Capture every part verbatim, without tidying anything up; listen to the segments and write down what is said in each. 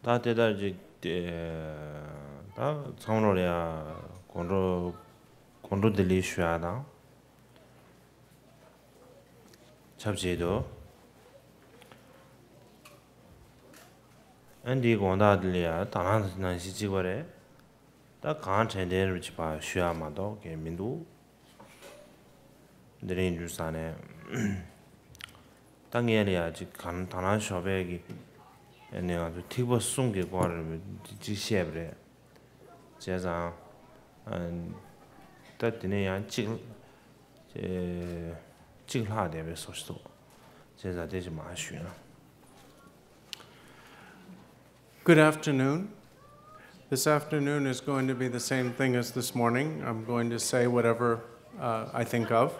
ད་དེ་ལྟར་ཅིག་དེ་ད་ཚང་མ་ལ་ཡ་དགོང་དྲོ་དགོང་དྲོ་བདེ་ལེགས་ཞུ་ཡ་དང་ཆབས་ཅིག་ཏུ། ཨ་འདིའི་དགོང་དག་འདི་ལ་ཡ་ད་ནང་ནང་བཞིན་གཅིག་པ་རེད། ད་གང་དྲན་དྲན་རུ་ཅིག་ཕར་ཞུ་ཡ་མ་གཏོགས་གང་མི་འདུག་འདི་རིང་འདུག་ས་ནས། ད་ངས་ལ་ཡ་ཅིག་གང་ད་ནང་ཞོགས་པའི་གི་ཨ་ནི་ང་ཚོ་ཐིགས་པ་གསུམ་གྱི་སྐོར་ཅིག་བཤད་པ་རེད། བྱས་ཙང་ཨ་ད་དེ་ནས་ཡང་གཅིག་ཨེ་གཅིག་ལྷག་བསྡད་པའི་བཟོ་ཞིག་འདུག་བྱས་ཙང་དེ་ཅིག་མར་ཞུས་ན། Good afternoon. This afternoon is going to be the same thing as this morning. I'm going to say whatever uh, I think of.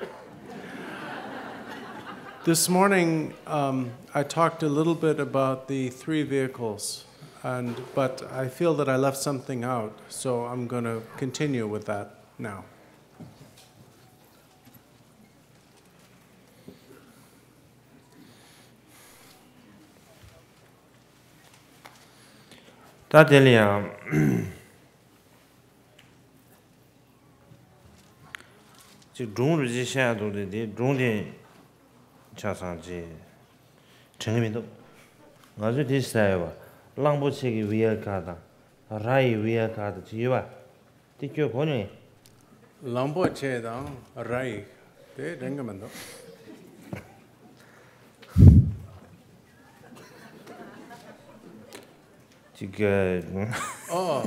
This morning, um, I talked a little bit about the three vehicles, and but I feel that I left something out, so I'm going to continue with that now. ད་དེ་ལ་ཡང་ཅིག་སྒྲུང་རུ་ཅིག་བཤད་ཡ་འདུག་སྟེ། དེ་སྒྲུང་དེ་ཆ་ཚང་ཅིག་དྲན་གྱི་མི་འདུག་ང་ཚོས་དེ་ཟེར་ཡོད་པ། གླང་པོ་ཆེ་གི་བི་ཡ་ག་དང་ར་ཡི་བི་ཡ་ག་དང་ཅིག་ཡོད་པ། དེ་ཁྱོད་གོ་མྱོང་ངས། གླང་པོ་ཆེ་དང་ར་ཡི་དེ་དྲན་གྱི་མི་འདུག་ཅིག་གི་ཨོ།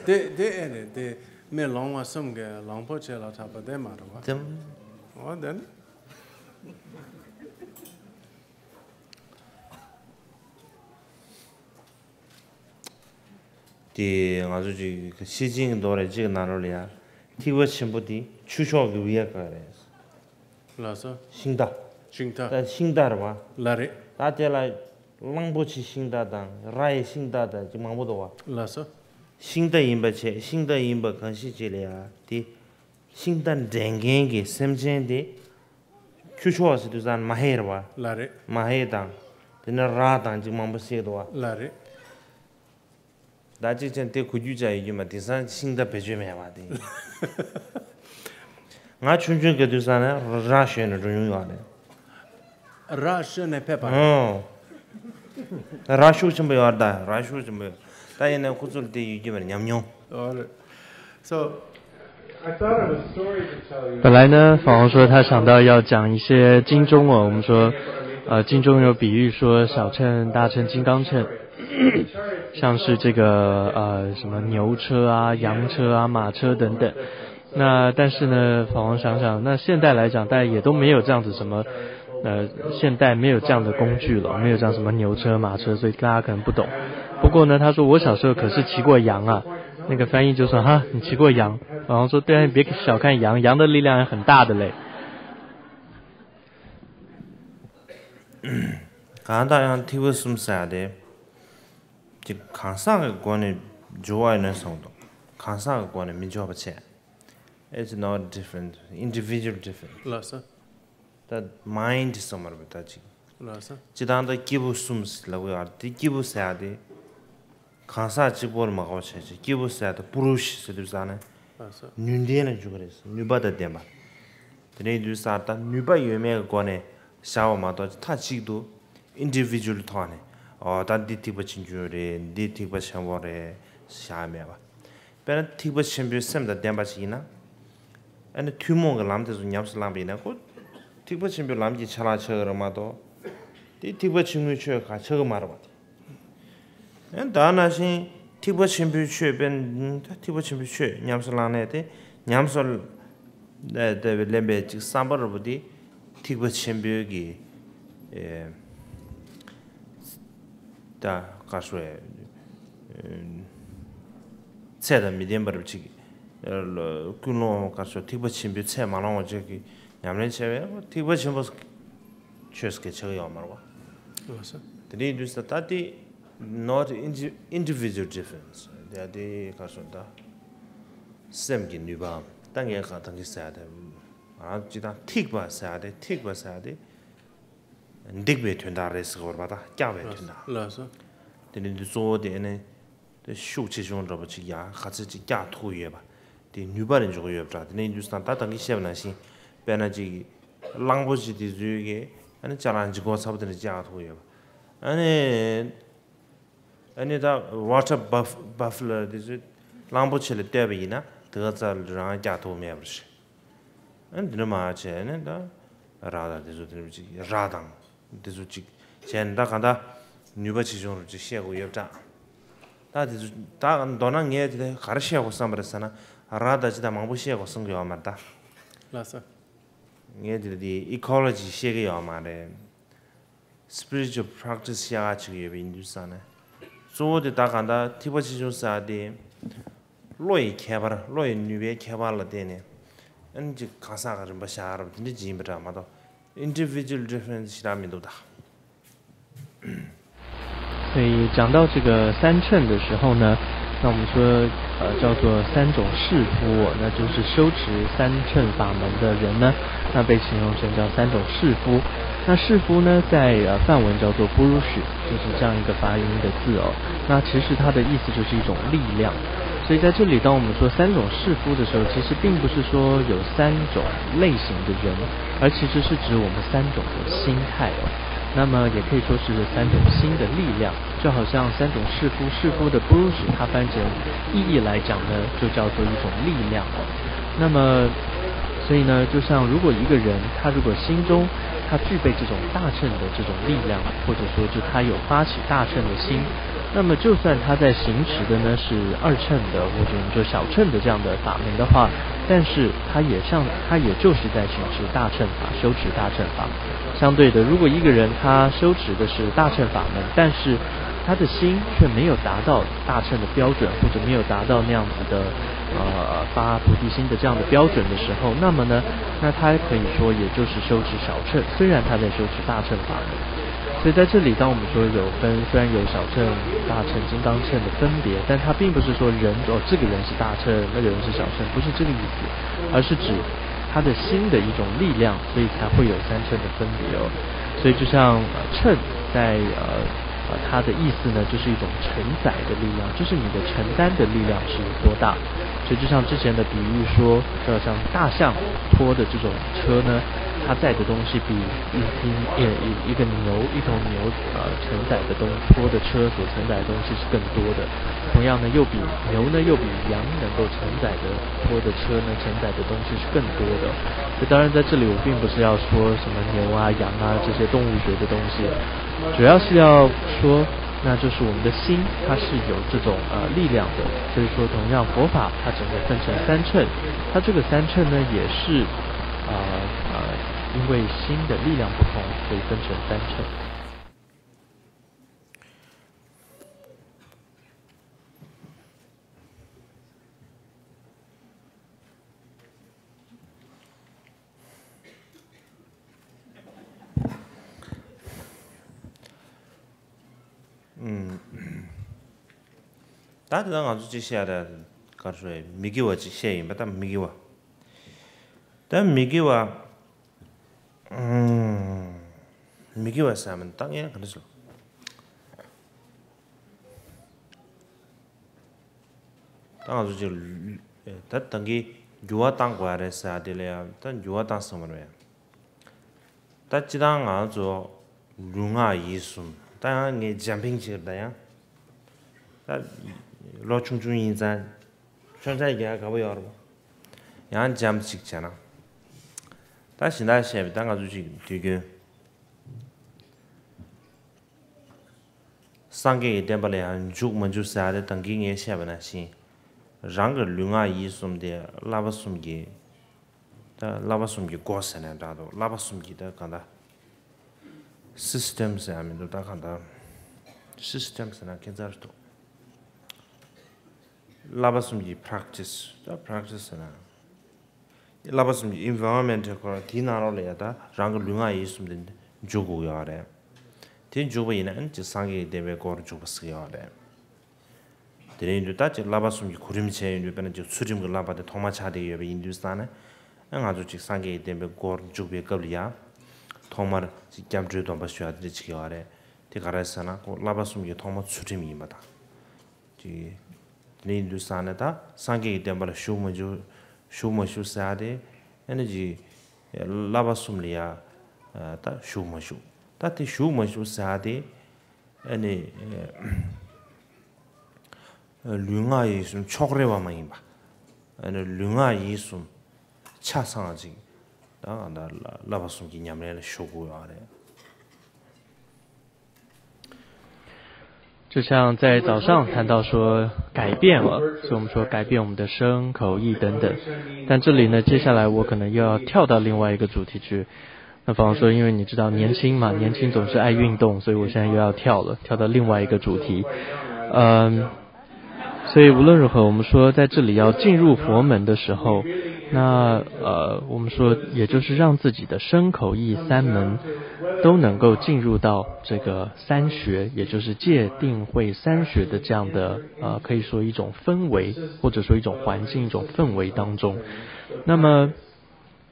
དེ་དེ་ཨེ་རེད། དེ་མི་ལོང་བ་གསུམ་གྱི་གླང་པོ་ཆེ་ལ་གྲགས་པ་དེ་མ་རེད་བ། དེ་ཨོ་དེ་ནི། དེ་ང་ཚོ་ཅིག་ཤེར་ཕྱིན་གྱི་མདོ་རེད། ཅིག་ནང་ལོགས་ལ་ཡ་ཐིགས་པ་ཆེན་པོ་དེ་ཆུ་ཕྱོགས་ཀྱི་བི་ཡ་ག་རེད། ལགས་སོ། ཤིང་རྟ། ཤིང་རྟ། ད་ཤིང་རྟ་རེད་བ། ལགས་རེད། ད་དེ་ལ་གླང་པོ་ཆེའི་ཤིང་རྟ་དང་ར་ཡི་ཤིང་རྟ་དང་ཅིག་མང་པོ་འདུག་བ། ལགས་སོ། ཤིང་རྟ་ཡིན་པ་བྱས། ཤིང་རྟ་ཡིན་པ་གང་ཞིག་ཅིག་ལ་ཡ་དེ་ཤིང་རྟ་འདྲེན་མཁན་གྱི་སེམས་ཅན་དེ་ཁྱུ་མཆོག་ཟེར་དུས་ཙང་མ་ཧེ་རེད་བ། ལགས་རེད། མ་ཧེ་དང་དེ་ནས་ར་དང་ཅིག་མང་པོ་བཤད་འདུག་བ། ལགས་རེད། ད་ཅིག་ཅན་དེ་གོ་རྒྱུ་ཅག་ཡོད་རྒྱུ་མ། དེང་སང་ཤིང་རྟ་བེད་སྤྱོད་མེད་པ་དེ། ང་ཆུང་ཆུང་གི་དུས་ས་ནས་ར་ཞོན་ནས་འགྲོ་མྱོང་ཡོད་རེད། ར་ཞོན་ནས་ཕེབས་པ་རེད། ཨོ། ར་ཤུགས་ཆེན་པོ་ཡོད་རེད། ད་ར་ཤུགས་ཆེན་པོ་ཡོད། ད་ཡིན་ནའི་ཁོ་ཚོར་དེ་ཡོད་རྒྱུ་མ་རེད། ཉམས་མྱོང་། ཨོ་རེད། So, I thought of a story to tell you. 本来呢，法王说他想到要讲一些经中文，我们说，呃，经中有比喻说小秤、大秤、金刚秤，像是这个呃什么牛车啊、羊车啊、马车等等。那但是呢，法王想想，那现代来讲，大家也都没有这样子什么，呃，现代没有这样的工具了，没有这样什么牛车、马车，所以大家可能不懂。不过呢，他说我小时候可是骑过羊啊，那个翻译就说哈，你骑过羊，法王说对啊，你别小看羊，羊的力量也很大的嘞。 གང་ལྟར་ཡང་ཐིགས་པ་གསུམ་ཟེར་ཡ་དེ་ཅིག་གང་ཟག་གི་སྒོ་ནས་འཇོག་པ་ཡིན་ན་བཟང་འདུག་གང་ཟག་གི་སྒོ་ནས་མི་འཇོག་པ་བྱས། It's not different, individual different. ལགས་སོ། ད་མའིན་ཌི་ཟེར་མ་རེད་པ། ད་ཅིག་ལགས་སོ། སྤྱིར་བཏང་ད་སྐྱེས་བུ་གསུམ་ལབ་ཀྱི་ཡོད་རེད། དེ་སྐྱེས་བུ་ཟེར་ཡ་དེ་གང་ཟག་གཅིག་པོར་མ་གོ་བྱས་ཅིག་སྐྱེས་བུ་ཟེར་ཡ་དེ་པུ་རུ་ཤ་ཟེར་དུས་ཙང་ནས་ལགས་སོ། ནུས་ལྡན་ལ་འཇུག་གི་རེད། ནུས་པ་དང་ལྡན་པ། དེ་འདྲ་ཡིན་དུས་ཙང་ད་ནུས་པ་ཡོད་མེད་ཀྱི་སྒོ་ནས་བཞག་པ་མ་གཏོགས། མཐའ་གཅིག་ཏུ་ཨིན་ཌི་བི་ཇུ་ཨལ་ཐོག་ནས་ཨོ་ད་འདི་ཐིགས་པ་ཆེན་པོ་རེད། འདི་ཐིགས་པ་ཆེན་པོ་རེད་བཞག་མེད་པ། དཔེར་ན་ཐིགས་པ་ཆེན་པོའི་སེམས་དང་ལྡན་པ་ཞིག་ཡིན་ན། ཨ་ནི་ཐུན་མོང་གི་ལམ་དེ་ཚོ་ཉམས་སུ་བླངས་པ་ཡིན་ན་ཁོ་ཐིགས་པ་ཆེན་པོའི་ལམ་གྱི་ཆ་ལག་ཆགས་ཀྱི་རེད་མ་གཏོགས། དེ་ཐིགས་པ་ཆེན་པོའི་ཆོས་ཁག་ཆགས་ཀྱི་མ་རེད་པ། དེ་ད་ནང་བཞིན་ཐིགས་པ་ཆེན་པོའི་ཆོས་དཔེར་ན་ད་ཐིགས་པ་ཆེན་པོའི་ཆོས་ཉམས་སུ་བླངས་ནས་དེ་ཉམས་སུ་ལེན་པའི་ཅིག་བསམ་པ་རེད་པ། དེ་ཐིགས་པ་ཆེན་པོའི་གི་ཨེ་ད་ག་རེ་ཟེར། ཚད་དང་མི་ལྡན་པ་རེད་པ། ཅིག་ཀུན་སློང་ག་རེ་ཟེར། ཐིགས་པ་ཆེན་པོའི་ཚད་མ་ལོངས་པ་ཅིག་གི་ཉམས་ལེན་བྱས་པས་ཐིགས་པ་ཆེན་པོ་ཆོས་སྐད་ཆགས་ཡོད་མ་རེད་པ། ལགས་སོ། དེ་འདྲ་ཡིན་དུས་ད་དེ་not indi- individual difference. དེ་དེ་ག་རེ་ཟེར། ད་སེམས་ཀྱི་ནུས་པའམ། ད་ངས་ག་ད་གིན་ཟེར་ཡ་དེ་ང་རང་སྤྱིར་བཏང་ཐིགས་པ་ཟེར་ཡ་དེ། ཐིགས་པ་ཟེར་ཡ་དེ་འདེགས་པའི་དོན་དག་རེད་ཟེར་གྱི་ཡོད་རེད་པ། ད་བཀྱག་པའི་དོན་དག་ལགས་སོ། དེ་ནས་འདི་གཙོ་བོ་དེ་ནི་དེ་ཤུགས་ཆེ་ཆུང་འདྲ་པོ་ཅིག་ཡང་ག་ཚོད་ཅིག་བཀྱག་ཐུབ་ཡོད་པ། དེ་ནུས་པ་རེ་འཇོག་གི་ཡོད་པ་འདྲ། དེ་ནས་འདུག་སང་ད་ད་གིན་བཤད་པ་ནང་བཞིན་དཔེར་ན་ཅིག་གླང་པོ་ཆེ་དེ་ཚོའི་གི་ཨ་ནི་ཅ་ལག་ལྗིད་ཁོག་ཚ་པོ་དེ་འདྲ་བཀྱག་ཐུབ་ཡོད་པ། ཨ་ནི་ཨ་ནི་ད་ཝ་ཊར་བྷ་ཕ་ལོ་དེ་ཚོས་གླང་པོ་ཆེ་ལ་བལྟས་པ་ཡིན་ན་དེ་ག་ཙམ་རང་བཀྱག་ཐུབ་མེད་པ་རེད། ཨ་ནི་འདི་འདྲ་མ་བྱས་ནས་ད་ར་དང་དེ་ཚོ་དེ་འདྲ་ཅིག་ར་དང་དེ་ཚོ་ཅིག་བྱས་ནས་ད་གང་ལྟར་ནུས་པ་ཆེ་ཆུང་རུ་ཅིག་བཤད་དགོས་ཡོད་ད། ད་དེ་ཚོ་ད་མདོར་ན་ངས་དེ་ག་རེ་བཤད་དགོས་བསམ་པ་རེད་ཟེར་ན། ར་ད་ཅི་ད་མང་པོ་བཤད་དགོས་བསམ་གི་ཡོད་མ་རེད་ད། ལགས་སོ། ངས་དེ་དེ་ཨི་ཀོ་ལོ་ཇི་བཤད་གི་ཡོད་མ་རེད། སི་པི་རི་ཅུ་ཨལ་པྲེག་ཊི་སི་བཤད་ག་བྱེད་གི་ཡོད་པ་ཡིན་དུས་ཙང་ནས། གཙོ་བོ་དེ་ད་གང་ལྟར་ཐིགས་པ་ཆེ་ཆུང་ཟེར་བ་དེ། བློ་ཡི་ཁྱད་པར། བློ་ཡི་ནུས་པའི་ཁྱད་པར་ལ་བརྟེན་ནས་ཨ་ནི་ཅིག་གང་ཟག་གི་རིམ་པ་བཞག་རབས་དེ་འདྲ་ཅིག་ཡིན་པ་འདྲ་མ་གཏོགས། ཨིན་ཌི་བི་ཇུ་ཨལ་ཌི་ཕ་རེན་སི་ཞེ་དྲག་མི་འདུག་ད། 所以讲到这个三乘的时候呢，那我们说，呃，叫做三种士夫，那就是修持三乘法门的人呢，那被形容成叫三种士夫。那士夫呢，在呃梵文叫做 burush，就是这样一个发音的字哦。那其实它的意思就是一种力量。所以在这里，当我们说三种士夫的时候，其实并不是说有三种类型的人，而其实是指我们三种的心态哦。那么也可以说是三种心的力量，就好像三种士夫，士夫的 burush，它翻成意义来讲呢，就叫做一种力量哦。那么，所以呢，就像如果一个人他如果心中他具备这种大乘的这种力量，或者说就他有发起大乘的心，那么就算他在行持的呢是二乘的，或者我们说小乘的这样的法门的话，但是他也像他也就是在行持大乘法，修持大乘法。相对的，如果一个人他修持的是大乘法门，但是他的心却没有达到大乘的标准，或者没有达到那样子的呃发菩提心的这样的标准的时候，那么呢，那他可以说也就是修持小乘，虽然他在修持大乘法门。所以在这里，当我们说有分，虽然有小乘、大乘、金刚乘的分别，但它并不是说人哦，这个人是大乘，那个人是小乘，不是这个意思，而是指他的心的一种力量，所以才会有三乘的分别哦。所以就像呃秤在呃呃它的意思呢，就是一种承载的力量，就是你的承担的力量是有多大。所以就像之前的比喻说，就像大象拖的这种车呢，它载的东西比一匹呃一一个牛一头牛呃承载的东拖的车所承载的东西是更多的。同样呢，又比牛呢又比羊能够承载的拖的车呢承载的东西是更多的。这当然在这里我并不是要说什么牛啊羊啊这些动物学的东西，主要是要说，那就是我们的心它是有这种呃力量的。所以说，同样佛法它整个分成三乘，它这个三乘呢也是呃呃因为心的力量不同，所以分成三乘。ད་དེ་ད་ང་ཚོ་ཅིག་བཤད་ད་ག་རེ་ཞུ་ཡ། མི་དགེ་བ་ཅིག་བཤད་ཡིན་པ། ད་མི་དགེ་བ། ད་མི་དགེ་བ། མི་དགེ་བ་ཟེར་མིན་ད་ངས་ག་འདྲ་ཞུ། ད་ང་ཚོ་ཅིག་ད་ད་གིན་འགྱུར་བ་བཏང་དགོས་རེད་ཟེར་དེ་ལ་ཡང་ད་འགྱུར་བ་བཏང་སོང་བ་རེད། ད་སྤྱིར་བཏང་ང་ཚོ་ལུས་ངག་ཡིད་གསུམ། ད་ཡང་ངས་ཇམ་པིང་བྱེད་ད་ཡང་། ད་ལོ་ཆུང་ཆུང་ཡིན་ཙང་ཆུང་ཆུང་རྒྱག་དགའ་པོ་ཡོད་རེད། ཡང་ཇམ་ཅིག་བྱས་ན། ད་གཞན་དག་བཤད་པའི་ད་ང་ཚོ་ཅིག་དུས་རྒྱུན། སངས་རྒྱས་ཀྱི་བསྟན་པ་ལ་ཡང་འཇུག་མ་འཇུག་ཟེར་ཡ་དེ་ད་གིན་ངས་བཤད་པ་ནང་བཞིན། རང་གི་ལུས་ངག་ཡིད་གསུམ་དེ་བསླབ་པ་གསུམ་གྱི། ད་བསླབ་པ་གསུམ་གྱི་སྒོ་ཟེར་ནས་འདྲ་འདུག་བསླབ་པ་གསུམ་གྱི་ད་གང་ལྟར་སིས་ཊེམ་ཟེར་ཡ་མི་འདུག་ད་གང་ལྟར་སིས་ཊེམ་ཟེར་ན་ཁྱད་མཚར་འདུག་བསླབ་པ་གསུམ་གྱི་པྲེག་ཊི་སི། ད་པྲེག་ཊི་སི་ཟེར་ན། བསླབ་པ་གསུམ་གྱི་ཨེན་ཝའི་རོན་མེན་ཊི་ཁོ་རང་དེའི་ནང་ལོགས་ལ་ཡ་ད་རང་གི་ལུས་ངག་ཡིད་གསུམ་དེ་འཇུག་དགོས་ཡོད་རེད། དེ་འཇུག་པ་ཡིན་ན་ཨ་ནི་ཅིག་སངས་རྒྱས་ཀྱི་བསྟན་པའི་སྒོར་འཇུག་པ་ཟེར་གྱི་ཡོད་རེད། དེ་རིང་དུ་ད་ཅིག་བསླབ་པ་གསུམ་གྱི་གོ་རིམ་བྱས་ཡོང་དུས་དཔེར་ན་ཅིག་ཚུལ་ཁྲིམས་ཀྱི་བསླབ་པ་དེ་ཐོག་མ་ཆགས་བསྡད་ཡོད་པ་ཡིན་དུས་ཙང་ནས། ཨ་ང་ཚོ་ཅིག་སངས་རྒྱས་ཀྱི་བསྟན་པའི་སྒོར་འཇུག་པའི་སྐབས་ལ་ཡ། ཐོག་མར་ཅིག་སྐྱབས་འགྲོའི་སྡོམ་པ་ཞུ་ཡ་དེ་འདྲ་ཅིག་ཡོད་རེད། དེ་ག་རེ་ཟེར་ན་ཁོ་བསླབ་པ་གསུམ་གྱི་ཐོག་མ་ཚུལ་ཁྲིམས་ཡིན་པ་དང་། ཅིག་དེ་ནས་ཡིན་དུས་ཙང་ནས་ད་སངས་རྒྱས་ཀྱི་བསྟན་པ་ལ་ཞུགས་མ་ཞུགས་ཞུགས་མ་ཞུགས་ཟེར་ཡ་དེ་ཨ་ནི་ཅིག་བསླབ་པ་གསུམ་ལ་ཡ་ད་ཞུགས་མ་ཞུགས་ད་དེ་ཞུགས་མ་ཞུགས་ཟེར་ཡ་དེ་ཨ་ནི་ལུས་ངག་ཡིད་གསུམ་ཕྱོགས་རེ་བ་མ་ཡིན་པ། ཨ་ནི་ལུས་ངག་ཡིད་གསུམ་ཆ་ཚང་ཅིག་ད་ད་བསླབ་པ་གསུམ་གྱི་ཉམས་ལེན་ལ་ཞུགས་དགོས་ཡོད་རེད། 就像在早上谈到说改变了，所以我们说改变我们的身、口、意等等。但这里呢，接下来我可能又要跳到另外一个主题去。那方说，因为你知道年轻嘛，年轻总是爱运动，所以我现在又要跳了，跳到另外一个主题。嗯，所以无论如何，我们说在这里要进入佛门的时候，那呃，我们说也就是让自己的身、口、意三门都能够进入到这个三学，也就是戒定慧三学的这样的呃，可以说一种氛围，或者说一种环境、一种氛围当中。那么，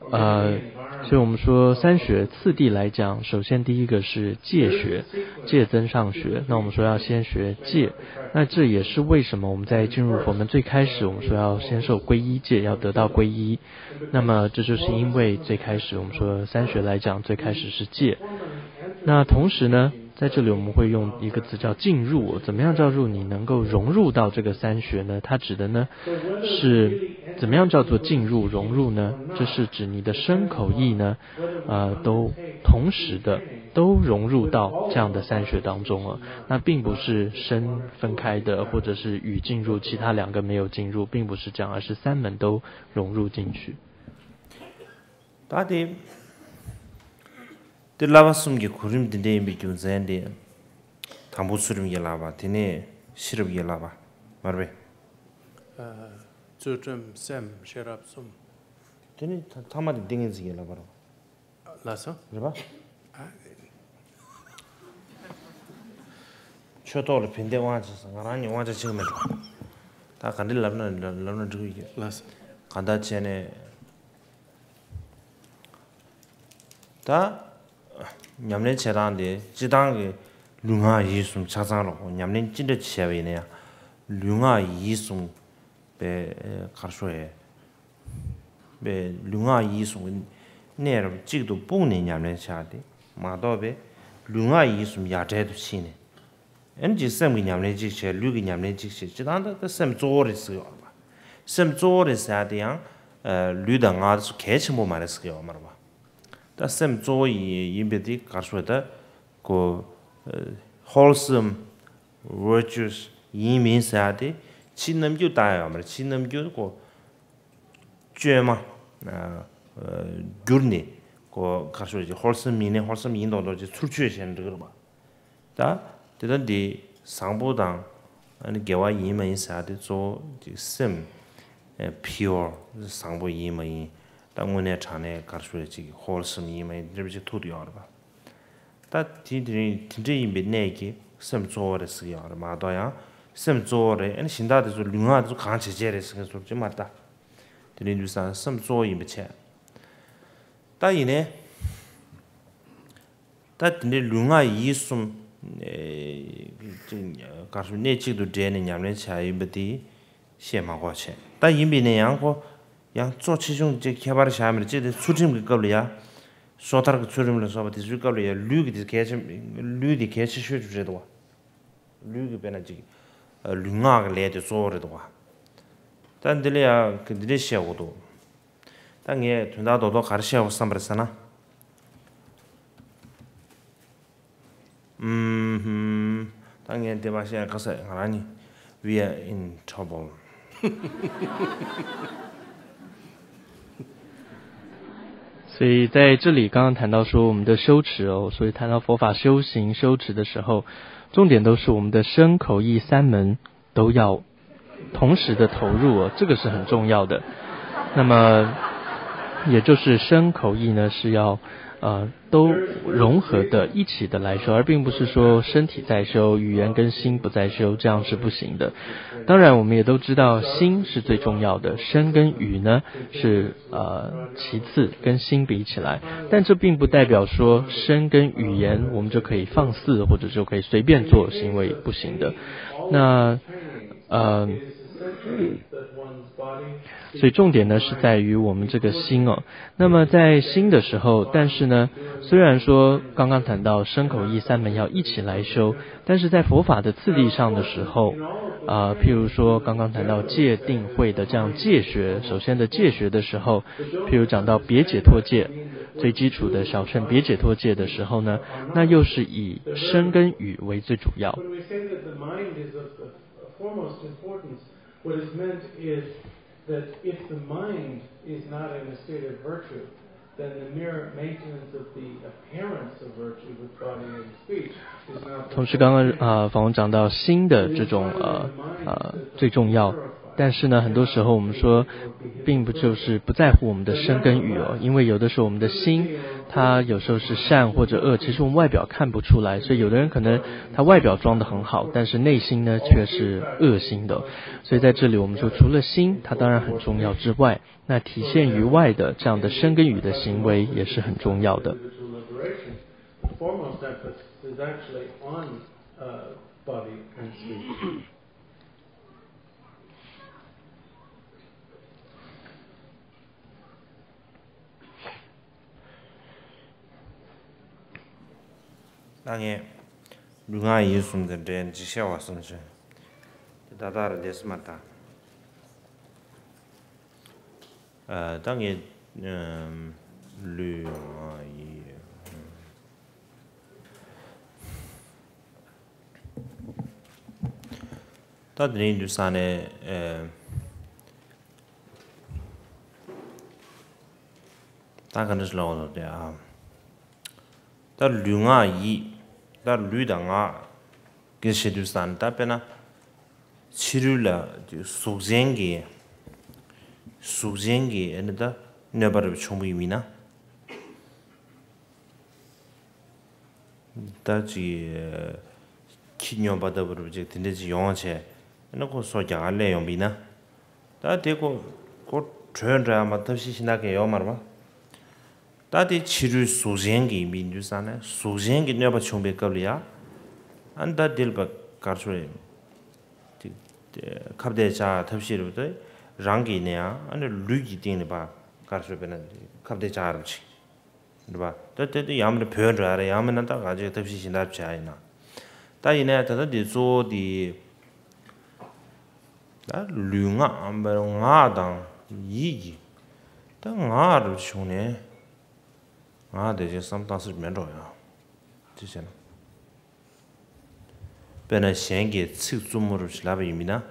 呃，所以我们说三学次第来讲，首先第一个是戒学，戒增上学。那我们说要先学戒，那这也是为什么我们在进入佛门最开始，我们说要先受皈依戒，要得到皈依。那么这就是因为最开始我们说三学来讲，最开始是戒。那同时呢，在这里我们会用一个词叫进入。怎么样叫做你能够融入到这个三学呢？它指的呢是怎么样叫做进入、融入呢？这是指你的身口意呢，呃，都同时的都融入到这样的三学当中了。那并不是身分开的，或者是语进入，其他两个没有进入，并不是这样，而是三门都融入进去。 ད་དེ། དེ་བསླབ་པ་གསུམ་གྱི་གོ་རིམ་འདི་འདྲ་ཡིན་པའི་རྒྱུ་མཚན་དེ། དང་པོ་ཚུལ་ཁྲིམས་ཀྱི་བསླབ་པ། དེ་ནས་ཤེས་རབ་ཀྱི་བསླབ་པ། མ་རེད་པས། ཨ། ཚུལ་ཁྲིམས་སེམས་ཤེས་རབ་གསུམ། དེ་ནས་ཐ་མ་དེ་ཏིང་ངེ་འཛིན་གྱི་བསླབ་པ་རེད། ལགས་སོ། རེད་པ། ཨ། ཆོས་ཐོག་ལ་ཕན་བདེ་དབང་ཆེ་ས་ང་རང་ཉིད་དབང་ཆ་ཆེ་གི་མེད་འགྲོ། ད་ག་འདྲ་ལབ་ན་ལབ་ན་འགྲིག་གི་ཡོད། ལགས་སོ། གང་ལྟར་བྱས་ནས། ད། ཉམས་ལེན་བྱེད་སྟངས་དེ་སྤྱི་བཏང་གི་ལུས་ངག་ཡིད་གསུམ་ཆ་ཚང་ལ་ཉམས་ལེན་ཅི་འདྲ་བྱས་པ་ཡིན་ན་ཡང་། ལུས་ངག་ཡིད་གསུམ་པའི་གར་ཤོ་ཡས། པའི་ལུས་ངག་ཡིད་གསུམ་གི་གནད་རབ་གཅིག་ཏུ་སྤུངས་ནས་ཉམས་ལེན་བྱ་སྟེ་མ་གཏོགས་པའི་ལུས་ངག་ཡིད་གསུམ་ཡ་བྲལ་དུ་ཕྱིན་ནས། ཨ་ནི་ཅིག་སེམས་ཀྱི་ཉམས་ལེན་ཅིག་བྱས། ལུས་ཀྱི་ཉམས་ལེན་ཅིག་བྱས། སྤྱི་བཏང་ད་ལྟ་སེམས་གཙོ་བོ་རེད་ཟེར་གྱི་ཡོད་རེད་པ། སེམས་གཙོ་བོ་རེད་ཟེར་ཡ་དེ་ཡང་། ཨ། ལུས་དང་ངག་དེ་ཚོ་གལ་ཆེན་པོ་མ་རེད་ཟེར་གྱི་ཡོད་མ་རེད་པ། ད་སེམས་གཙོ་བོ་ཡིན་ཡིན་པའི་དེ་གར་ཤོ་ད་ཀོ། ཨ། wholesome, virtuous ཡིན་མིན་ཟེར་ཡ་དེ་ཕྱི་རྣམ་འགྱུར་ལྟ་ཡ་ཡོད་མ་རེད། ཕྱི་རྣམ་འགྱུར་ཀོ། བཅོས་མ། ཨ། བསྒྱུར་ནས་ཀོ་གར་ཤོ་ཅིག་wholesome ཡིན་ནའི་wholesome ཡིན་མདོག་མདོག་ཅིག་ཚུར་བཅོས་བྱས་ན་འགྲིག་གི་རེད་པ། ད་དེ་ལྟར་འདི་བཟང་པོ་དང་ཨ་ནི་དགེ་བ་ཡིན་མ་ཡིན་ཟེར་ཡ་དེ་གཙོ་བོ་ཅིག་སེམས། ཨ། pure བཟང་པོ་ཡིན་མ་ཡིན། ད་དངོས་གནས་དྲང་གནས་གར་ཤོ་ཅིག་wholesome ཡིན་མ་ཡིན་འདྲ་པོ་ཅིག་ཐུག་ཏུ་ཡོད་རེད་པ། ད་དེ་དེ་རིང་དེ་འདྲ་ཡིན་པའི་གནད་ཀྱིས་སེམས་གཙོ་བོ་རེད་ཟེར་གྱི་ཡོད་རེད་མ་གཏོགས་ཡང་སེམས་གཙོ་བོ་རེད། ཨ་ནི་གཞན་དག་དེ་ཚོ་ལུས་ངག་དེ་ཚོ་གང་བྱེད་བྱེད་རེད་ཟེར་མཁན་ཚོ་ཅིག་མ་རེད་ད། དེ་རིང་དུས་སང་སེམས་གཙོ་བོ་ཡིན་པ་བྱས། ད་ཡིན་ནའི། ད་དེ་འདྲའི་ལུས་ངག་ཡིད་གསུམ། ཨེ། གར་ཤོ་གནད་གཅིག་ཏུ་སྦྲེལ་ནས་ཉམས་ལེན་བྱ་ཡིན་པ་དེ་བཤད་མ་དགོས་བྱས། ད་ཡིན་པས་ན་ཡང་ཁོ། ཡང་གཙོ་ཆེ་ཆུང་ཅིག་ཁྱད་པར་བཞག་མི་རེད། ཅེས་དེ་ཚུལ་ཁྲིམས་ཀྱི་སྐབས་ལ་ཡ། སོ་ཐར་གྱི་ཚུལ་ཁྲིམས་ལ་སོགས་པ་དེ་ཚོའི་སྐབས་ལ་ཡ་ལུས་ཀྱི་དེ་གལ་ཆེ། ལུས་དེ་གལ་ཆེ་ཤོས་རེད་འདུག་བ། ལུས་ཀྱི་དཔེར་ན་ཅིག་ལུས་ངག་གི་ལས་དེ་གཙོ་བོ་རེད་འདུག་བ། ད་འདི་ལ་ཡ་འདི་འདྲས་བཤད་དགོས་འདུག་ད་ངས་དོན་དག་རྡོག་རྡོག་ག་རེ་བཤད་དགོས་བསམ་པ་རེད་ཟེར་ན། ཨུམ་ཧུམ། ད་ངས་འདི་མ་བཤད་ཁ་སང་ང་རང་ནི། We are in trouble. 所以在这里刚刚谈到说我们的修持哦，所以谈到佛法修行修持的时候，重点都是我们的身口意三门都要同时的投入哦，这个是很重要的。那么也就是身口意呢是要呃，都融合的一起的来说，而并不是说身体在修，语言跟心不在修，这样是不行的。当然，我们也都知道心是最重要的，身跟语呢是呃其次，跟心比起来，但这并不代表说身跟语言我们就可以放肆，或者就可以随便做行为，不行的。那呃，所以重点呢是在于我们这个心哦。那么在心的时候，但是呢，虽然说刚刚谈到身口意三门要一起来修，但是在佛法的次第上的时候，啊、譬如说刚刚谈到戒定慧的这样戒学，首先的戒学的时候，譬如讲到别解脱戒，最基础的小乘别解脱戒的时候呢，那又是以身跟语为最主要。 When we say that the mind is of the foremost importance, what is meant is that if the mind is not in a state of virtue, then the mere maintenance of the appearance of virtue with body and speech is not. 同时，刚刚呃，访问讲到心的这种呃呃最重要，但是呢，很多时候我们说，并不就是不在乎我们的身跟语哦，因为有的时候我们的心，它有时候是善或者恶，其实我们外表看不出来，所以有的人可能他外表装得很好，但是内心呢却是恶心的。所以在这里我们说，除了心，它当然很重要之外，那体现于外的这样的身跟语的行为也是很重要的。 The foremost emphasis is actually on uh, body and speech. ད་ངས་ལུས་ངག་ཡིད་གསུམ་དང་འབྲེལ་འཇིགས་ཤར་བ་གསུམ་བྱོན། དེ་ད་ལྟ་ར་འདས་སུ་མ་ད། ད་ངས་ལུས་ངག་ཡིད། ད་དེ་རིང་དུས་ས་ནས་ད་ག་འདྲ་ཞིག་ལབ་དགོས་འདུག་དེ་ཨ། ད་ལུས་ངག་ཡིད། ད་ལུས་དང་ངག་གི་བྱེད་དུས་ས་ནས་ད་དཔེར་ན། ཕྱི་རོལ་ལ་གཟུགས་ཅན་གྱི་གཟུགས་ཅན་གྱི་ཨ་ནི་ད་གནོད་པ་རེ་བྱུང་བ་ཡིན་ན། ད་ཅིག་ཁྱི་སྨྱོན་པ་ལྟ་བུ་རུ་ཅིག་དེ་འདྲ་ཅིག་ཡོང་བྱས་ཨ་ནི་ཁོ་སོ་རྒྱག་ག་སླེབས་ཡོང་བ་ཡིན་ན། ད་དེ་ཁོ་ཁོ་བྲོས་འགྲོ་ཡ་མ་ཐབས་ཤེས་ཤིག་ན་གས་ཡོད་མ་རེད་པ། ད་དེ་ཕྱི་རོལ་གཟུགས་ཅན་གྱི་མི་འདུས་ས་ནས་གཟུགས་ཅན་གྱི་གནོད་པ་བྱུང་བའི་སྐབས་ལ་ཡ། ཨ་ནི་ད་དེ་ལ་བ་གར་ཆོ་རེད། ཁ་གཏད་བཅག་ཐབས་ཤེས་རེད་པ། རང་གི་ནས་ཡང་ཨ་ནི་ལུས་ཀྱི་སྟེང་ནས་བ་གར་ཆོ་དཔེར་ན་ཁ་གཏད་བཅག་རབས་ཅིག་རེད་པ། ད་དེ་དེ་ཡང་མིན་ན་བོད་འགྲོ་ཡ་རེད། ཡང་མིན་ན་ད་ག་ཅིག་ཐབས་ཤེས་གཞན་དག་བྱ་ཡ་ཡིན་ན། ད་ཡིན་ན་ད་ལྟ་འདི་གཙོ་བོ་འདི་ད་ལུས་ངག་ངག་དང་ཡིད་ཀྱི་ད་ངག་རུ་བྱུང་ནས་ངག་དེ་ཅིག་བསམ་བཏང་སྲིད་མེད་འགྲོ་ཡ་ཅི་བྱས་ན། དཔེར་ན་གཞན་གྱིས་ཚིག་རྩུབ་མོ་རུ་ལབ་པ་ཡིན་མིན་ན།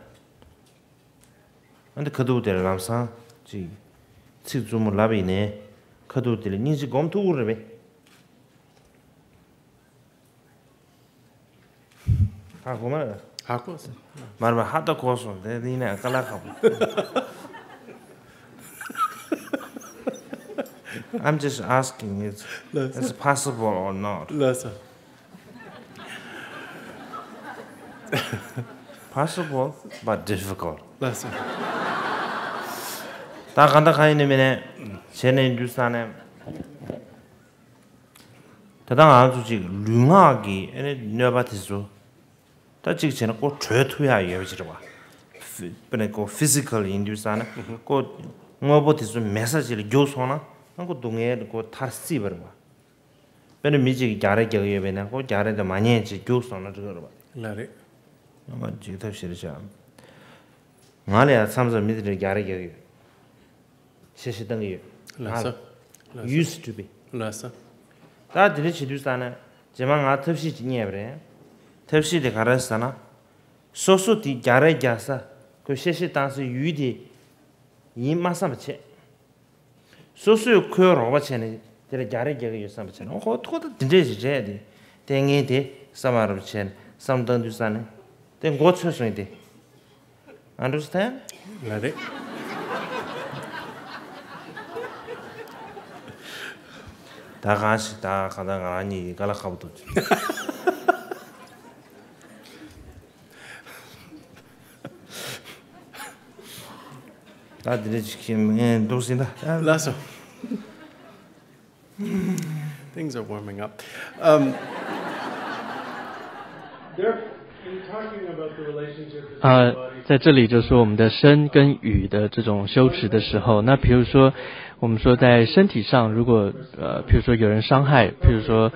ཨ་འདི་ཁ་ཐུག་དེ་ལ་ལམ་སང་ཅིག་ཚིག་རྩུབ་མོ་ལབ་པ་ཡིན་ནའི་ཁ་ཐུག་དེ་ལ་སྙིང་རྗེ་སྒོམ་ཐུབ་ཀྱི་རེད་པས། ཧ་གོ་མ་རེད། ཧ་གོ་སོང་། མར་བ་ཧ་ད་གོ་སོང་། དེ་ཡིན་ན་ཀ་ལ་ཁ་པོ། I'm just asking, it's, it's possible or not? ལགས་སོ། Possible, but difficult. ལགས་སོ། ད་གང་ལྟར་གང་ཡིན་ནི་མིན་ནས་བྱས་ནས་འདུག་ས་ནས། ད་ལྟ་ང་ཚོ་ཅིག་ལུས་ངག་གི་ཨ་ནི་གནོད་པ་དེ་ཚོ་ད་ཅིག་བྱས་ན་ཁོ་གྲོལ་ཐུབ་ཡག་ཡོད་པ་ཅིག་རེད་བ། ཕི་དཔེར་ན་ཁོ་ཕི་སི་ཀལ་ཡིན་དུས་ཙང་ན་ཁོ་དངོས་པོ་དེ་ཚོ་མེད་ས་ཅིག་ལ་རྒྱུགས་སོང་ན་ཨ་ཁོ་སྡུག་བསྔལ་ཁོ་ཐར་སྲིད་པ་རེད་བ། དཔེར་ན་མི་གཅིག་གིས་རྒྱག་རེས་རྒྱག་གི་ཡོད་པས་ན་ཁོ་རྒྱག་རེས་དེ་མ་ཉན་ཅིག་རྒྱུགས་སོང་ན་འགྲིག་གི་རེད་བ། ལགས་རེད། ང་ཅིག་ཐབས་ཤེས་རེད་བྱ། ང་ལ་ཡང་མཚམས་མཚམས་མི་དེ་འདྲ་རྒྱག་རེས་རྒྱག་གི་ཡོད། གཤེ་གཤེ་བཏང་གི་ཡོད། ལགས་སོ། ལགས་སོ། Used to be. ལགས་སོ། ད་དེ་འདྲ་བྱེད་དུས་ཙང་ན་རྗེས་མ་ང་ཐབས་ཤེས་ཅིག་རྙེད་པ་རེད། ཐབས་ཤེས་དེ་ག་རེ་ཟེར་ན། སོ་སོ་དེ་རྒྱག་རེས་རྒྱག་ས་ཁོས་གཤེ་གཤེ་བཏང་སའི་ཡུལ་དེ་ཡིན་མ་བསམ་པ་བྱས། སོ་སོས་ཁོའི་རོགས་པ་བྱས་ནས་དེ་ལ་རྒྱག་རེས་རྒྱག་གི་ཡོད་བསམ་པ་བྱས་ན་ཁོ་ཁོ་ད་དེ་འདྲས་ཞིག་རེད་དེ། ལྟས་ངན་དེ་བསམ་པ་རབ་བྱས་ནས་བསམ་བཏང་དུས་ཙང་ནས་དེ་མགོ་ཚོས་སོང་ཡིན་ཏེ། Understand? ལགས་རེད། ད་གང་ཞིག་ད་གང་ལྟར་ང་རང་གཉིས་ཀྱི་དཀའ་ལས་ཁག་པོ་འདུག་ད་འདི་འདྲ་ཅིག་ཁྱིམ་ངས་འདུག་ཟིན་ད། Lasso. Things are warming up. Um, there, in talking about the relationship between 啊，body 在这里就说我们的身跟语的这种修持的时候，那比如说，我们说在身体上，如果呃，比如说有人伤害，比如说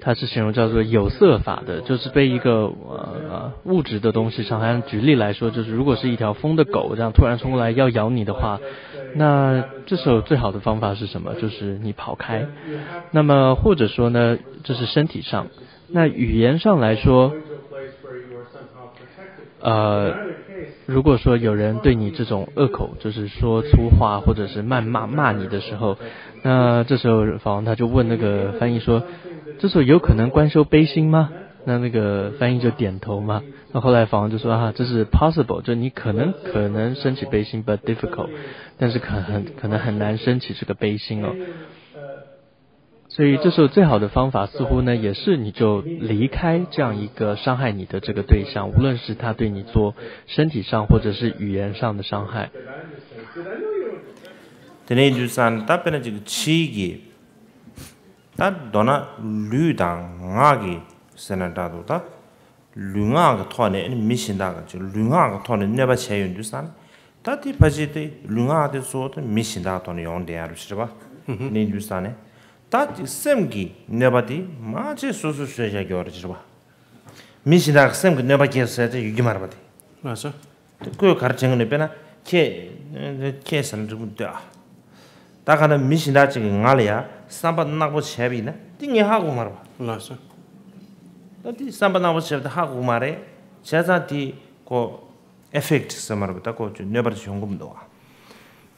它是形容叫做有色法的，就是被一个呃物质的东西伤害。举例来说，就是如果是一条疯的狗这样突然冲过来要咬你的话，那这时候最好的方法是什么？就是你跑开。那么或者说呢，这是身体上。那语言上来说，呃，如果说有人对你这种恶口，就是说粗话或者是谩骂骂你的时候，那这时候法王他就问那个翻译说：“这时候有可能观修悲心吗？”那那个翻译就点头嘛。那后来法王就说：“啊，这是 possible，就你可能可能升起悲心，but difficult，但是可很可能很难升起这个悲心哦。”所以这时候最好的方法似乎呢，也是你就离开这样一个伤害你的这个对象，无论是他对你做身体上或者是语言上的伤害。 དེ་ནས་ཡིན་དུས་ཙང་ད་དཔེར་ན་ཅིག་ཕྱིའི་གི་ད་མདོར་ན་ལུས་དང་ངག་གི་ཟེར་ན་འདྲ་འདུག་ད་ལུས་ངག་གི་ཐོག་ནས་ཨ་ནི་མི་གཞན་དག་གི་ལུས་ངག་གི་ཐོག་ནས་གནོད་པ་བྱས་ཡོང་དུས་ཙང་ད་དེ་ཕལ་ཆེར་དེ་ལུས་ངག་དེ་གཙོ་བོ་དེ་མི་གཞན་དག་ཐོག་ནས་ཡོང་བསྡད་ཡ་རུ་ཕྱིར་བ་ནི་ཡིན་དུས་ཙང་ནས་ད་དེ་སེམས་ཀྱི་གནོད་པ་དེ་མ་བྱས་སོ་སོས་བཟོས་བཞག་གི་ཡོད་རེད་ཕྱིར་བ། མི་གཞན་དག་གི་སེམས་ཀྱི་གནོད་པ་སྐྱེལ་ཟེར་ཏེ་ཡོད་ཀྱི་མ་རེད་པ་དེ། ལགས་སོ། དེ་ཁོས་ག་རེ་བྱེད་ཀྱི་འདུག་དཔེར་ན་ཁྱེད་ཁྱེད་ཟེར་ན་འགྲིག་པོ་འདུག་ཨ། ད་ག་ན་མི་གཞན་དག་ཅིག་གིས་ང་ལ་ཡ་བསམ་པ་ནག་པོ་བྱས་པ་ཡིན་ན་དེ་ངས་ཧ་གོ་མ་རེད་པ། ལགས་སོ། ད་དེ་བསམ་པ་ནག་པོ་བྱས་པ་དེ་ཧ་གོ་མ་རེད། བྱས་ཙང་དེ་ཁོ་ཨེ་ཕེག་ཊི་ཟེར་མ་རེད་པ། ད་ཁོ་ཅིག་གནོད་པ་ཅིག་ཡོང་གི་མི་འདུག་ཨ།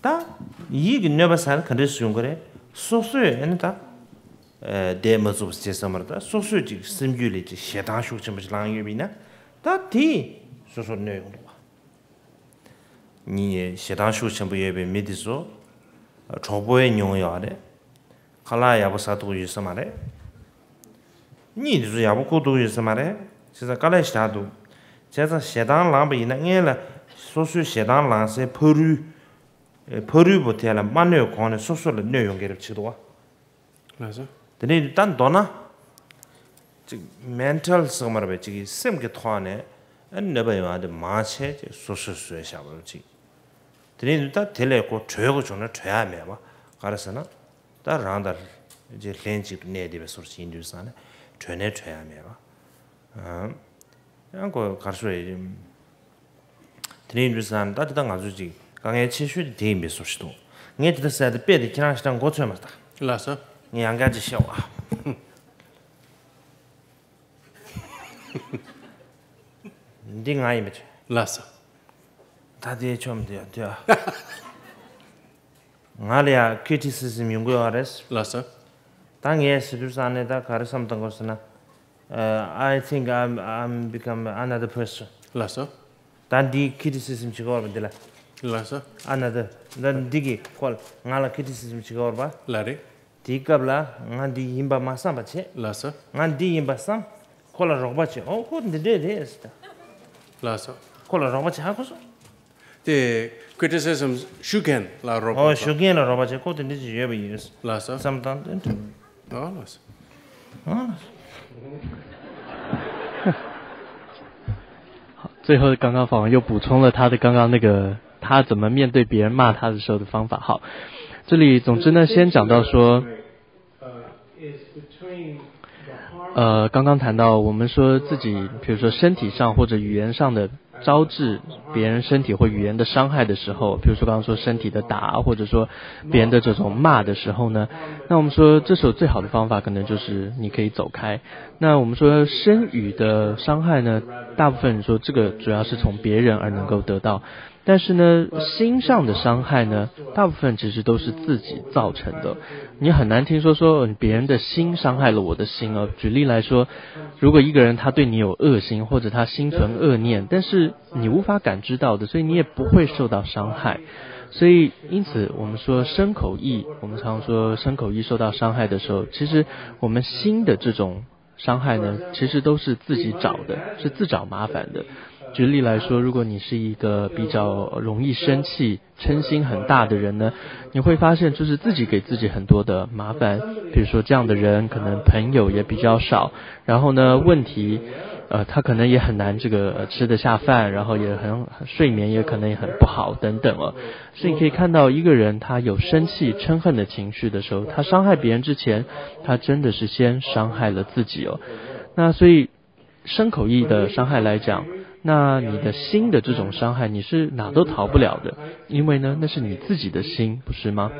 ད་ཡིད་ཀྱི་གནོད་པ་ཟེར་ན་ག་འདྲས་སུ་ཡོང་གི་རེད། སོ་སོས་ཨ་ནི་ད། ཨ། བསྡད་མ་ཚུགས་པ་བྱས་ཙང་མར་ད་སོ་སོའི་ཅིག་སེམས་རྒྱུད་ལ་ཅིག་ཞེ་སྡང་ཤུགས་ཆེན་པོ་ཅིག་ལངས་ཡོད་པ་ཡིན་ན་ད་དེས་སོ་སོར་གནོད་ཡོང་འདུག་བ། ཉིད་ཞེ་སྡང་ཤུགས་ཆེན་པོ་ཡོད་པའི་མི་དེ་ཚོ་གྲོགས་པོ་ཡང་ཉུང་ཡོད་རེད། ཁ་ལག་ཡག་པོ་ཟ་ཐུབ་ཀྱི་ཡོད་ས་མ་རེད། གཉིད་དེ་ཚོ་ཡག་པོ་ཁུག་ཐུབ་ཀྱི་ཡོད་ས་མ་རེད། བྱས་ཙང་དཀའ་ལས་ཞེ་དྲག་འདུག་བྱས་ཙང་ཞེ་སྡང་ལངས་པ་ཡིན་ན་སྔོན་ལ་སོ་སོའི་ཞེ་སྡང་ལངས་སའི་ཕ་རོལ་ཕ་རོལ་པོ་དེ་ལ་མ་གནོད་གོང་ནས་སོ་སོ་ལ་གནོད་ཡོང་གི་རེད་བྱེད་འདུག་བ། ལགས་སོ། དེ་ནས་ད་མདོར་ན། ཅིག་མེན་ཊལ་ཟེར་མ་རེད་པས། ཅིག་སེམས་ཀྱི་ཐོག་ནས་ཨ་གནོད་པ་ཡོང་བ་དེ་མང་ཆེ་ཅིག་སོ་སོས་བཟོས་བཞག་པ་རེད་ཅིག་དེ་ནས་ད་དེ་ལས་ཁོ་གྲོལ་དགོས་བྱུང་ན་གྲོལ་ཡ་མེད་པ། ག་རེ་ཟེར་ན། ད་རང་དང་ཅིག་ལྷན་ཅིག་ཏུ་གནས་བསྡད་པའི་བཟོ་འདྲ་ཅིག་ཡིན་དུས་ཙང་ནས་གྲོལ་ནས་གྲོལ་ཡ་མེད་པ། ཡང་ཁོ་ག་རེ་ཟེར་ཡ། དེ་ནས་ཡིན་དུས་ཙང་ད་དེ་ད་ང་ཚོས་ཅིག་དཀའ་ངལ་ཆེ་ཤོས་དེ་དེ་ཡིན་པའི་བཟོ་ཞིག་འདུག་ངས་དེ་ལྟར་ཟེར་ཏེ་དཔེ་དེ་ཁྱེད་རང་ཞེ་དྲག་མགོ་ཚོས་མ་ད། ལགས་སོ། ངས་ཡང་བསྐྱར་ཅིག་བཤད་པ། འདི་ང་ཡིན་པ་ཆོས། ལགས་སོ། ད་དེ་ཆོམ་དེ་དེ་ང་ལ་ཡ་ཁི་ཊི་སི་སིམ་ཡོང་གི་ཡོད་རེད། ལགས་སོ། ད་ངས་ཟེར་དུས་ཙང་ནས་ད་ག་རེ་བསམ་བཏང་དགོས་ཟེར་ན། Uh, I think I'm, I'm become another person. ལགས་སོ། ད་འདི་ཁི་ཊི་སི་སིམ་བྱེད་ཀྱི་ཡོད་རེད་པ་འདི་ལ། ལགས་སོ། Another. ད་འདི་གིས་ཁོ་ལ་ང་ལ་ཁི་ཊི་སི་སིམ་བྱེད་ཀྱི་ཡོད་རེད་པ། ལགས་རེད། དེའི་སྐབས་ལ་ང་འདི་ཡིན་པ་མ་བསམ་པ་བྱས། ལགས་སོ། ང་འདི་ཡིན་པ་བསམ། ཁོ་ལ་རོགས་པ་བྱས། ཨོ་ཁོ་འདི་འདྲས་རེད་ཟེར། ལགས་སོ། ཁོ་ལ་རོགས་པ་བྱེད་ཧ་གོ་སོང་། དེ་ཁི་ཊི་སི་སིམ་ཞུ་མཁན་ལ་རོགས་པ། ཨོ་ཞུ་མཁན་ལ་རོགས་པ་བྱེད། ཁོ་དེ་འདྲས་ཅིག་ཡོད་པ་ཡིན། ལགས་སོ། བསམ་སྟངས་དེ་འདྲ། ཨོ་ལགས་སོ། ཨོ་ལགས་སོ། 最后，刚刚法王又补充了他的刚刚那个他怎么面对别人骂他的时候的方法。好，这里总之呢，先讲到说，呃，刚刚谈到我们说自己，比如说身体上或者语言上的招致别人身体或语言的伤害的时候，比如说刚刚说身体的打，或者说别人的这种骂的时候呢，那我们说这时候最好的方法可能就是你可以走开。那我们说身语的伤害呢，大部分说这个主要是从别人而能够得到，但是呢，心上的伤害呢，大部分其实都是自己造成的。你很难听说说，嗯，别人的心伤害了我的心啊。举例来说，如果一个人他对你有恶心，或者他心存恶念，但是你无法感知到的，所以你也不会受到伤害。所以，因此我们说身口意，我们常说身口意受到伤害的时候，其实我们心的这种伤害呢，其实都是自己找的，是自找麻烦的。举例来说，如果你是一个比较容易生气、嗔心很大的人呢，你会发现就是自己给自己很多的麻烦。比如说，这样的人可能朋友也比较少，然后呢，问题，呃，他可能也很难这个呃吃得下饭，然后也很睡眠也可能也很不好等等哦。所以你可以看到，一个人他有生气、嗔恨的情绪的时候，他伤害别人之前，他真的是先伤害了自己哦。那所以身口意的伤害来讲，那你的心的这种伤害，你是哪都逃不了的，因为呢，那是你自己的心，不是吗？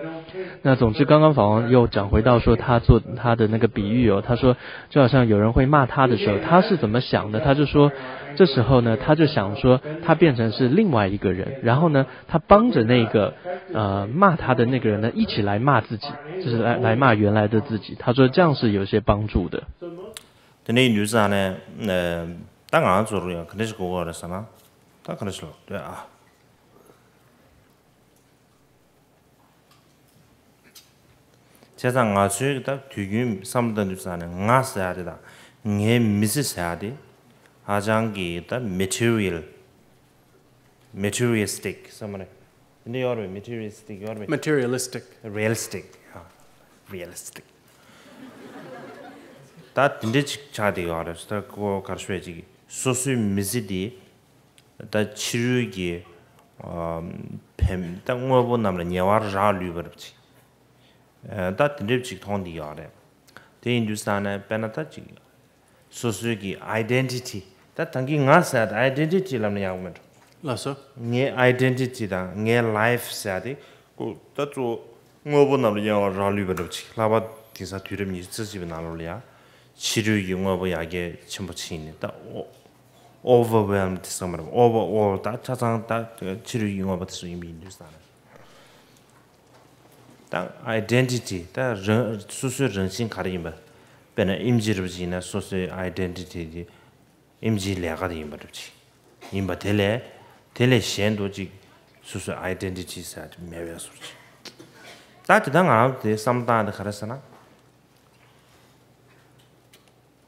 那总之，刚刚法王又讲回到说他做他的那个比喻哦，他说就好像有人会骂他的时候，他是怎么想的？他就说，这时候呢，他就想说他变成是另外一个人，然后呢，他帮着那个呃骂他的那个人呢，一起来骂自己，就是来来骂原来的自己。他说这样是有些帮助的。དེ་ནས་ཡིན་དུས་ཙང་ནས་ད་ང་ཚོར་ཡང་ག་འདྲ་ཞིག་གོ་དགོས་རེད་ཟེར་ན། ད་ག་འདྲ་ཞིག་ལོ་ལྟོས་ཨ། བྱས་ཙང་ང་ཚོའི་ད་དུས་རྒྱུན་བསམ་བློ་བཏང་དུས་ཙང་ནས་ང་ཟེར་ཡ་དེ་དང་ངའི་མི་ཚེ་ཟེར་ཡ་དེ་ཧ་ཅང་གི་ད་མེ་ཊི་རི་ཡལ། མེ་ཊི་རི་ཡལ་སི་ཊིག་བསམ་བློ་འདི་ཡོད་རེད། མེ་ཊི་རི་ཡལ་སི་ཊིག་ཡོད་རེད། མེ་ཊི་རི་ཡལ་སི་ཊིག་རི་ཡལ་སི་ཊིག་ཧ། རི་ཡལ་སི་ཊིག་ད་དེ་འདྲ་ཅིག་ཆགས་བསྡད་ཡོད་རེད། ད་ཁོ་གར་ཤོད་ཅིག་སོ་སོའི་མི་ཚེ་འདི་ད་ཕྱི་རོལ་གྱི་ཨ་བེམ་ད་དངོས་པོ་རྣམས་ལ་ཉེ་བར་རག་ལུས་པ་རབ་ཅིག་ད་དེ་འདྲ་ཅིག་མཐོང་བསྡད་ཡོད་རེད། དེ་ཡིན་དུས་ཙང་ནས་དཔེར་ན་ད་ཅིག་སོ་སོའི་གི་ཨའི་ཌེན་ཊི་ཊི། ད་ད་གིན་ང་ཟེར་ཡ་ད་ཨའི་ཌེན་ཊི་ཊི་ལབ་ན་ཡག་པོ་མེད་འགྲོ། ལགས་སོ། ངའི་ཨའི་ཌེན་ཊི་ཊི་དང་ངའི་ལའིཕ་ཟེར་ཡ་དེ་ཁོ་ད་གཙོ་བོ་དངོས་པོ་རྣམས་ལ་ཉེ་བར་རག་ལུས་པ་འདྲ་པོ་ཅིག་ལྷག་པར་དེང་སང་དུས་རབས་ཉི་ཤུ་རྩ་གཅིག་པའི་ནང་ལོགས་ལ་ཡ་ཕྱི་རོལ་གྱི་དངོས་པོ་ཡར་རྒྱས་ཆེན་པོ་ཕྱིན་ནས་ད་ཨོ་ཨོ་ཝར་ཝེལམ་དེ་ཚང་མ་རེད། ཨོ་ཝར་ཨོལ་ད་ཆ་ཚང་ད་ཕྱི་རོལ་གྱི་དངོས་པོ་དེ་ཚོ་ཡིན་པ་ཡིན་དུས་ཙང་ནས། ད་ཨའི་ཌེན་ཊི་ཊི་ད་རང་སོ་སོའི་རང་བཞིན་ག་རེ་ཡིན་པ། དཔེར་ན་ཨེམ་ཆི་རབ་ཅིག་ཡིན་ན་སོ་སོའི་ཨའི་ཌེན་ཊི་ཊི་དེ་ཨེམ་ཆིའི་ལས་ཀ་དེ་ཡིན་པ་རབ་ཅིག་ཡིན་པ། དེ་ལས་དེ་ལས་གཞན་དུ་ཅིག་སོ་སོའི་ཨའི་ཌེན་ཊི་ཊི་ཟེར་ཡ་དེ་མེད་པའི་བཟོ་ཅིག་ད་དེ་ད་ང་རང་དེ་བསམ་བློ་བཏང་ཡ་དེ་ག་རེ་ཟེར་ན།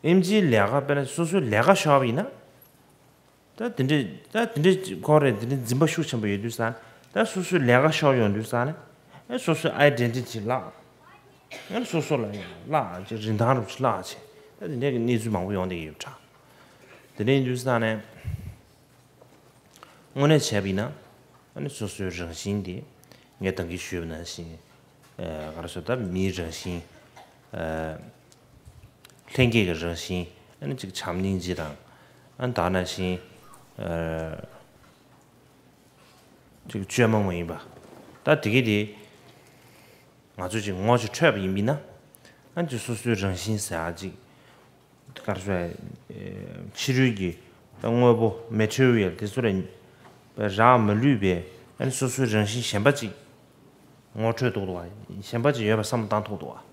ཨེམ་ཆིའི་ལས་ཀ་དཔེར་ན་སོ་སོའི་ལས་ཀ་ཤོར་བ་ཡིན་ན། ད་དེ་འདྲའི་ད་དེ་འདྲའི་ཁོ་རེ་དེ་འདྲའི་འཛིན་པ་ཤུགས་ཆེན་པོ་ཡོད་དུས་ཙང་ད་སོ་སོའི་ལས་ཀ་ཤོར་ཡོང་དུས་ཙང་ནས་ཨེ་སོ་སོའི་ཨའི་ཌེན་ཊི་ཊི་བརླག་ཨེ་སོ་སོ་ལ་ཡང་བརླག་ཅིག་རིན་ཐང་རུ་ཅིག་བརླག་ཅིག་ད་དེ་འདྲའི་གི་གནས་ཚུལ་མང་པོ་ཡོང་བསྡད་ཡོད་པ་འདྲ། དེ་འདྲ་ཡིན་དུས་ཙང་ནས་དངོས་གནས་བྱས་པ་ཡིན་ན་ཨ་ནི་སོ་སོའི་རང་བཞིན་དེ་ངས་ད་གིན་ཞུས་པ་ནང་བཞིན་ག་རེ་ཟེར་ད་མིའི་རང་བཞིན། ལྷན་སྐྱེས་ཀྱི་རང་བཞིན་ཨ་ནི་ཅིག་བྱམས་སྙིང་རྗེ་དང་ཨ་ནི་ད་ནང་བཞིན་ཅིག་བཅོས་མ་མ་ཡིན་པ། ད་དེ་གི་དེ་ང་ཚོ་ཅིག་ངོ་ཅིག་འཕྲོད་པ་ཡིན་པ་ཡིན་ན་ཨ་ནི་ཅིག་སོ་སོའི་རང་བཞིན་ཟེར་ཡ་ཅིག་ག་རེ་ཟེར་ཕྱི་རོལ་གྱི་ད་དངོས་པོ་མེ་ཊི་རི་ཡལ་དེ་ཚོ་ལ་རག་མ་ལུས་པའི་ཨ་ནི་སོ་སོའི་རང་བཞིན་གཞན་པ་ཅིག་ངོ་འཕྲོད་ཐུབ་འདུག་བ། གཞན་པ་ཅིག་ཡོད་པ་བསམ་བློ་བཏང་ཐུབ་འདུག་བ།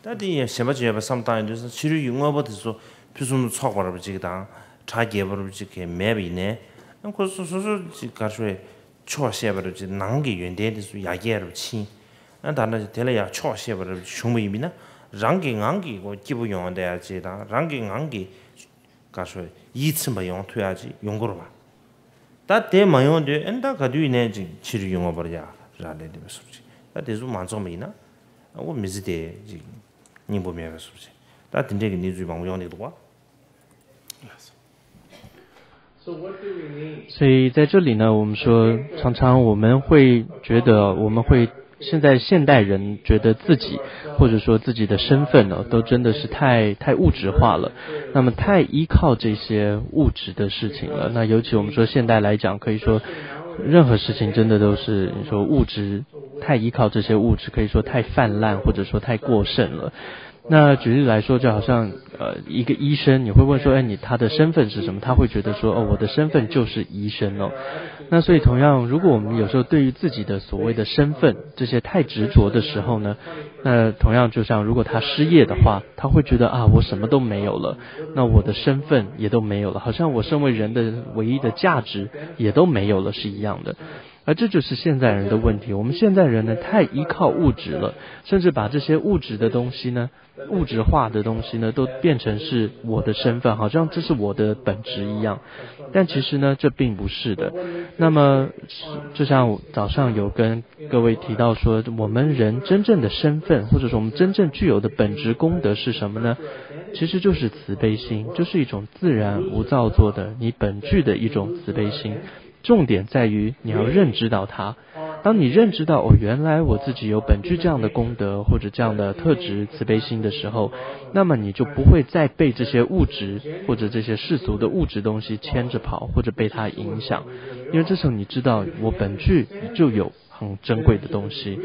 ད་དེ་ཡང་གཞན་པ་ཅིག་ཡོད་པ་བསམ་བློ་བཏང་ཡོང་དུས་ཕྱི་རོལ་གྱི་དངོས་པོ་དེ་ཚོ་ཕུན་སུམ་ཚོགས་པ་རབ་ཅིག་དང་གྲ་རྒྱས་པ་རབ་ཅིག་གི་མེད་པ་ཡིན་ནའི་ཁོ་སོ་སོ་སོ་ཅིག་ག་རེ་ཟེར་ཕྱོགས་ཤེས་པ་རབ་ཅིག་ནང་གི་ཡོན་ཏན་དེ་ཚོ་ཡར་རྒྱས་རབ་ཕྱིན། ད་ནང་བཞིན་དེ་ལ་ཡང་ཕྱོགས་ཤེས་པ་རབ་ཅིག་བྱུང་བ་ཡིན་པ་ཡིན་ན་རང་གི་ངང་གིས་ཁོ་སྐྱིད་པོ་ཡོང་བསྡད་ཡ་ཅིག་དང་རང་གི་ངང་གིས་ག་རེ་ཟེར་ཡིད་ཚིམ་པ་ཡོང་ཐུབ་ཡ་ཅིག་ཡོང་གི་རེད་བ། ད་དེ་མ་ཡོང་དུས་ཨེ་ད་ག་དུས་ནས་ཅིག་ཕྱི་རོལ་གྱི་དངོས་པོར་ཡ་རག་ལས་བསྡད་པའི་བཟོ་འདྲ་ཅིག་ད་དེ་ཚོ་མ་འཛོམས་པ་ཡིན་ན་ཨ་འོ་མི་ཚེ་དེ་ཅིག་སྙིང་པོ་མེད་པའི་བཟོ་འདྲ་ཅིག་ད་དེ་འདྲས་ཀྱི་གནས་ཚུལ་མང་པོ་ཡོང་བསྡད་འདུག་བ། 所以在这里呢，我们说，常常我们会觉得，我们会现在现代人觉得自己，或者说自己的身份呢，都真的是太太物质化了。那么太依靠这些物质的事情了。那尤其我们说现代来讲，可以说任何事情真的都是你说物质太依靠这些物质，可以说太泛滥，或者说太过剩了。那举例来说，就好像呃一个医生，你会问说，哎，你他的身份是什么？他会觉得说，哦，我的身份就是医生哦。那所以同样，如果我们有时候对于自己的所谓的身份这些太执着的时候呢，那同样就像如果他失业的话，他会觉得啊，我什么都没有了，那我的身份也都没有了，好像我身为人的唯一的价值也都没有了是一样的。而这就是现代人的问题。我们现代人呢，太依靠物质了，甚至把这些物质的东西呢，物质化的东西呢，都变成是我的身份，好像这是我的本质一样。但其实呢，这并不是的。那么，就像我早上有跟各位提到说，我们人真正的身份，或者说我们真正具有的本质功德是什么呢？其实就是慈悲心，就是一种自然无造作的你本具的一种慈悲心。重点在于你要认知到它。当你认知到，哦，原来我自己有本具这样的功德或者这样的特质，慈悲心的时候，那么你就不会再被这些物质或者这些世俗的物质东西牵着跑，或者被它影响。因为这时候你知道，我本具就有很珍贵的东西。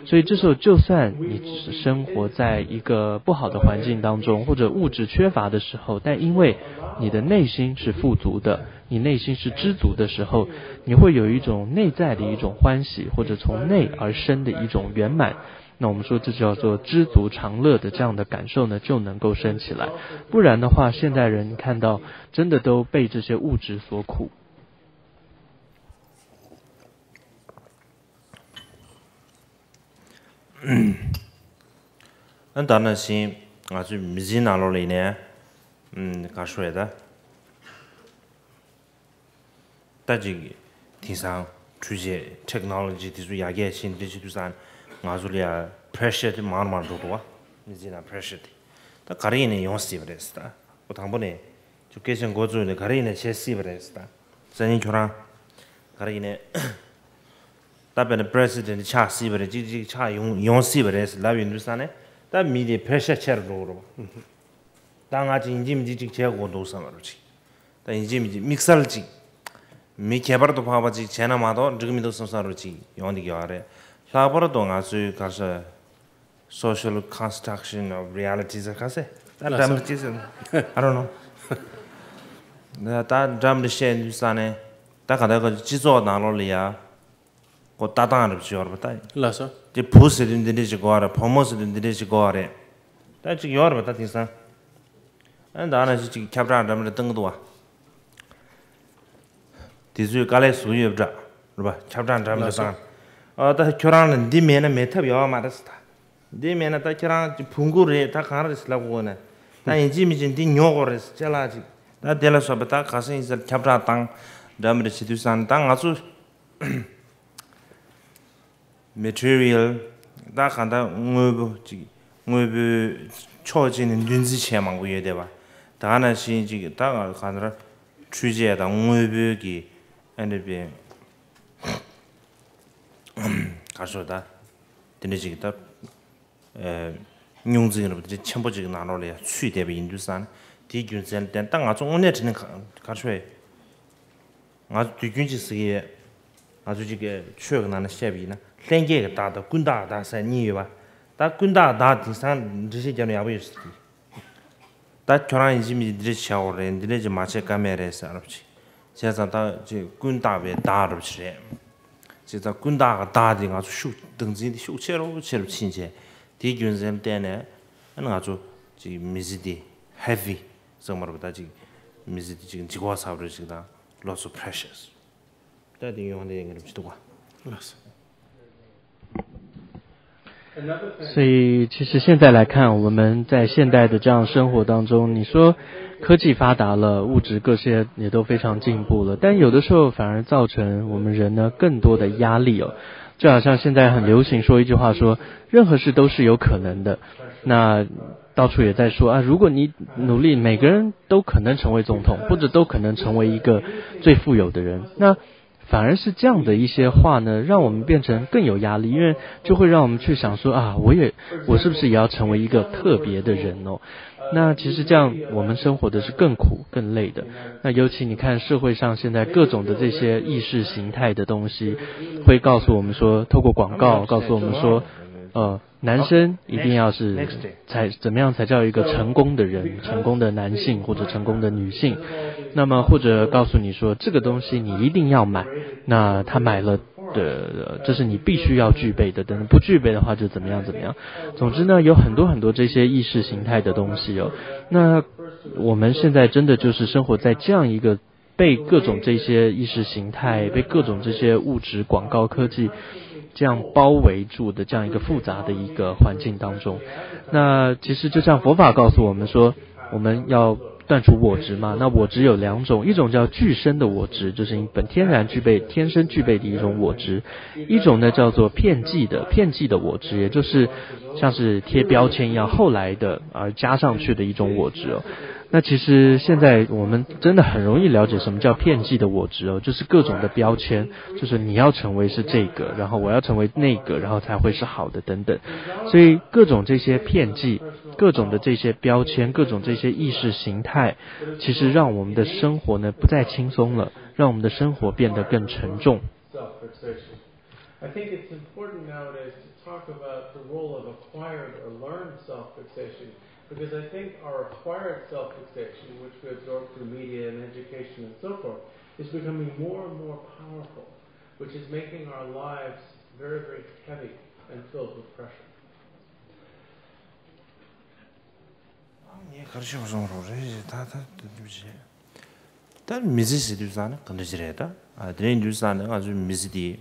所以这时候，就算你生活在一个不好的环境当中，或者物质缺乏的时候，但因为你的内心是富足的，你内心是知足的时候，你会有一种内在的一种欢喜，或者从内而生的一种圆满。那我们说这叫做知足常乐的这样的感受呢，就能够升起来。不然的话，现代人看到真的都被这些物质所苦。 ཨ་ད་ནང་བཞིན་ང་ཚོའི་མི་ཚེའི་ནང་ལོགས་ལ་ཡིན་ནའི་ཨམ་ག་ཤོད་ད། ད་ཅིག་དེང་སང་འཕྲུལ་ཆས་ཊེག་ནོ་ལོ་ཇི་དེ་ཚོ་ཡར་རྒྱས་ཕྱིན་དེ་བྱེད་དུས་ཙང་ང་ཚོ་ལ་ཡ་པི་རེ་ཤར་དེ་མང་རུ་མང་རུ་འགྲོ་འདུག་བ། མི་ཚེའི་ནང་པི་རེ་ཤར་དེ་ད་ག་རེ་ཡིན་ནའི་ཡོང་སྲིད་པ་རེད་ཟེར། ད་ཁོ་དང་པོ་ནས་ཅིག་སྐད་ཆ་འགོ་བཙུགས་ནས་ག་རེ་ཡིན་ནའི་བྱེད་སྲིད་པ་རེད་ཟེར། ད་སང་ཉིན་ཁྱོད་རང་ག་རེ་ཡིན་ནའི་ད་དཔེར་ན་པི་རེ་སི་ཌེན་ཊི་ཆགས་སྲིད་པ་རེད། ཅིག་ཅིག་ཆགས་ཡོང་ཡོང་སྲིད་པ་རེད་ཟེར་ལབ་ཡོང་དུས་ཙང་ནས་ད་མི་དེ་པི་རེ་ཤར་ཆེ་རུ་འགྲོ་གི་རེད་བ། ད་ང་ཅིག་ཡིན་གཅིག་མིན་གཅིག་ཅིག་བྱེད་དགོས་འདུག་བསམ་པ་རུ་ཅིག་ད་ཡིན་གཅིག་མིན་གཅིག་དམིགས་བསལ་ཅིག་མི་ཁྱད་པར་དུ་འཕགས་པ་ཅིག་བྱས་ན་མ་གཏོགས་འགྲིག་གི་མི་འདུག་བསམ་བསམ་རུ་ཅིག་ཡོང་གི་ཡོད་རེད། ལྷག་པར་དུ་ང་ཚོའི་ག་ས་social construction of reality ཟེར་ག་ཟེར། ད་ལགས་སོ། འདྲ་མི་ཅི་ཟེར། I don't know། ད་ད་འདྲ་མི་བཤད་དུས་ཙང་ནས་ད་ག་ད་ག་སྤྱི་ཚོགས་ནང་ལོགས་ལ་ཡ་ཁོ་ལྟ་སྟངས་རབ་ཅིག་ཡོད་རེད་པ་ད། ལགས་སོ། དེ་བུ་ཟེར་དུས་འདི་འདྲས་ཅིག་དགོས་རེད། བུ་མོ་ཟེར་དུས་འདི་འདྲས་ཅིག་དགོས་རེད། ད་ཅིག་ཡོད་རེད་པ་ད་དེང་སང་། ཨ་ད་ནང་བཞིན་ཅིག་ཁྱབ་བསྒྲགས་འདྲ་མི་འདྲ་གཏོང་གི་འདུག་བ། དེ་ཚོས་དཀའ་ལས་བཟོ་གི་ཡོད་པ་འདྲ་རེད་པ། ཁྱབ་བསྒྲགས་འདྲ་མི་འདྲ་བཏང་། ཨ་ད་ཁྱོད་རང་ལ་འདི་མེད་ན་མེད་ཐབས་ཡོད་མ་རེད་ཟེར་ད། འདི་མེད་ན་ད་ཁྱེད་རང་ཅིག་བུ་འགོ་རེད་ད་གང་རེད་ཟེར་ལབ་དགོས་ན། ད་ཡིན་གཅིག་མིན་གཅིག་འདི་ཉོ་དགོས་རེད་ཟེར་ཅ་ལག་ཅིག་ད་དེ་ལ་སོགས་པ་ད་ག་ས་ཡིན་ཟེར་ཁྱབ་བསྒྲགས་བཏང་འདྲ་མི་འདྲ་བྱེད་དུས་ཙང་ད་ང་ཚོ། མེ་ཊི་རི་ཡལ། ད་གང་ལྟར་དངོས་པོ་ཅིག་དངོས་པོའི་ཕྱོགས་གཅིག་ནས་འདུ་འཛི་བྱས་མང་པོ་ཡོད་བསྡད་པ། ད་ག་ནང་བཞིན་ཅིག་ད་གང་ལྟར་འཕྲུལ་ཆས་དང་དངོས་པོའི་གི་ཨ་ནི་པའི་ག་རེ་ཟེར་ད། དེ་འདྲ་ཅིག་ད་ཨེ་རྙོག་འཛིང་རབ་དེ་འདྲ་ཆེན་པོ་ཅིག་ནང་ལོགས་ལ་ཡང་ཚུད་བསྡད་པ་ཡིན་དུས་ཙང་ནས་དེའི་རྒྱུ་མཚན་ལ་བརྟེན་ད་ང་ཚོ་དངོས་གནས་དྲང་གནས་ག་ག་རེ་ཟེར། ང་ཚོ་དུས་རྒྱུན་གཅིག་ཟེར་གྱི་ཡོད། ང་ཚོ་གཅིག་གི་ཆོས་ཀྱི་ནང་ན་བཤད་པ་ཡིན་ན་ལྷན་སྐྱེས་ཀྱི་བདག་དང་ཀུན་བཏགས་བདག་ཟེར་གཉིས་ཡོད་པ། ད་ཀུན་བཏགས་བདག་དེང་སང་འགྲེལ་བཤད་རྒྱབ་ན་ཡག་པོ་ཡོད་ཟེར་གྱི། ད་ཁྱོད་རང་ཡིན་གཅིག་མིན་གཅིག་འདི་འདྲས་བྱེད་དགོས་རེད། འདི་འདྲས་ཅིག་མ་བྱེད་ཀ་མེད་རེད་ཟེར་རབ་ཅིག་བྱས་ཙང་ད་ཅིག་ཀུན་བཏགས་པའི་བདག་རབ་ཅིག་རེད། བྱས་ཙང་ཀུན་བཏགས་ཀྱི་བདག་དེ་ང་ཚོ་ཤུགས་བདག་འཛིན་དེ་ཤུགས་ཆེ་རུ་ཆེ་རུ་ཕྱིན་བྱས་དེའི་རྒྱུ་མཚན་ལ་བརྟེན་ནས་ཨ་ནི་ང་ཚོ་ཅིག་མི་ཚེ་འདི་ཧེ་བི་ཟེར་མ་རེད་པ། ད་ཅིག་མི་ཚེ་འདི་ཅིག་འཇིགས་པ་ཚ་པོ་རེ་ཅིག་དང་lots of pressures། ད་དེ་ཡོང་དེ་ཡིན་གྱི་རེད་ཅི་འདུག་ག་ལགས་སོ། 所以，其实现在来看，我们在现代的这样生活当中，你说科技发达了，物质各些也都非常进步了，但有的时候反而造成我们人呢更多的压力哦。就好像现在很流行说一句话说，任何事都是有可能的。那到处也在说啊，如果你努力，每个人都可能成为总统，或者都可能成为一个最富有的人。那 反而是这样的一些话呢，让我们变成更有压力，因为就会让我们去想说啊，我也，我是不是也要成为一个特别的人哦？那其实这样我们生活的是更苦、更累的。那尤其你看社会上现在各种的这些意识形态的东西，会告诉我们说，透过广告告诉我们说，呃，男生一定要是才，怎么样才叫一个成功的人，成功的男性或者成功的女性。那么或者告诉你说，这个东西你一定要买，那他买了的，这是你必须要具备的，等等，不具备的话就怎么样怎么样。总之呢，有很多很多这些意识形态的东西哦。那我们现在真的就是生活在这样一个被各种这些意识形态、被各种这些物质、广告、科技这样包围住的这样一个复杂的一个环境当中。那其实就像佛法告诉我们说，我们要断除我执嘛。那我执有两种，一种叫具身的我执，就是你本天然具备、天生具备的一种我执；一种呢叫做片剂的、片剂的我执，也就是像是贴标签一样，后来的而加上去的一种我执哦。那其实现在我们真的很容易了解什么叫片剂的我执哦，就是各种的标签，就是你要成为是这个，然后我要成为那个，然后才会是好的等等。所以各种这些片剂，各种的这些标签，各种这些意识形态，其实让我们的生活呢不再轻松了，让我们的生活变得更沉重。 I think it's important nowadays to talk about the role of acquired or learned self fixation, because I think our acquired self fixation, which we absorb through media and education and so forth, is becoming more and more powerful, which is making our lives very, very heavy and filled with pressure. ངས་གར་ཤོག་སོང་རོགས་རེད་ད་ད་ད་ད་ད་མི་ཚེ་ཟེར་དུས་ཙང་ནས་ག་འདྲ་ཞིག་རེད་ད། ཨ་དེ་རིང་དུས་ཙང་ནས་ང་ཚོའི་མི་ཚེ་དེ།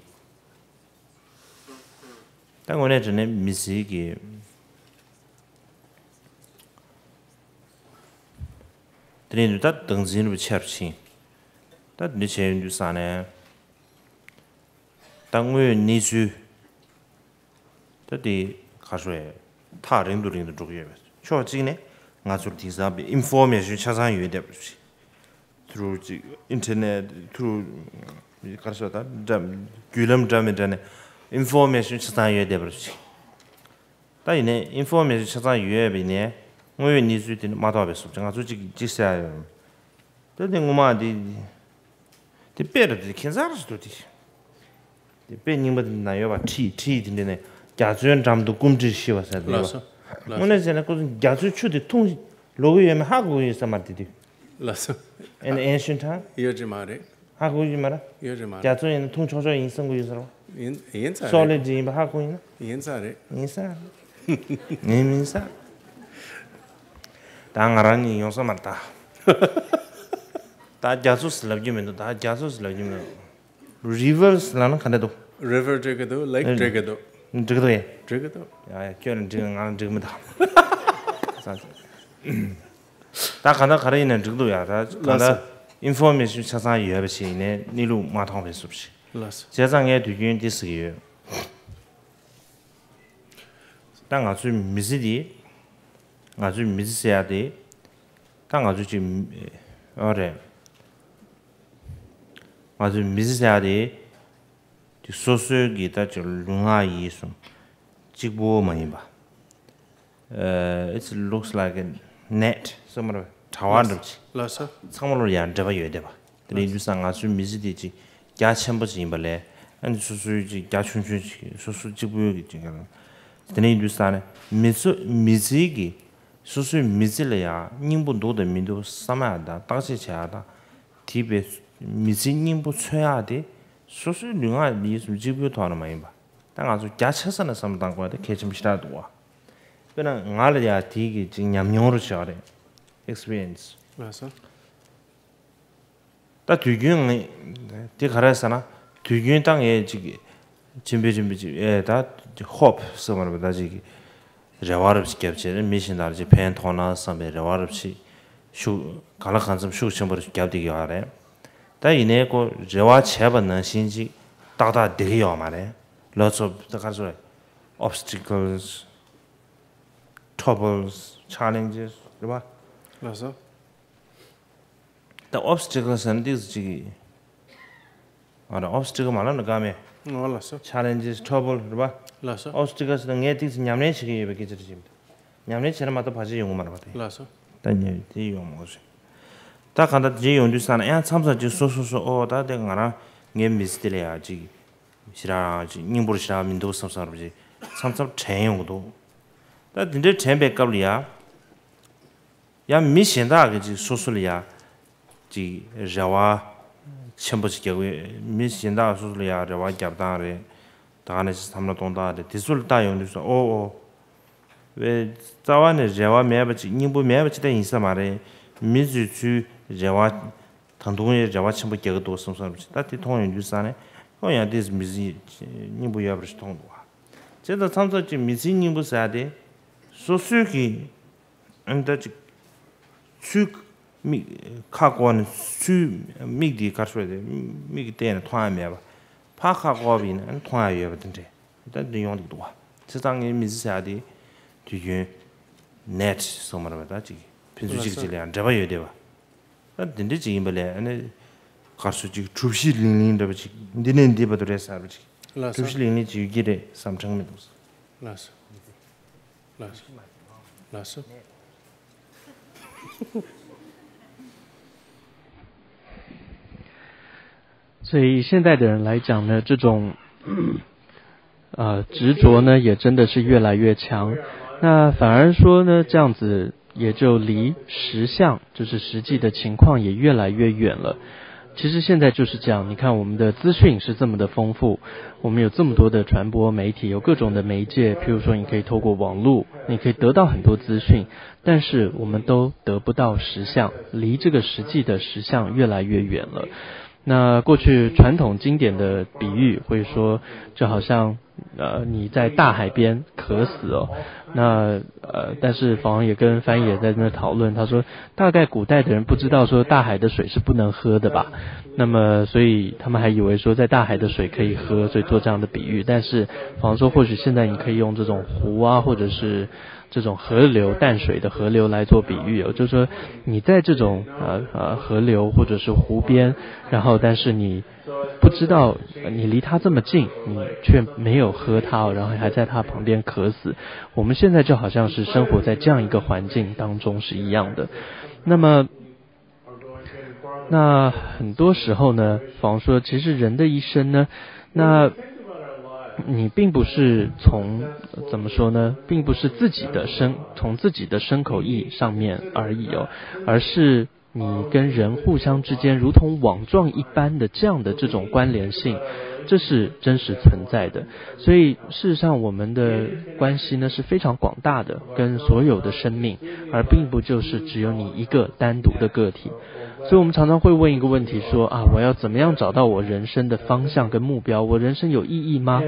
ད་དངོས་གནས་དྲང་གནས་མི་ཚེ་གི་དེ་རིང་དུས་ད་བདག་འཛིན་རུ་ཆེར་ཕྱིན། ད་འདི་བྱས་ཡོང་དུས་ཙང་ནས་ད་དངོས་ཡོད་གནས་ཚུལ། ད་དེ་ག་ཤོད་ཡ། ཐག་རིང་དུ་རིང་དུ་འགྲོ་གི་ཡོད་པས། ཕྱོགས་གཅིག་ནས་ང་ཚོར་དེང་སང་པའི་ཨིན་ཕོར་མེ་ཤོན་ཆ་ཚང་ཡོད་བསྡད་པ་ཞིག་ཐུ་རུ་ཅིག་ཨིན་ཊར་ནེཊ་ཐུ་རུ་ག་ཤོད་ད་འདྲ་བརྒྱུད་ལམ་འདྲ་མི་འདྲ་ནས་ཨིན་ཕོར་མེ་ཤོན་ཆ་ཚང་ཡོད་བསྡད་པ་ཞིག་ད་ཡིན་ནའི་ཨིན་ཕོར་མེ་ཤོན་ཆ་ཚང་ཡོད་པ་ཡིན་ནའི་དངོས་ཡོད་གནས་ཚུལ་དེ་ནི་མ་རྟོགས་པའི་བཟོ་ཅིག་ང་ཚོ་ཅིག་ཅིག་ཟེར་ཡ་ཡོད། ད་དེ་ངོ་མ་དེ། དེ་དཔེ་རེད་དེ་ཁྱད་མཚར་ཞིག་འདུག་དེ། དེ་དཔེ་རྙིང་པ་དེ་ན་ཡོད་པ་ཁྲིད་ཁྲིད་དེ་འདྲ་ནས་རྒྱ་མཚོའི་འགྲམ་དུ་སྐོམ་དྲིས་ཤི་བ་ཟེར་དེ་ཡོད་པ། དངོས་གནས་བྱས་ན་ཁོ་ཚོ་རྒྱ་མཚོའི་ཆུ་དེ་འཐུང་ལོག་གི་ཡོད་མེད་ཧ་གོ་གི་ཡོད་ས་མ་རེད་དེ་དུས། ལགས་སོ། ཨེན་ཨེན་ཤན་ཊ། ཡོད་ཀྱི་མ་རེད། ཧ་གོ་གི་མ་རེད། ཡོད་ཀྱི་མ་རེད། རྒྱ་མཚོ་ཡིན་ན་འཐུང་ཆོག་ཆོག་ཡིན་བསམ་གི་ཡོད་ས་རེད། ཡིན་ཡིན་ས་རེད། སོ་ལེ་ཌི་ཡིན་པ་ཧ་གོ་ཡིན་ན། ཡིན་ས་རེད། ཡིན་ས་རེད། ངས་མིན་ས། ད་ང་རང་གཉིས་ཡོང་ས་མ་རེད་ད། ད་རྒྱ་མཚོ་ཟེར་ལབ་རྒྱུ་མི་འདུག་ད་རྒྱ་མཚོ་ཟེར་ལབ་རྒྱུ་མི་འདུག་རི་ཝར་ཟེར་ལབ་ན་ག་འདྲ་འདུག་རི་ཝར་འགྲིག་གི་འདུག་ལེག་འགྲིག་གི་འདུག་འགྲིག་གི་འདུག་ཡེ། འགྲིག་གི་འདུག་ཡ་ཡ་ཁྱོད་ལ་འགྲིག་ང་ལ་འགྲིག་མི་འདུག་ད་ག་འདྲ་ག་རེ་ཡིན་ན་འགྲིག་འདུག་ཡ་ད་ག་འདྲ་ལགས་སོ། ཨིན་ཕོར་མེ་ཤོན་ཆ་ཚང་ཡོད་པ་ཞིག་ཡིན་ནའི་གནས་ལུགས་མ་མཐོང་བའི་བཟོ་ཞིག་ལགས་སོ། བྱས་ཙང་ངས་དུས་རྒྱུན་འདི་ཟེར་གྱི་ཡོད། ད་ང་ཚོའི་མི་ཚེ་འདི། ང་ཚོའི་མི་ཚེ་ཟེར་ཡ་དེ། ད་ང་ཚོ་ཅིག་ཨོ་རེད། ང་ཚོའི་མི་ཚེ་ཟེར་ཡ་དེ། དེ་སོ་སོའི་གི་ད་ཅིག་ལུས་ངག་ཡིད་གསུམ་གཅིག་པོ་མ་ཡིན་པ། ཨ། It looks like a net. སོ་མ་རེད་དྲ་བ་འདྲ་པོ་ཅིག་ལགས་སོ། ཚང་མ་ལོར་ཡང་འབྲེལ་བ་ཡོད་བསྡད་པ། དེ་ལས་ཡིན་དུས་ཙང་ང་ཚོའི་མི་ཚེ་དེ་ཅིག་རྒྱ་ཆེན་པོ་ཅིག་ཡིན་པ་ལས་ཨ་ནི་སོ་སོའི་ཅིག་རྒྱ་ཆུང་ཆུང་ཅིག་སོ་སོ་གཅིག་པུའི་གི་ཅིག་ཡང་། དེ་ལས་ཡིན་དུས་ཙང་ནས་མི་ཚོ་མི་ཚེ་གི་སོ་སོའི་མི་ཚེ་ལ་ཡང་སྙིང་པོ་འདུག་དང་མི་འདུག་བསམ་ཡ་དང་བརྟག་དཔྱད་བྱེད་ཡ་དང་། དེ་བས་མི་ཚེ་སྙིང་པོ་འཚོལ་ཡ་དེ་སོ་སོའི་ལུས་ངག་ཡིད་གསུམ་གཅིག་པུའི་ཐོག་ནས་མ་ཡིན་པ། ད་ང་ཚོ་རྒྱ་ཆེ་ས་ནས་བསམ་བློ་བཏང་དགོས་ཡ་དེ་གལ་ཆེན་པོ་ཞེ་དྲག་འདུག་བ། དཔེར་ན་ང་ལ་ཡ་དེའི་གི་ཅིག་ཉམས་མྱོང་རུ་བྱས་པ་རེད། Experience། ལགས་སོ། ད་དུས་རྒྱུན་ངས་དེ་ག་རེ་ཟེར་ན་དུས་རྒྱུན་ད་ངས་ཅིག་ཆེན་པོའི་ཆེན་པོའི་ཅིག་ཨེ་ད་ཧོབ་ཟེར་བ་རེད་པ། ད་ཅིག་རེ་བ་རབ་ཅིག་བརྒྱབ་བྱས་ནས་མི་གཞན་དག་ལ་ཅིག་ཕན་ཐོགས་ན་བསམ་པའི་རེ་བ་རབ་ཅིག་ཤུགས་གང་ལ་གང་འཚམ་ཤུགས་ཆེན་པོ་རེ་བརྒྱབ་བསྡད་ཀྱི་ཡོད་རེད། ད་ཡིན་ནའི་ཁོ་རེ་བ་བྱས་པ་ནང་བཞིན་ཅིག་ཏག་ཏག་བསྡད་ཀྱི་ཡོད་མ་རེད། Lots of ད་ག་རེ་ཟེར་དགོས་རེད། Obstacles, troubles, challenges རེད་པ། ལགས་སོ། ད་obstacle ཟེར་ན་ཏིག་ཙམ་ཅིག་ཨ་ར་obstacle མ་ལབ་ན་དགའ་མེད། ཨོ་ལགས་སོ། Challenges, trouble རེད་པ། ལགས་སོ། Obstacle ཟེར་ན་ངས་ཏིག་ཙམ་ཉམས་ལེན་བྱེད་ཀྱི་ཡོད་པའི་སྐད་ཆ་རེད་ཅིག་ཉམས་ལེན་བྱས་ན་མ་གཏོགས་བར་ཆད་ཡོང་གི་མ་རེད་པ་དེ། ལགས་སོ། ད་ཉེ་དེ་ཡོང་མོ་ཟེར། ད་གང་ལྟར་དེ་ཡོང་དུས་ས་ན་ཡང་མཚམས་མཚམས་ཅིག་སོ་སོ་སོ་ཨོ་ད་དེ་ང་རང་ངའི་མི་ཚེ་དེ་ལ་ཡ་ཅིག་ཞེ་དྲག་ཅིག་སྙིང་པོར་ཞེ་དྲག་མི་འདུག་བསམ་བསམ་རབ་ཅིག་མཚམས་མཚམས་དྲན་ཡོང་གི་འདུག་ད་དེ་འདྲའི་དྲན་པའི་སྐབས་ལ་ཡ། ཡང་མི་གཞན་དག་གིས་ཅིག་སོ་སོ་ལ་ཡ་ཅིག་རེ་བ་ཆེན་པོ་ཅིག་རྒྱག་གི་ཡོད། མི་གཞན་དག་སོ་སོ་ལ་ཡ་རེ་བ་རྒྱབ་སྟངས་རེད། ད་ག་ནས་ཅིག་བསམ་བློ་གཏོང་སྟངས་རེད། དེ་ཚོ་ལ་བལྟ་ཡོང་དུས་སོ་ཨོ་ཨོ། བས་རྩ་བ་ནས་རེ་བ་མེད་པ་ཅིག་སྙིང་པོ་མེད་པ་ཅིག་ད་ཡིན་ས་མ་རེད། མི་ཚོའི་ཚུལ་རེ་བ་ད་ ད་དུང་ཡང་རེ་བ་ཆེན་པོ་རྒྱག་གི་འདུག་བསམ་བསམ་རེད། ད་དེ་མཐོང་ཡོང་དུས་ཙང་ནས་ཁོ་ཡང་དེ་མི་ཚེ་སྙིང་པོ་ཡོད་པ་རེད་མཐོང་འདུག་བ། བྱས་ཙང་མཚམས་མཚམས་ཀྱི་མི་ཚེའི་སྙིང་པོ་ཟེར་ཡ་དེ་སོ་སོའི་གི་ཨ་ནི་ད་ཅིག་ཚུར་མིག་ཁ་བསྐོར་ནས་ཚུར་མིག་དེ་གར་སོ་དེ་མིག་གིས་བལྟས་ནས་མཐོང་ཡ་མེད་པ། ཕར་ཁ་བསྐོར་བ་ཡིན་ན་ཨ་ནི་མཐོང་ཡ་ཡོད་པ་དེ་འདྲས། ད་འདི་ཡོང་འདུག་འདུག་བ། བྱས་ཙང་ངའི་མི་ཚེ་ཟེར་ཡ་དེ་དུས་རྒྱུན་ནེཊ་སོང་མ་རེད་པ། ད་ཅིག་ཕན་ཚུན་གཅིག་གཅིག་ལ་ཡང་འབྲེལ་བ་ཡོད་བསྡད་པ། ད་འདི་འདྲ་ཅིག་ཡིན་པ་ལས་ཨ་ནི་གར་སོ་ཅིག་གྲུ་བཞི་ལིང་ལིང་འདྲ་པོ་ཅིག་འདི་ནས་འདི་བར་དུ་རེད་ཟེར་བ་ཅིག་ལགས་སོ། གྲུ་བཞི་ལིང་ལིང་ཅིག་ཡོད་ཀྱི་རེད་བསམ་དྲན་མི་འདུག་ལགས་སོ། ལགས་སོ། ལགས་སོ། 所以现代的人来讲呢，这种呃，执着呢，也真的是越来越强。那反而说呢，这样子也就离实相，就是实际的情况也越来越远了。其实现在就是这样，你看我们的资讯是这么的丰富，我们有这么多的传播媒体，有各种的媒介，譬如说你可以透过网络，你可以得到很多资讯，但是我们都得不到实相，离这个实际的实相越来越远了。那过去传统经典的比喻会说，就好像呃，你在大海边渴死哦。那呃，但是房也跟翻译也在那讨论，他说大概古代的人不知道说大海的水是不能喝的吧？那么所以他们还以为说在大海的水可以喝，所以做这样的比喻。但是房说或许现在你可以用这种湖啊，或者是这种河流、淡水的河流来做比喻哦，就是说你在这种呃呃河流或者是湖边，然后但是你不知道，呃你离他这么近，你却没有喝他，然后还在他旁边渴死。我们现在就好像是生活在这样一个环境当中是一样的。那么，那很多时候呢，比方说，其实人的一生呢，那你并不是从，怎么说呢，并不是自己的生，从自己的身口意上面而已哦，而是你跟人互相之间如同网状一般的这样的这种关联性，这是真实存在的。所以事实上，我们的关系呢是非常广大的，跟所有的生命，而并不就是只有你一个单独的个体。所以我们常常会问一个问题说啊，我要怎么样找到我人生的方向跟目标？我人生有意义吗？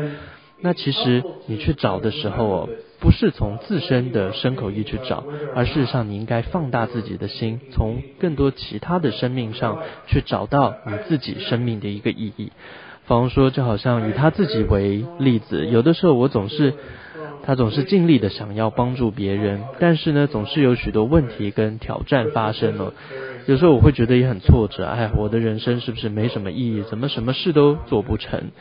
那其实你去找的时候哦，不是从自身的身口意去找，而事实上你应该放大自己的心，从更多其他的生命上去找到你自己生命的一个意义。比方说，就好像以他自己为例子，有的时候我总是，他总是尽力的想要帮助别人，但是呢，总是有许多问题跟挑战发生了。有时候我会觉得也很挫折，哎，我的人生是不是没什么意义？怎么什么事都做不成？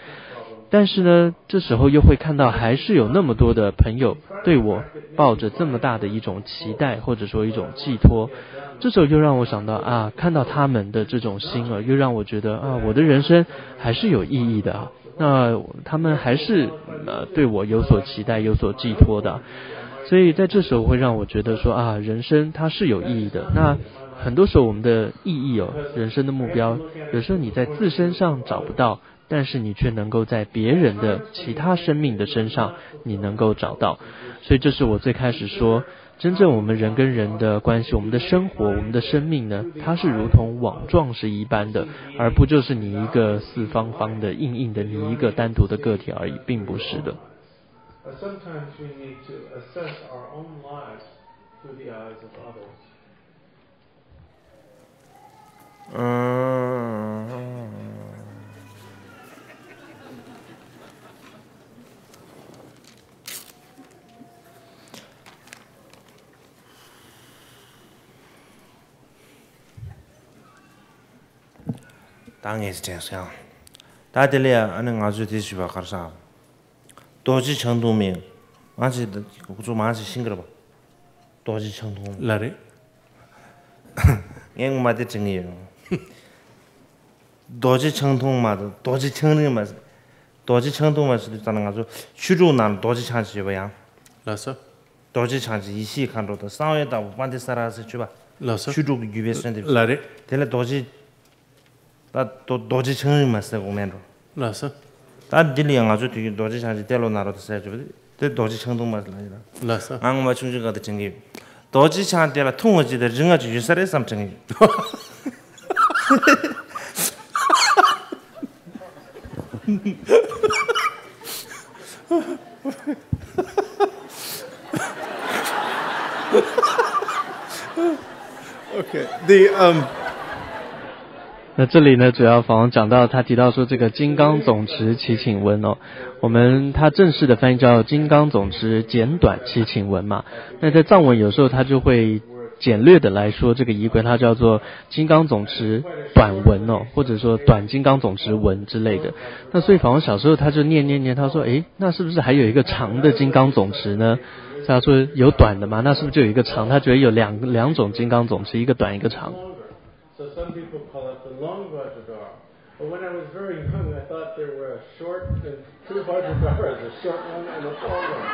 但是呢，这时候又会看到还是有那么多的朋友对我抱着这么大的一种期待，或者说一种寄托，这时候又让我想到啊，看到他们的这种心啊，又让我觉得啊，我的人生还是有意义的啊。那他们还是呃对我有所期待、有所寄托的，所以在这时候会让我觉得说啊，人生它是有意义的。那很多时候我们的意义哦，人生的目标，有时候你在自身上找不到，但是你却能够在别人的其他生命的身上，你能够找到。所以这是我最开始说，真正我们人跟人的关系，我们的生活，我们的生命呢，它是如同网状是一般的，而不就是你一个四方方的、硬硬的，你一个单独的个体而已，并不是的。 Sometimes we need to assess our own lives through the eyes of others. 嗯，ད་ངས་དྲན་སོང་། ད་དེ་ལས་ཨ་ནི་ང་ཚོས་དེ་ཞུས་པ་གར་སོང་། རྡོ་རྗེ་འཆང་ཐུང་མིན། ང་ཚོས་ཁོ་ཚོ་མང་ཆེ་ཤེས་ཀྱི་རེད་པ། རྡོ་རྗེ་འཆང་ཐུང་། ལགས་རེད། ངས་ངོ་མ་དེ་དྲན་གྱི་ཡོད། རྡོ་རྗེ་འཆང་ཐུང་མ་དང་རྡོ་རྗེ་འཆང་རིང་མ་ཟེར། རྡོ་རྗེ་འཆང་ཐུང་མ་ཟེར་དུས་ཙམ་ན་ང་ཚོ་ཆོས་དྲུག་ནང་ལ་རྡོ་རྗེ་འཆང་ཞེས་པ་ཡང་། ལགས་སོ། རྡོ་རྗེ་འཆང་ཞེས་ཡེ་ཤེས་མཁའ་འགྲོ་དང་གསང་བའི་བདག་པོ་དཔལ་ལྡན་ས་ར་ཟེར་མཆོད་པ། ལགས་སོ། ཆོས་དྲུག་གི་བརྒྱུད་པའི་གསོལ་འདེབས། ལགས་རེད། དེ་ལས་རྡོ་རྗེ། ད་རྡོ་རྡོ་རྗེ་འཆང་རིང་མ་ཟེར་དགོས་མེད་འགྲོ། ལགས་སོ། ད་འདི་ལ་ཡང་ང་ཚོ་དུས་རྒྱུན་རྡོ་རྗེ་འཆང་ཞེས་གཏད་ལོ་ན་རོ་དང་ཟེར་གྱི་ཡོད་པ་དེ་རྡོ་རྗེ་འཆང་ཐུང་མ་ཟེར་ལ་ཡིན་ལ། ལགས་སོ། ང་ངོ་མ་ཆུང་ཆུང་སྒང་དུ་དྲན་གྱི་ཡོད། རྡོ་རྗེ་འཆང་དེ་ལ་ཐུང་བ་ཅིག་དང་རིང་བ་ཅིག་ཡོད་ས་རེད་བསམ་དྲན་གྱི་ཡོད། Okay, the um. 那这里呢，主要访问讲到他提到说这个金刚总持祈请文哦，我们它正式的翻译叫金刚总持简短祈请文嘛。那在藏文有时候它就会简略的来说这个仪轨，它叫做金刚总持短文哦，或者说短金刚总持文之类的。那所以访问小时候他就念念念，他说，诶，那是不是还有一个长的金刚总持呢？他说有短的嘛，那是不是就有一个长？他觉得有两两种金刚总持，一个短一个长。 So some people call it the long Vajradhara. But when I was very young, I thought there were a short and two Vajradharas, a short one and a tall one.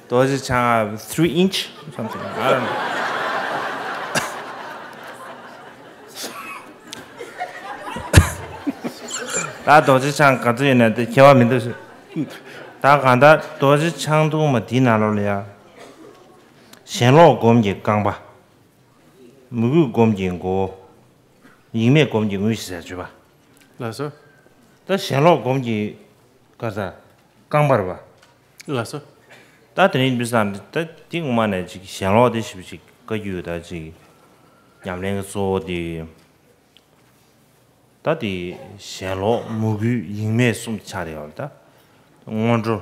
多少长啊？Three inch something. I don't know. ད་རྡོ་རྗེ་འཆང་ག་ཚོད་ཡོད་ན་དེ་ཁྱད་པར་མི་འདུག་ཟེར། ད་གང་ལྟར་རྡོ་རྗེ་འཆང་ཐུང་མ་དེའི་ནང་ལོགས་ལ་ཡ། ཞེན་ལོག་སྒོམ་གྱི་རྐང་པ། མོས་གུས་སྒོམ་གྱི་མགོ་བོ། ཡིན་མེད་སྒོམ་གྱི་ངོས་ཤིག་ཟེར་བརྗོད་པ། ལགས་སོ། ད་ཞེན་ལོག་སྒོམ་གྱི་ག་ས་རྐང་པ་རེད་པ། ལགས་སོ། ད་དེ་རིང་འདི་སང་ད་དེ་ངོ་མ་ནས་ཅིག་ཞེན་ལོག་དེ་ཞིབ་ཅིག་བཀའ་བརྒྱུད་ད་ཅིག་ཉམས་ལེན་གྱི་གཙོ་བོ་དེ། ད་དེ་ཞེན་ལོག་མོས་གུས་ཡིན་མེད་གསུམ་ཆགས་བསྡད་ཡོད་རེད་ད། སྔོན་འགྲོ།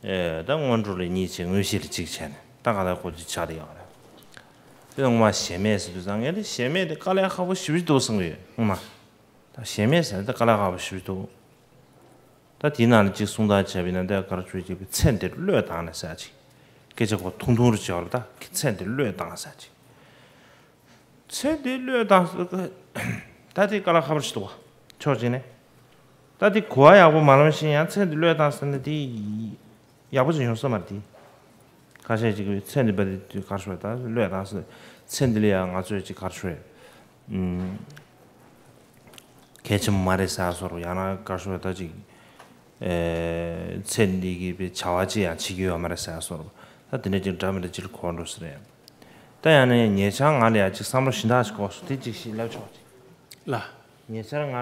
ཨེ་ད་སྔོན་འགྲོ་ལ་གཉིས་བྱས་དངོས་གཞི་ལ་གཅིག་བྱས་ནས་ད་ག་ད་གོ་རྒྱུ་ཆགས་བསྡད་ཡོད་རེད། དེ་ངོ་མ་ཞེན་མེད་ཟེར་དུས་ཙང་ངས་དེ་ཞེན་མེད་དེ་དཀའ་ལས་ཁག་པོ་ཞེ་པོ་ཅིག་འདུག་བསམ་གྱི་ཡོད་ངོ་མ། ད་ཞེན་མེད་ཟེར་ན་དེ་དཀའ་ལས་ཁག་པོ་ཞེ་པོ་ཅིག་འདུག་ད་དེའི་ནང་ལ་གཅིག་གསུང་སྟངས་བྱས་པ་ཡིན་ན་དེ་ག་རེ་བྱོས་ཀྱི་ཚེ་འདིར་བློས་བཏང་ནས་ཟེར་ཅིག་སྐད་ཆ་གོ་ཐུང་ཐུང་རུ་བྱས་པ་ལ་ད་ཚེ་འདིར་བློས་བཏང་ཟེར་ཅིག་ཚེ་འདིར་བློས་བཏང་ཟེར་ད་དེ་དཀའ་ལས་ཁག་པོ་ཞིག་འདུག་བ། ཕྱོགས་གཅིག་ནས། ད་དེ་གོ་བ་ཡག་པོ་མ་ལོན་ཞིང་ཡང་ཚེ་འདིར་བློས་བཏང་ཟེར་ན་དེ་ཡག་པོ་ཅིག་ཡོང་ས་མ་རེད་དེ། ཁ་ཤས་ཅིག་གིས་ཚེ་འདི་པ་དེ་དུས་གར་ཤོར་ད་བློས་བཏང་ཟེར། ཚེ་འདི་ལ་ཡང་ང་ཚོས་ཅིག་གར་ཤོར། ཨུམ། གལ་ཆེན་པོ་མ་རེད་ཟེར་བཟོ་འདྲ་ཡང་ན་གར་ཤོར་ད་ཅིག་ཨེ། ཚེ་འདི་གི་པའི་བྱ་བ་ཅི་ཡང་བྱེད་ཀྱི་ཡོད་མ་རེད་ཟེར་བཟོ་འདྲ་ད་དེ་འདྲ་ཅིག་འདྲ་མི་འདྲ་ཅིག་ལ་གོ་འགྲོ་ས་རེད། ད་ཡང་ན་ཉེ་ཆར་ང་ལ་ཡང་ཅིག་བསམ་བློ་གཞན་དག་ཅིག་འཁོར་སོང་དེ་ཅིག་ཞིག་ལབ་ཆོག་ཅིག་ལ། ཉེ་ཆར་ང་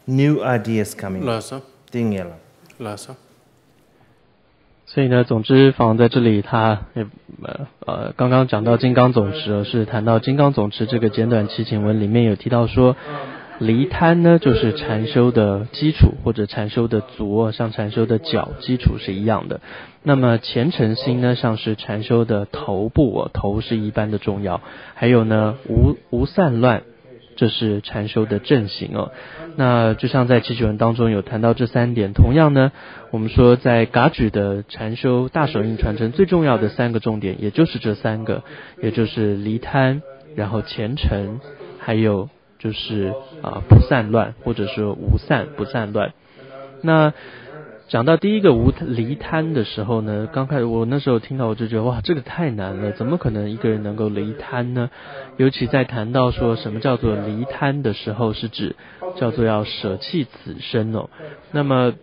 ལ་new ideas coming ལགས་སོ། དེ་ངས་ལབ། ལགས་སོ། 所以呢，总之，访问在这里，他呃呃，刚刚讲到金刚总持，是谈到金刚总持这个简短祈请文里面有提到说，离贪呢就是禅修的基础或者禅修的足，像禅修的脚基础是一样的。那么虔诚心呢，像是禅修的头部，头是一般的重要。还有呢，无无散乱，这是禅修的正行哦。那就像在祈请文当中有谈到这三点，同样呢，我们说在噶举的禅修大手印传承最重要的三个重点，也就是这三个，也就是离贪，然后虔诚，还有就是啊、不散乱，或者说无散不散乱。那讲到第一个无离贪的时候呢，刚开始我那时候听到我就觉得哇，这个太难了，怎么可能一个人能够离贪呢？尤其在谈到说什么叫做离贪的时候，是指叫做要舍弃此生哦。那么，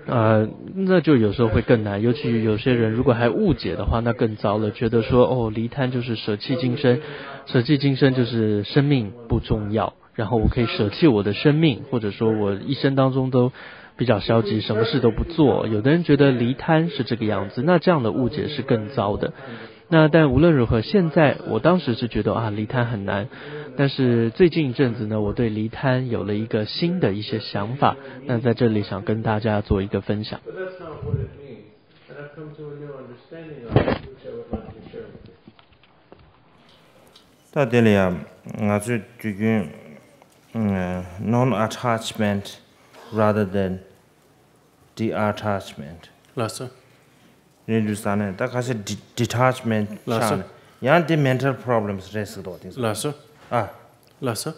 呃，那就有时候会更难，尤其有些人如果还误解的话，那更糟了，觉得说哦，离贪就是舍弃今生，舍弃今生就是生命不重要。然后我可以舍弃我的生命，或者说我一生当中都比较消极，什么事都不做。有的人觉得离贪是这个样子，那这样的误解是更糟的。那但无论如何，现在我当时是觉得啊，离贪很难，但是最近一阵子呢，我对离贪有了一个新的一些想法，那在这里想跟大家做一个分享。 But that's not what it means. And I've come to a new understanding of it, which I would like to share with you. ད་དེ་ལ་ཡང་ང་ཚོས་དུས་རྒྱུན་non attachment rather than detachment ལགས་སོ། རེད་འདུག་ས་ནས་ད་ཁ་ཤས་detachment ལགས་སོ། ཆགས་ནས་ཡང་དེ་mental problems རེད་ཟེར་འདུག་དེ་ལགས་སོ། ཨ། ལགས་སོ།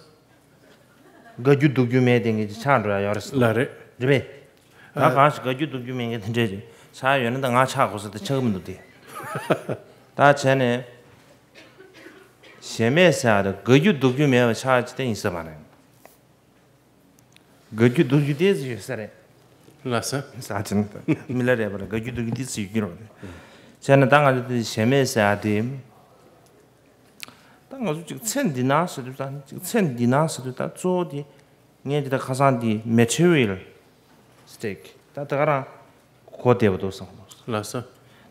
དགའ་རྒྱུ་སྡུག་རྒྱུ་མེད་དེ་ངེད་ཀྱི་ཆགས་འགྲོ་ཡ་ཡོད་རེད་ཟེར་འདུག་ལ་རེད། རེད་པས། ད་གང་ཞིག་དགའ་རྒྱུ་སྡུག་རྒྱུ་མེད་མཁན་དེ་འདྲས་ཆགས་ཡོད་ན་ད་ང་ཆགས་དགོས་ས་དེ་ཆགས་ཀྱི་མི་འདུག་སྟེ། ད་བྱས་ནས། ཞེ་མེད་ཟེར་ཡ་དེ་དགའ་རྒྱུ་སྡུག་རྒྱུ་མེད་པ་ཆགས་ཅི་དེ་ཡིན་ས་མ་རེད། དགའ་རྒྱུ་སྡུག་རྒྱུ་དེ་ཚོ་ཡོད་ས་རེད། ལགས་སོ། ས་ཆེན་མི་ལ་རས་པ་ལ་དགའ་རྒྱུ་སྡུག་རྒྱུ་དེ་ཚོ་ཡོད་ཀྱི་རེད་པ། བྱས་ན་ད་ང་ཚོ་དེ་གཞན་མེད་ཟེར་ཡ་དེ། ད་ང་ཚོ་ཅིག་ཚེ་འདི་ན་ཟེར་དུས་ད་ཅིག་ཚེ་འདི་ན་ཟེར་དུས་ད་གཙོ་བོ་དེ་ངས་འདི་ད་ཁ་སང་དེ་materialistic ད་ད་ག་རང་གོ་བདེ་བ་འདུག་བསམ་གི་འདུག་ལགས་སོ།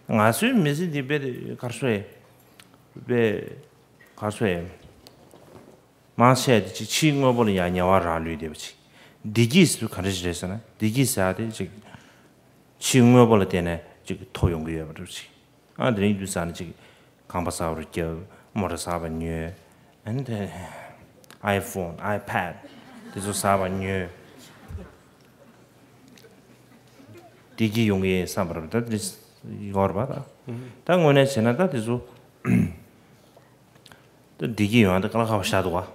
ང་ཚོའི་མི་ཚེ་འདི་དཔེ་གར་སོ་ཡེ་དཔེ་གར་སོ་ཡེ་མང་ཆེ་བ་དེ་ཅིག་ཕྱིའི་དངོས་པོ་ལ་ཡང་ཉེ་བར་རག་ལུས་བསྡད་པ་ཅིག་བདེ་སྐྱིད་ཟེར་དུས་ག་འདྲ་ཞིག་རེད་ཟེར་ན། བདེ་སྐྱིད་ཟེར་ཡ་དེ་ཅིག་ཕྱིའི་དངོས་པོ་ལ་བརྟེན་ནས་ཅིག་ཐོབ་ཡོང་གི་ཡོད་པ་འདྲ་ཅིག་ཨ་དེ་རིང་དུས་ཙ་ན་ཅིག་ཁང་པ་གསར་པ་རྒྱབ། མོ་ཊ་གསར་པ་ཉོས། ཨ་ནི་དེ་iPhone, iPad དེ་ཚོ་གསར་པ་ཉོས། བདེ་སྐྱིད་ཡོང་གི་ཡིན་བསམ་པ་རེད། ད་དེ་ཡོད་རེད་པ། ད་ད་དངོས་གནས་བྱས་ན་ད་དེ་ཚོ་ད་བདེ་སྐྱིད་ཡོང་ཡ་ད་དཀའ་ལས་ཁག་པོ་ཞེ་དྲག་འདུག་ག་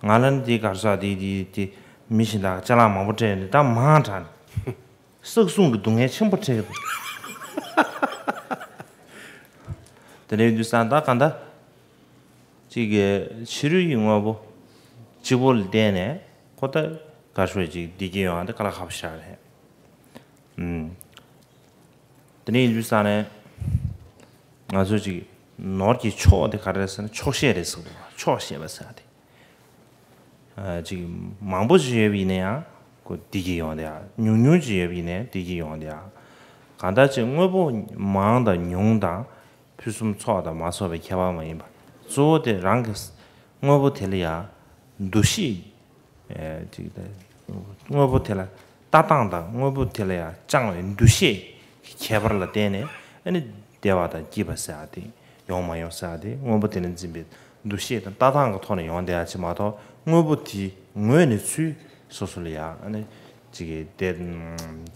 ང་ལ་ནི་དེའི་གར་སོ་དེ་དེ་དེ་མི་གཞན་དག་ཅ་ལག་མང་པོ་སྤྲད་ནས་ད་མང་དྲགས་ནས་བསགས་སྲུང་གི་སྡུག་བསྔལ་ཆེན་པོ་འཕྲད་ཀྱི་འདུག་དེ་འདྲ་ཡིན་དུས་ཙང་ད་གང་ལྟར་ཅིག་གི་ཕྱི་རོལ་གྱི་དངོས་པོ་གཅིག་པོ་ལ་བརྟེན་ནས་ཁོ་ད་གར་སོ་ཅིག་བདེ་སྐྱིད་ཡོང་ཡ་ད་དཀའ་ལས་ཁག་པོ་ཞེ་དྲག་རེད། ཨུམ། དེ་འདྲ་ཡིན་དུས་ཙང་ནས་ང་ཚོ་ཅིག་ནོར་གྱི་མཆོག་དེ་ག་རེ་རེད་ཟེར་ན་ཆོག་ཤེས་རེད་ཟེར་གི་འདུག་ཆོག་ཤེས་པ་ཟེར་ཡ་དེ། ཨ་ཅིག་མང་པོ་ཅིག་ཡོད་པ་ཡིན་ན་ཡང་ཁོ་བདེ་སྐྱིད་ཡོང་བསྡད་ཡ། ཉུང་ཉུང་ཅིག་ཡོད་པ་ཡིན་ན་བདེ་སྐྱིད་ཡོང་བསྡད་ཡ། གང་ལྟར་ཅིག་དངོས་པོ་མང་དང་ཉུང་དང་ཕུན་སུམ་ཚོགས་དང་མ་ཚོགས་པའི་ཁྱད་པར་མ་ཡིན་པ། གཙོ་བོ་དེ་རང་གི་དངོས་པོ་དེ་ལ་ཡ་འདུ་ཤེས། ཨེ་ཅིག་ད་དངོས་པོ་དེ་ལ་ལྟ་སྟངས་དང་དངོས་པོ་དེ་ལ་ཡང་བཅངས་པའི་འདུ་ཤེས་ཀྱི་ཁྱད་པར་ལ་བརྟེན་ནས་ཨ་ནི་བདེ་བ་དང་སྐྱིད་པ་ཟེར་ཡ་དེ་ཡོང་མ་ཡོང་ཟེར་ཡ་དེ་དངོས་པོ་དེ་ལ་འཛིན་པའི་འདུ་ཤེས་དང་ལྟ་སྟངས་ཀྱི་ཐོག་ནས་ཡོང་བསྡད་ཡ་ཅིག་མ་གཏོགས། དངོས་པོ་དེའི་ངོས་ནས་ཚུར་སོ་སོ་ལ་ཡང་ཨ་ནི་ཅིག་གི་བདེ་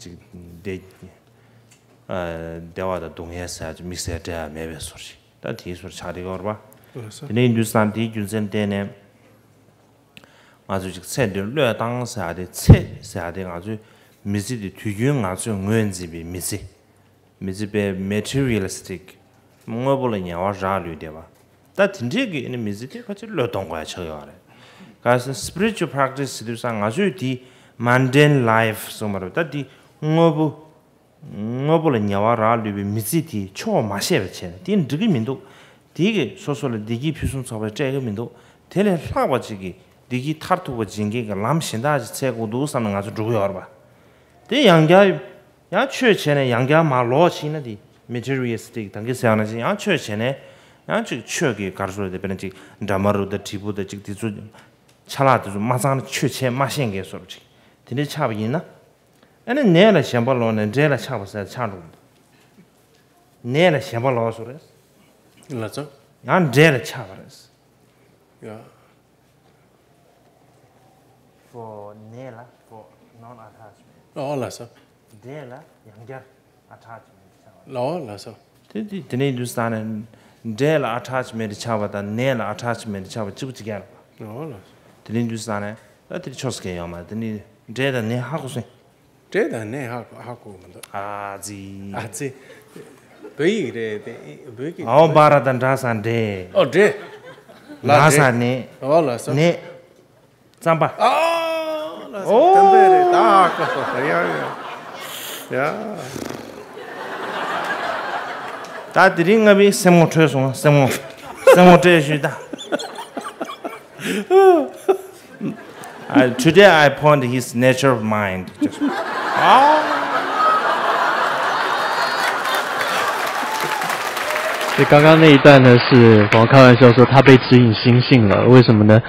ཅིག་བདེ་བདེ་བ་དང་སྡུག་བསྔལ་ཟེར་ཡ་ཅིག་དམིགས་བསལ་འབྲེལ་བ་མེད་པའི་བཟོ་ཞིག་ད་དེའི་བཟོ་ཆགས་བསྡད་ཡོད་རེད་པ། ལགས་སོ། དེ་ནས་ཡིན་དུས་ཙང་དེའི་རྒྱུ་མཚན་བརྟེན་ནས། ང་ཚོས་ཅིག་ཚེ་འདིར་བློས་བཏང་ཟེར་ཡ་དེ། ཚེ་ཟེར་ཡ་དེ་ང་ཚོའི་མི་ཚེ་དེ་དུས་རྒྱུན་ང་ཚོས་ངོས་འཛིན་པའི་མི་ཚེ། མི་ཚེ་དཔེ་materialistic དངོས་པོ་ལ་ཉེ་བར་རག་ལུས་བསྡད་པ། ད་དེ་འདྲའི་གི་ཨ་ནི་མི་ཚེ་དེ་ཕལ་ཆེར་བློས་གཏོང་དགོས་ཡ་ཆགས་ཡོད་རེད། གལ་སྲིད་spiritual practice ཟེར་དུས་ཙང་ང་ཚོས་དེ་mundane life གསུངས་པ་རེད། ད་དེ་དངོས་པོ། དངོས་པོ་ལ་ཉེ་བར་རག་ལུས་པའི་མི་ཚེ་དེའི་ཕྱོགས་མ་ཤེས་པ་བྱས་ན་དེ་འགྲིག་གི་མི་འདུག་དེ་གིས་སོ་སོ་ལ་བདེ་སྐྱིད་ཕུན་སུམ་ཚོགས་པ་སྤྲད་ཀྱི་མི་འདུག་དེ་ལས་ལྷག་པ་ཅིག་གིས་བདེ་སྐྱིད་མཐར་ཐུག་པ་སྦྱིན་མཁན་གྱི་ལམ་གཞན་དག་ཅིག་འཚོལ་དགོས་འདུག་བསམ་ནས་ང་ཚོ་འགྲོ་གི་ཡོད་རེད་པ། དེ་ཡང་བསྐྱར་ཡང་ཆོས་བྱས་ནས་ཡང་བསྐྱར་མར་ལོག་ཕྱིན་ན་དེ་materialistic ད་གིན་ཟེར་ཡང་ན་ཅིག་ཡང་ཆོས་བྱས་ནས་ཡང་ཅིག་ཆོས་ཀྱི་གར་སོ་དེ་དཔེར་ན་ཅིག་འདྲ་མ་རུ་དང་དྲིལ་བུ་དང་ཅིག་དེ་ཚོ་ཆ་ལག་དེ་ཚོ་མ་ཚང་ན་ཆོས་བྱས་མ་ཤེས་མཁན་བཟོ་འདྲ་ཅིག་དེ་འདྲའི་ཆགས་པ་ཡིན་ན། ཨ་ནི་ནད་ལ་ཞེན་པ་ལོག་ནས་འབྲས་ལ་ཆགས་པ་ཟེར་ཆགས་འགྲོ་གི་འདུག་ནད་ལ་ཞེན་པ་ལོག་སོང་རེད། ལགས་སོ། ཡང་འབྲས་ལ་ཆགས་པ་རེད། ཡ། for ནད་ལ་for non attachment ཨོ་ལགས་སོ། འབྲས་ལ་ཡང་བསྐྱར་attachment ཆགས་པ། ཨོ་ལགས་སོ། དེ་དེ་དེ་ནས་དུས་ས་ནས་འབྲས་ལ་attachment ཆགས་པ་དང་ནད་ལ་attachment ཆགས་པ་གཅིག་པ་གཅིག་རྐྱང་རེད་པ། ཨོ་ལགས་སོ། དེ་ནས་དུས་ས་ནས་ད་དེ་ཆོས་སྐད་ཡོད་མ་རེད། དེ་ནས་འབྲས་དང་ནད་ཧ་གོ་སོང་། འབྲས་དང་ནས་ཧ་ཧ་གོ་མི་འདུག་ཨ་ཙི། ཨ་ཙི། བོད་ཡིག་རེད་དེ། བོད་ཀྱི་ཨའོ་བ་ར་དང་འདྲ་ས་འབྲས། ཨོ་འབྲས། ན་ས་ནས། ཨོ་ལགས་སོ། ནས། རྩམ་པ། ཨོ་ལགས་སོ། ཨོ། དམ་པས་རེད། ད་ཧ་གོ་སོང་ཡ་ཡ། ཡ། ད་དེ་རིང་ང་བའི་སེམས་ངོ་འཕྲོད་སོང་། སེམས་ངོ་སེམས་ངོ་སྤྲད་ཞུས་ད། I, today I point his nature of mind. Just, oh. 所以刚刚那一段呢，是我开玩笑说他被指引心性了，为什么呢？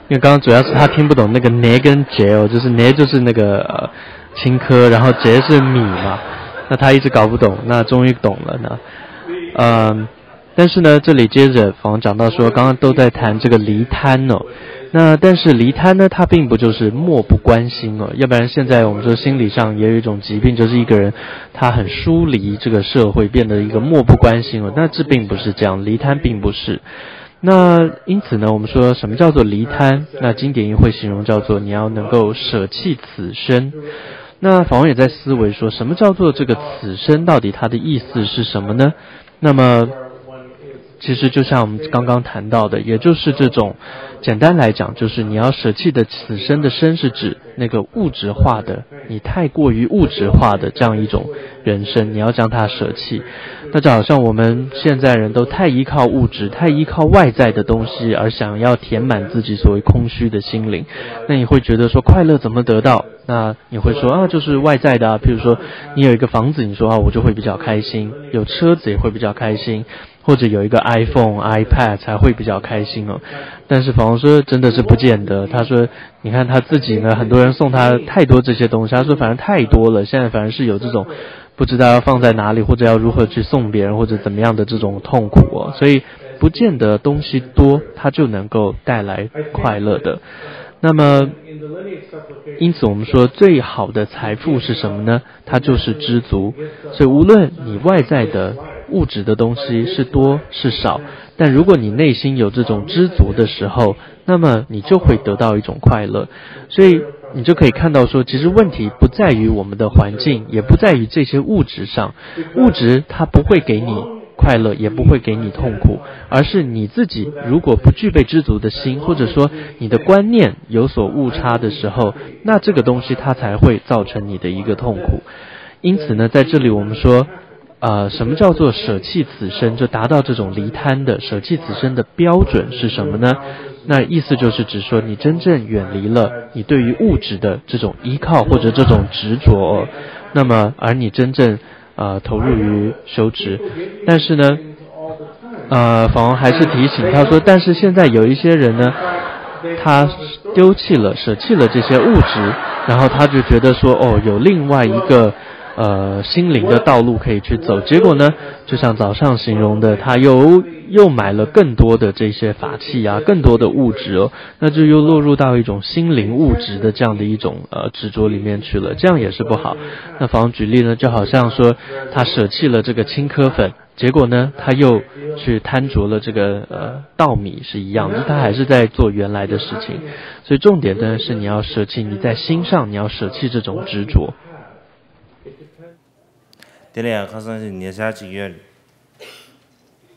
因为刚刚主要是他听不懂那个 ནས 跟 ཅེས 哦，就是 ནས 就是那个呃青稞，然后 ཅེས 是米嘛，那他一直搞不懂，那终于懂了呢，嗯。 但是呢，这里接着访问讲到说，刚刚都在谈这个离贪哦，那但是离贪呢，它并不就是漠不关心哦，要不然现在我们说心理上也有一种疾病，就是一个人他很疏离这个社会，变得一个漠不关心哦，那这并不是这样，离贪并不是。那因此呢，我们说什么叫做离贪？那经典也会形容叫做你要能够舍弃此身。那访问也在思维说，什么叫做这个此身？到底它的意思是什么呢？ 那么，其实就像我们刚刚谈到的，也就是这种简单来讲，就是你要舍弃的此生的生是指那个物质化的，你太过于物质化的这样一种人生，你要将它舍弃。那就好像我们现在人都太依靠物质，太依靠外在的东西，而想要填满自己所谓空虚的心灵。那你会觉得说快乐怎么得到？那你会说啊，就是外在的啊，譬如说你有一个房子，你说啊，我就会比较开心，有车子也会比较开心，或者有一个 iPhone、iPad 才会比较开心哦。但是房东说真的是不见得，他说你看他自己呢，很多人送他太多这些东西，他说反正太多了，现在反而是有这种不知道要放在哪里，或者要如何去送别人，或者怎么样的这种痛苦哦。所以不见得东西多，它就能够带来快乐的。那么，因此我们说最好的财富是什么呢？它就是知足。所以无论你外在的物质的东西是多是少，但如果你内心有这种知足的时候，那么你就会得到一种快乐。所以你就可以看到说，其实问题不在于我们的环境，也不在于这些物质上。物质它不会给你快乐，也不会给你痛苦，而是你自己如果不具备知足的心，或者说你的观念有所误差的时候，那这个东西它才会造成你的一个痛苦。因此呢，在这里我们说，呃，什么叫做舍弃此生，就达到这种离贪的舍弃此生的标准是什么呢？那意思就是指说，你真正远离了你对于物质的这种依靠或者这种执着，那么而你真正呃投入于修持。但是呢，呃，法王还是提醒他说，但是现在有一些人呢，他丢弃了、舍弃了这些物质，然后他就觉得说，哦，有另外一个呃心灵的道路可以去走。结果呢，就像早上形容的，他又又买了更多的这些法器啊，更多的物质哦，那就又落入到一种心灵物质的这样的一种呃执着里面去了，这样也是不好。那法王举例呢，就好像说他舍弃了这个青稞粉，结果呢，他又去贪着了这个呃稻米是一样的，他还是在做原来的事情。所以重点呢是你要舍弃，你在心上你要舍弃这种执着。 དེ་ལ་ཡང་ཁ་སང་ཞིག་ཉེ་ཆར་ཅིག་ཡོད།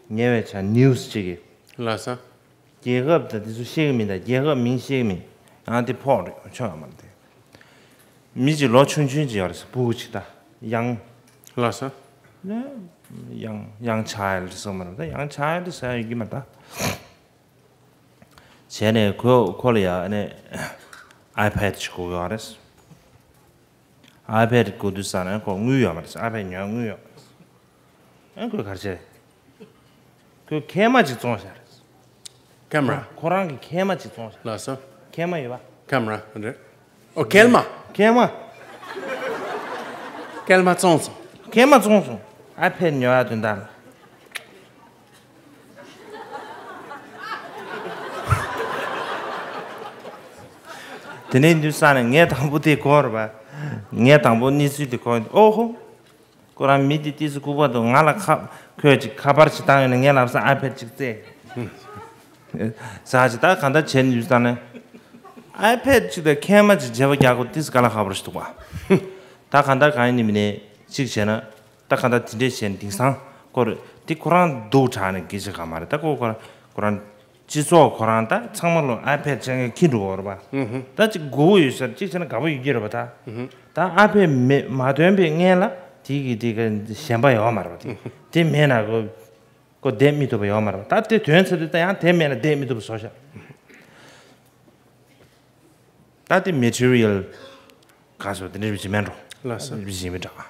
ཉེ་བའི་ཆར་ནིའུ་སི་ཅིག་གིས། ལགས་སོ། རྒྱལ་ཁབ་དང་དེ་ཚོ་ཤེས་ཀྱི་མིན་ད། རྒྱལ་ཁབ་མིང་ཤེས་ཀྱི་མིན། ཡང་དེ་ཕོག་རེད་ཆོག་ཡང་མ་རེད་དེ། མི་གཅིག་ལོ་ཆུང་ཆུང་ཅིག་ཡོད་རེད་ཟེར། ཕྲུ་གུ་ཅིག་ད་ཡང་། ལགས་སོ། ཡང་ཡང་ཆགས་ཡ་རེད་ཟེར་མ་རེད་ད། ཡང་ཆགས་ཡ་རེད་ཟེར་ཡ་ཡོད་ཀྱི་མ་རེད་ད། བྱས་ནས་ཁོ་ཁོ་ལ་ཡ་ཨ་ནི་ཨའི་ཕེ་ཌི་ཅིག་དགོས་ཀྱི་ཡོད་རེད། ཨའི་ཕེ་ཌི་དགོས་དུས་ཙ་ན་ཁོ་དངུལ་ཡོད་མ་རེད། ཨའི་ཕེ་ཌི་ཉོ་དངུལ་ཡོད་མ་རེད། ཨ་ཁོས་ག་རེ་བྱས་རེད། ཁོས་མཁལ་མ་ཅིག་བཙོངས་བཞག་རེད། ཀེམ་ར། ཁོ་རང་གིས་མཁལ་མ་ཅིག་བཙོངས་བཞག་ལགས་སོ། མཁལ་མ་ཡོད་པ། ཀེམ་ར་རེད། ཨོ་མཁལ་མ། མཁལ་མ། མཁལ་མ་བཙོངས་སོང་། མཁལ་མ་བཙོངས་སོང་། ཨའི་ཕེ་ཌི་ཉོ་ཡ་དོན་དག་ལ། དེ་ནས་དུས་ས་ནས་ངས་དང་པོ་དེ་གོ་རེད་པ། ངས་དང་པོ་གནས་ཚུལ་དེ་གོ། ཨོ་ཧོ། ཁོ་རང་མི་དེ་ཏིས་ལྐུགས་པ་འདུག་ང་ལ་ཁ་ཁོས་ཅིག་ཁ་པར་ཅིག་བཏང་ཡོད་ན་ངས་ལབ་ས་ཨའི་ཕེ་ཌི་ཅིག་བཙལ། ཟ་ཅིག་ད་གང་ལྟར་བྱས་ནས་དུས་ས་ནས། ཨའི་ཕེ་ཌི་ཅིག་དང་མཁལ་མ་ཅིག་བརྗེ་པོ་རྒྱག་དགོས་ཏིས་ག་ལ་ཁག་པོ་ཞིག་འདུག་པ། ད་གང་ལྟར་གང་ཡིན་ནི་མིན་ནས་ཅིག་བྱས་ན། ད་གང་ལྟར་དེ་འདྲས་བྱས་ནས་དེང་སང་ཁོ་རེ་དེ་ཁོ་རང་སྡུག་དྲགས་ནས་སྐད་ཆ་གང་མ་རེད། ད་ཁོ་ཁོ་རང་ཁོ་རང་སྤྱི་ཚོགས་ཁོ་རང་ད་ཚང་མ་ལོ་ཨའི་ཕེ་ཌི་ཅན་གྱི་ཁྱི་འགྲོ་བ་རེད་པ། ད་ཅིག་སྒུག་ཡོད་ས་ཅིག་བྱས་ན་དགའ་པོ་ཡོད་ཀྱི་རེད་པ་ད། ད་ཨའི་ཕེ་ཌི་མེད་མ་ཐོན་པའི་སྔན་ལ་དེ་གི་དེ་ག་ཞེན་པ་ཡོད་མ་རེད་པ། དེ་དེ་མེད་ན་ཁོ་ཁོ་བསྡད་མི་ཐུབ་པ་ཡོད་མ་རེད་པ། ད་དེ་ཐོན་ཚར་དུས་ད་ཡང་དེ་མེད་ན་བསྡད་མི་ཐུབ་པ་བཟོ་ཤག་ད་དེ་མེ་ཊི་རི་ཡལ་ག་སོ་དེ་འདྲ་བྱེད་མེད་འགྲོ། ལགས་སོ། བྱེད་མི་འདྲ།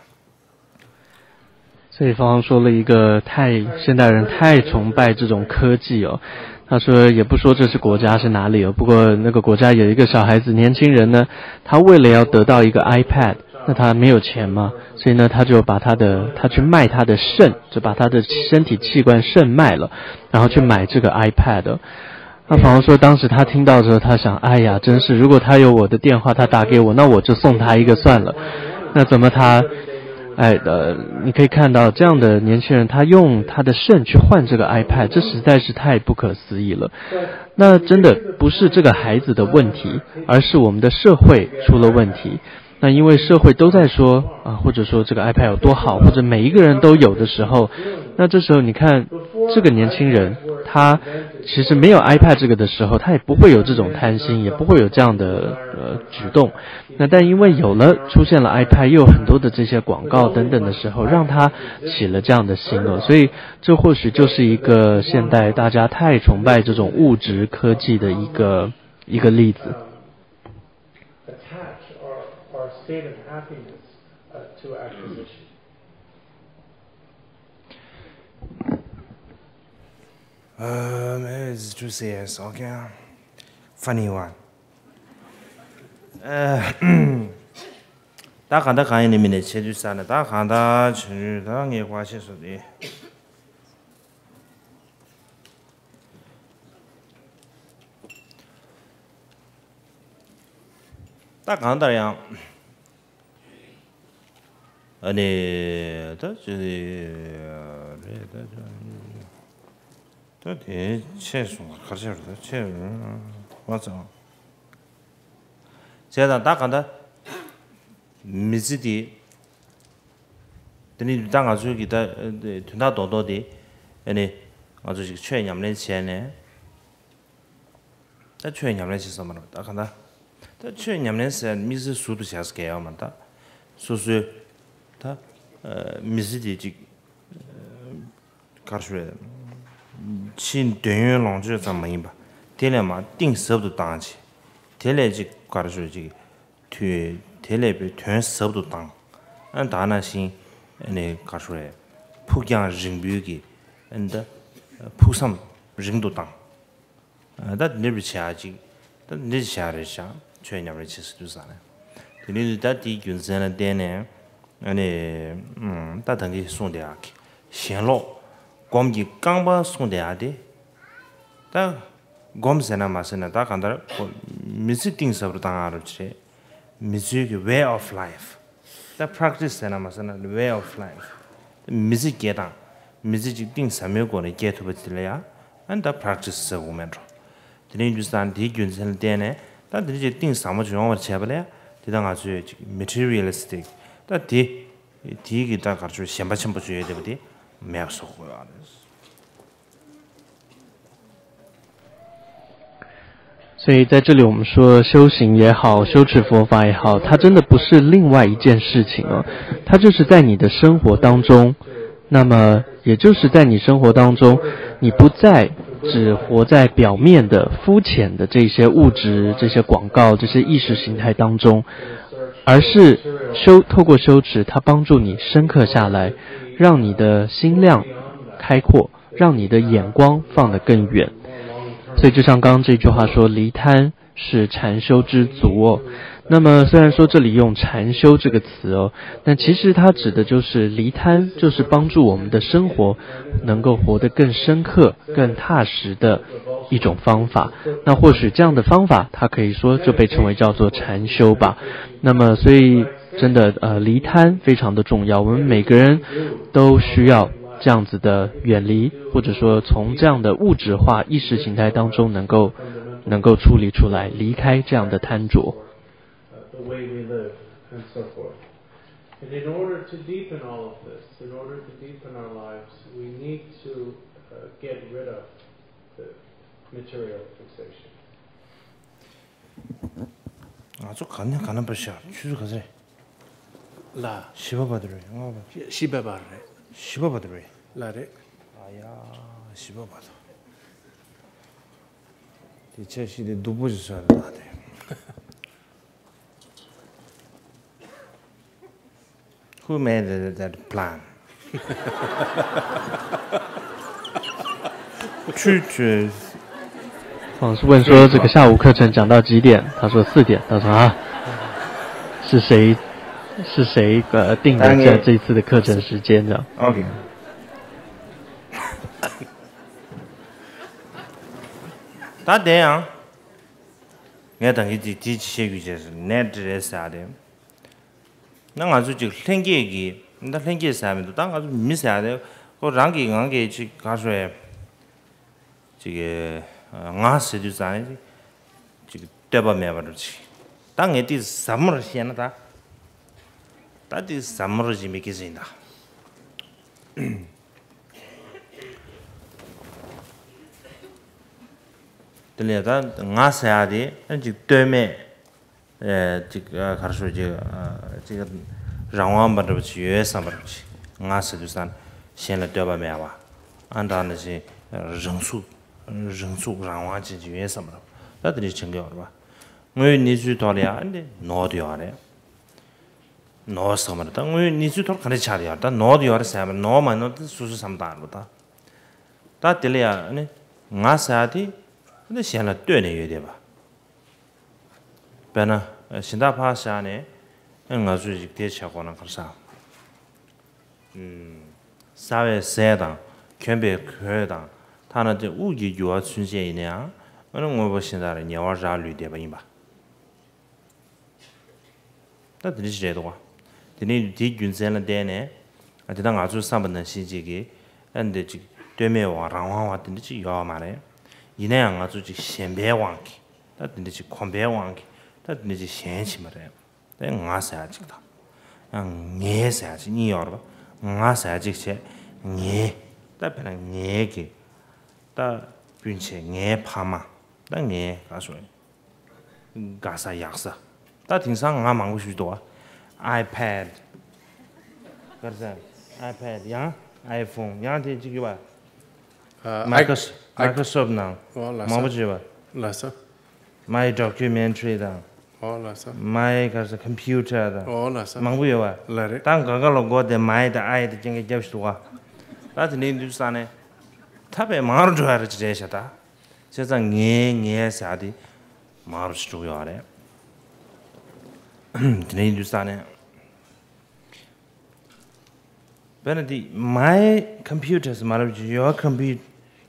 所以方刚说了一个太，现代人太崇拜这种科技哦。他说也不说这是国家是哪里哦，不过那个国家有一个小孩子，年轻人呢，他为了要得到一个 iPad，那他没有钱嘛，所以呢，他就把他的，他去卖他的肾，就把他的身体器官肾卖了，然后去买这个 iPad 哦。那朋友说，当时他听到的时候，他想，哎呀，真是，如果他有我的电话，他打给我，那我就送他一个算了。那怎么他，哎，呃，你可以看到这样的年轻人，他用他的肾去换这个 iPad，这实在是太不可思议了。那真的不是这个孩子的问题，而是我们的社会出了问题。那因为社会都在说啊，或者说这个 iPad 有多好，或者每一个人都有的时候，那这时候你看这个年轻人，他其实没有 iPad 这个的时候，他也不会有这种贪心，也不会有这样的呃举动。那但因为有了出现了 iPad，又有很多的这些广告等等的时候，让他起了这样的心了。所以这或许就是一个现代大家太崇拜这种物质科技的一个一个例子。 attach our, our state of happiness uh, to acquisition. Um, it's two C S, okay. Funny one. ད་གང་ལྟར་གང་ཡིན་ནི་མིན་ནས་བྱེད་དུས་ས་ནས་ད་གང་ལྟར་བྱེད་དུས་ད་ངས་བཀའ་ཆད་སོང་སྟེ། ད་གང་ལྟར་ཡང་། ཨ་ནི་ད་ཅི་རེད་ད་ཅི་ད་དེ་ཆད་སོང་གར་ཆད་རེད་ད་ཆད་མ་ཚང་། བྱས་ཙང་ད་གང་ལྟར་མི་ཚེ་དེ་དེ་ནི་ད་ང་ཚོའི་གི་ད་དོན་དག་རྡོག་རྡོག་དེ་ཨ་ནི་ང་ཚོ་ཞིག་ཆོས་ཉམས་ལེན་བྱས་ནས། ད་ཆོས་ཉམས་ལེན་བྱེད་བསམ་པ་རེད་ད་ག་ད། ད་ཆོས་ཉམས་ལེན་ཟེར་དམིགས་བསལ་ཟུར་དུ་བྱས་ཟེར་གྱི་ཡོད་མ་རེད་ད། སོ་སོའི་ད་མི་ཚེ་དེ་ཅིག་གར་ཞུ་རེད། ཕྱིའི་འདོད་ཡོན་ལོངས་སྤྱོད་ཙམ་མ་ཡིན་པ་དེ་ལས་མ་གཏིང་ཟབ་ཏུ་བཏང་བྱས། དེ་ལས་ཅིག་གར་ཞུ་ཅིག་དུས་དེ་ལས་པའི་དོན་ཟབ་ཏུ་བཏང་། ཨ་ད་ནང་བཞིན་ཨ་ནི་གར་ཞུ་རེད། ཕུགས་རྒྱང་རིང་པོའི་གི་ཨ་ནི་ད་ཕུགས་བསམ་རིང་དུ་བཏང་། ད་འདི་འདྲ་བྱ་ཅིག་ད་འདི་འདྲ་བྱ་རེད་བྱ་ཆོས་ཉམས་ལེན་བྱེད་ཟེར་དུས་ཙང་ནས། དེ་ནི་ད་དེའི་རྒྱུ་མཚན་ལ་བརྟེན་ནས་ཨ་ནི་ད་ད་གིན་གསུངས་དེ་ཨ་གི་ཞེན་ལོག་སྒོམ་གྱི་རྐང་པ་གསུངས་དེ་ཨ་དེ། ད་སྒོམ་ཟེར་ན་མ་ཟེར་ན་ད་གང་ལྟར་ཁོ་མི་ཚེ་གཏིང་ཟབ་རུ་བཏང་ཨ་རུ་ཆེ། མི་ཚེའི་གི་way of life། ད་practice ཟེར་ན་མ་ཟེར་ན་way of life། མི་ཚེ་སྐྱེལ་སྟངས། མི་ཚེ་གཅིག་གཏིང་ཟབ་མོའི་སྒོ་ནས་སྐྱེལ་ཐུབ་པ་དེ་ལ་ཡང་ཨ་ནི་ད་practice ཟེར་དགོས་མེད་འགྲོ། དེ་ནས་འདུག་སྟངས་དེའི་རྒྱུ་མཚན་ལ་བརྟེན་ནས་ད་དེ་འདྲ་ཅིག་གཏིང་ཟབ་མོ་ཅིག་ཡོང་བར་བྱས་པ་ལ་ཡང་དེ་ད་ང་ཚོས་ཅིག་materialistic་ད་དེ་དེའི་གི་ད་གར་ཆོས་ཞེན་པ་ཆེན་པོ་ཅིག་ཡོད་བསྡད་པ་དེ་མེད་པ་བཟོ་དགོས་པ་རེད། 所以在这里，我们说修行也好，修持佛法也好，它真的不是另外一件事情哦，它就是在你的生活当中，那么也就是在你生活当中，你不再只活在表面的、肤浅的这些物质、这些广告、这些意识形态当中，而是修透过修持，它帮助你深刻下来，让你的心量开阔，让你的眼光放得更远。所以就像刚刚这句话说，离贪是禅修之足哦。那么虽然说这里用禅修这个词哦，但其实它指的就是离贪，就是帮助我们的生活能够活得更深刻、更踏实的一种方法。那或许这样的方法，它可以说就被称为叫做禅修吧。那么所以真的呃，离贪非常的重要，我们每个人都需要这样子的远离，或者说从这样的物质化意识形态当中能够能够处理出来，离开这样的贪着。 the way we live, and so forth. And in order to deepen all of this, in order to deepen our lives, we need to uh, get rid of the material fixation. ང་ཚོ་ག་ནས་ག་ན་པར་བཞག་ཆུ་ཚོད་ག་ཚོད་རེད། ལ། བཞི་པ་བར་དུ་རེད། ལྔ་པ་བར་དུ། བཞི་པ་བར་རེད། བཞི་པ་བར་དུ་རེད། ལ་རེད། ཨ་ཡ། བཞི་པ་བར་དུ། དེ་ཆ་ཤི་དེ་སྡུག་པོ་ཞིག་བཟོས་ད་དེ། Who made that plan? 去去。 我是问说这个下午课程讲到几点？他说四点。他说啊，是谁是谁呃定的这这一次的课程时间这样？ OK。ད་དེ་ཡང་ངས་ད་གིན་དེ་དེ་ཅི་བཤད་རྒྱུ་བྱས་སོང་ནད་འདྲ་རེད་ཟེར་ཏེ། ན་ང་ཚོ་ཅིག་ལྷན་སྐྱེས་ཀྱི་ད་ལྷན་སྐྱེས་ཟེར་མི་འདུག་ད་ང་ཚོ་མི་ཟེར་ཡ་དེ་ཁོ་རང་གི་ངང་གིས་ཅིག་ག་ཤོད་ཡ་ཅིག་ང་ཟེར་དུས་ཙང་ནས་ཅིག་བསྟོད་པ་མེད་པ་འདྲ་ཅིག་ད་ངས་དེ་ཟབ་མོར་བཤད་ན་ད་ད་དེ་ཟབ་མོར་བྱེད་མི་སྐད་ཆ་ཡིན་ད། དེ་ལས་ད་ང་ཟེར་ཡ་དེ་ཨ་ཅིག་ལྟོས་མེད། ཨེ་ཅིག་ཨ་ག་རེ་ཞུ། ཅིག་ཨ་ཅིག་རང་དབང་པ་འདྲ་པོ་ཅིག་ཡོད་བསམ་པ་འདྲ་པོ་ཅིག་ང་ཟེར་དུས་ཙང་གཞན་ལ་ལྟོས་པ་མེད་པ། ཨ་འདྲ་ནི་ཅིག་རང་ཚུགས་རང་ཚུགས་རང་དབང་ཅན་ཅིག་ཡོད་བསམ་པ་འདྲ་པོ། ད་དེ་འདྲ་ཅིག་བྱེད་ཀྱི་ཡོད་རེད་པ། དངོས་ཡོད་གནས་ཚུལ་ཐོག་ལ་ཡང་ཨ་འདི་ནོར་དུ་ཡོད་རེད། ནོར་ཟེར་མ་རེད། ད་དངོས་ཡོད་གནས་ཚུལ་ཐོག་ག་འདྲ་ཆགས་ཡོད་རེད། ད་ནོར་དུ་ཡོད་རེད་ཟེར་མ་རེད། ནོར་མ་ནོར་དེ་སོ་སོའི་བསམ་བློ་བཏང་རེད་པ། ད་ད་དེ་ལ་ཡང་ཨ་ནི་ང་ཟེར་ཡ་དེ་ཨ་ནི་གཞན་ལ་ལྟོས་ནས་ཡོད་བསྡད་པ། དཔེར་ན་གཞན་དག་ཕར་བཞག་ནས་ཨ་ང་ཚོས་ཅིག་དེ་བྱེད་དགོས་ན་ག་རེ་ཟེར། ཨུམ། ཟ་བའི་ཟས་དང་གྱོན་པའི་གོས་དང་ཐ་ན་དེ་དབུགས་ཀྱི་རྒྱུ་བ་ཚུན་ཆད་ཡིན་ན་ཡང་ཨ་ནི་དངོས་པོ་གཞན་དག་ལ་ཉེ་བར་རག་ལུས་བསྡད་པ་ཡིན་པ། ད་དེ་འདྲ་ཞིག་རེད་འདུག་ག་དེ་ནས་དེའི་རྒྱུ་མཚན་ལ་བརྟེན་ནས་ཨ་དེ་ད་ང་ཚོས་བསམ་པ་ནང་བཞིན་ཅིག་གི་ཨ་འདི་ཅིག་ལྟོས་མེད་པ་རང་དབང་བ་དེ་འདྲ་ཅིག་ཡོད་མ་རེད། ཡིན་ན་ཡང་ང་ཚོ་ཅིག་ཞེན་པའི་དབང་གིས་ད་དེ་འདྲ་ཅིག་གོམས་པའི་དབང་གིས་ད་དེ་འདྲ་ཅིག་ཞེན་བྱེད་མ་རེད། དེ་ང་ཟེར་ཡ་གཅིག་དང་། ཡང་ངའི་ཟེར་ཡ་གཅིག་གཉིས་ཡོད་རེད་པ། ང་ཟེར་ཡ་གཅིག་བྱས། ངའི། ད་དཔེར་ན་ངའི་གི། ད་སྤུན་མཆེད། ངའི་ཕ་མ། ད་ངའི་ག་སོ། དགའ་ས་ཡག་ས། ད་དེང་སང་ང་མང་པོ་ཞིག་འདུག་པ། iPad། ག་རེ་ཟེར། iPad། ཡང་iPhone། ཡང་དེ་གཅིག་ཡོད་པ། ཨ། Microsoft། Microsoft་ནང་ཨོ་ལགས་སོ། མང་པོ་ཅིག་ཡོད་པ། ལགས་སོ། My Documentary་དང་། ཨོ་ལགས་སོ། My་ག་རེ་ཟེར། Computer་དང་། ཨོ་ལགས་སོ། མང་པོ་ཡོད་པ། ལགས་རེད། ད་འགའ་འགའ་ལ་མགོ་དེ་My་དང་I་དེ་རྐྱང་རྐྱང་རྒྱབ་ཞིག་འདུག་ག་ད་དེ་འདྲའི་དུས་ས་ནས་ཐབས་པས་མང་རུ་འགྲོ་ཡ་རེད་ཅེས་རེད་ཤག་ད་བྱས་ཙང་ངའི་ངའི་ཟེར་ཡ་དེ་མང་རུ་ཞིག་འགྲོ་གི་ཡོད་རེད། དེ་འདྲའི་དུས་ས་ནས། དཔེར་ན་འདི། My computer་ཟེར་མ་ལབ་ཀྱི། Your computer།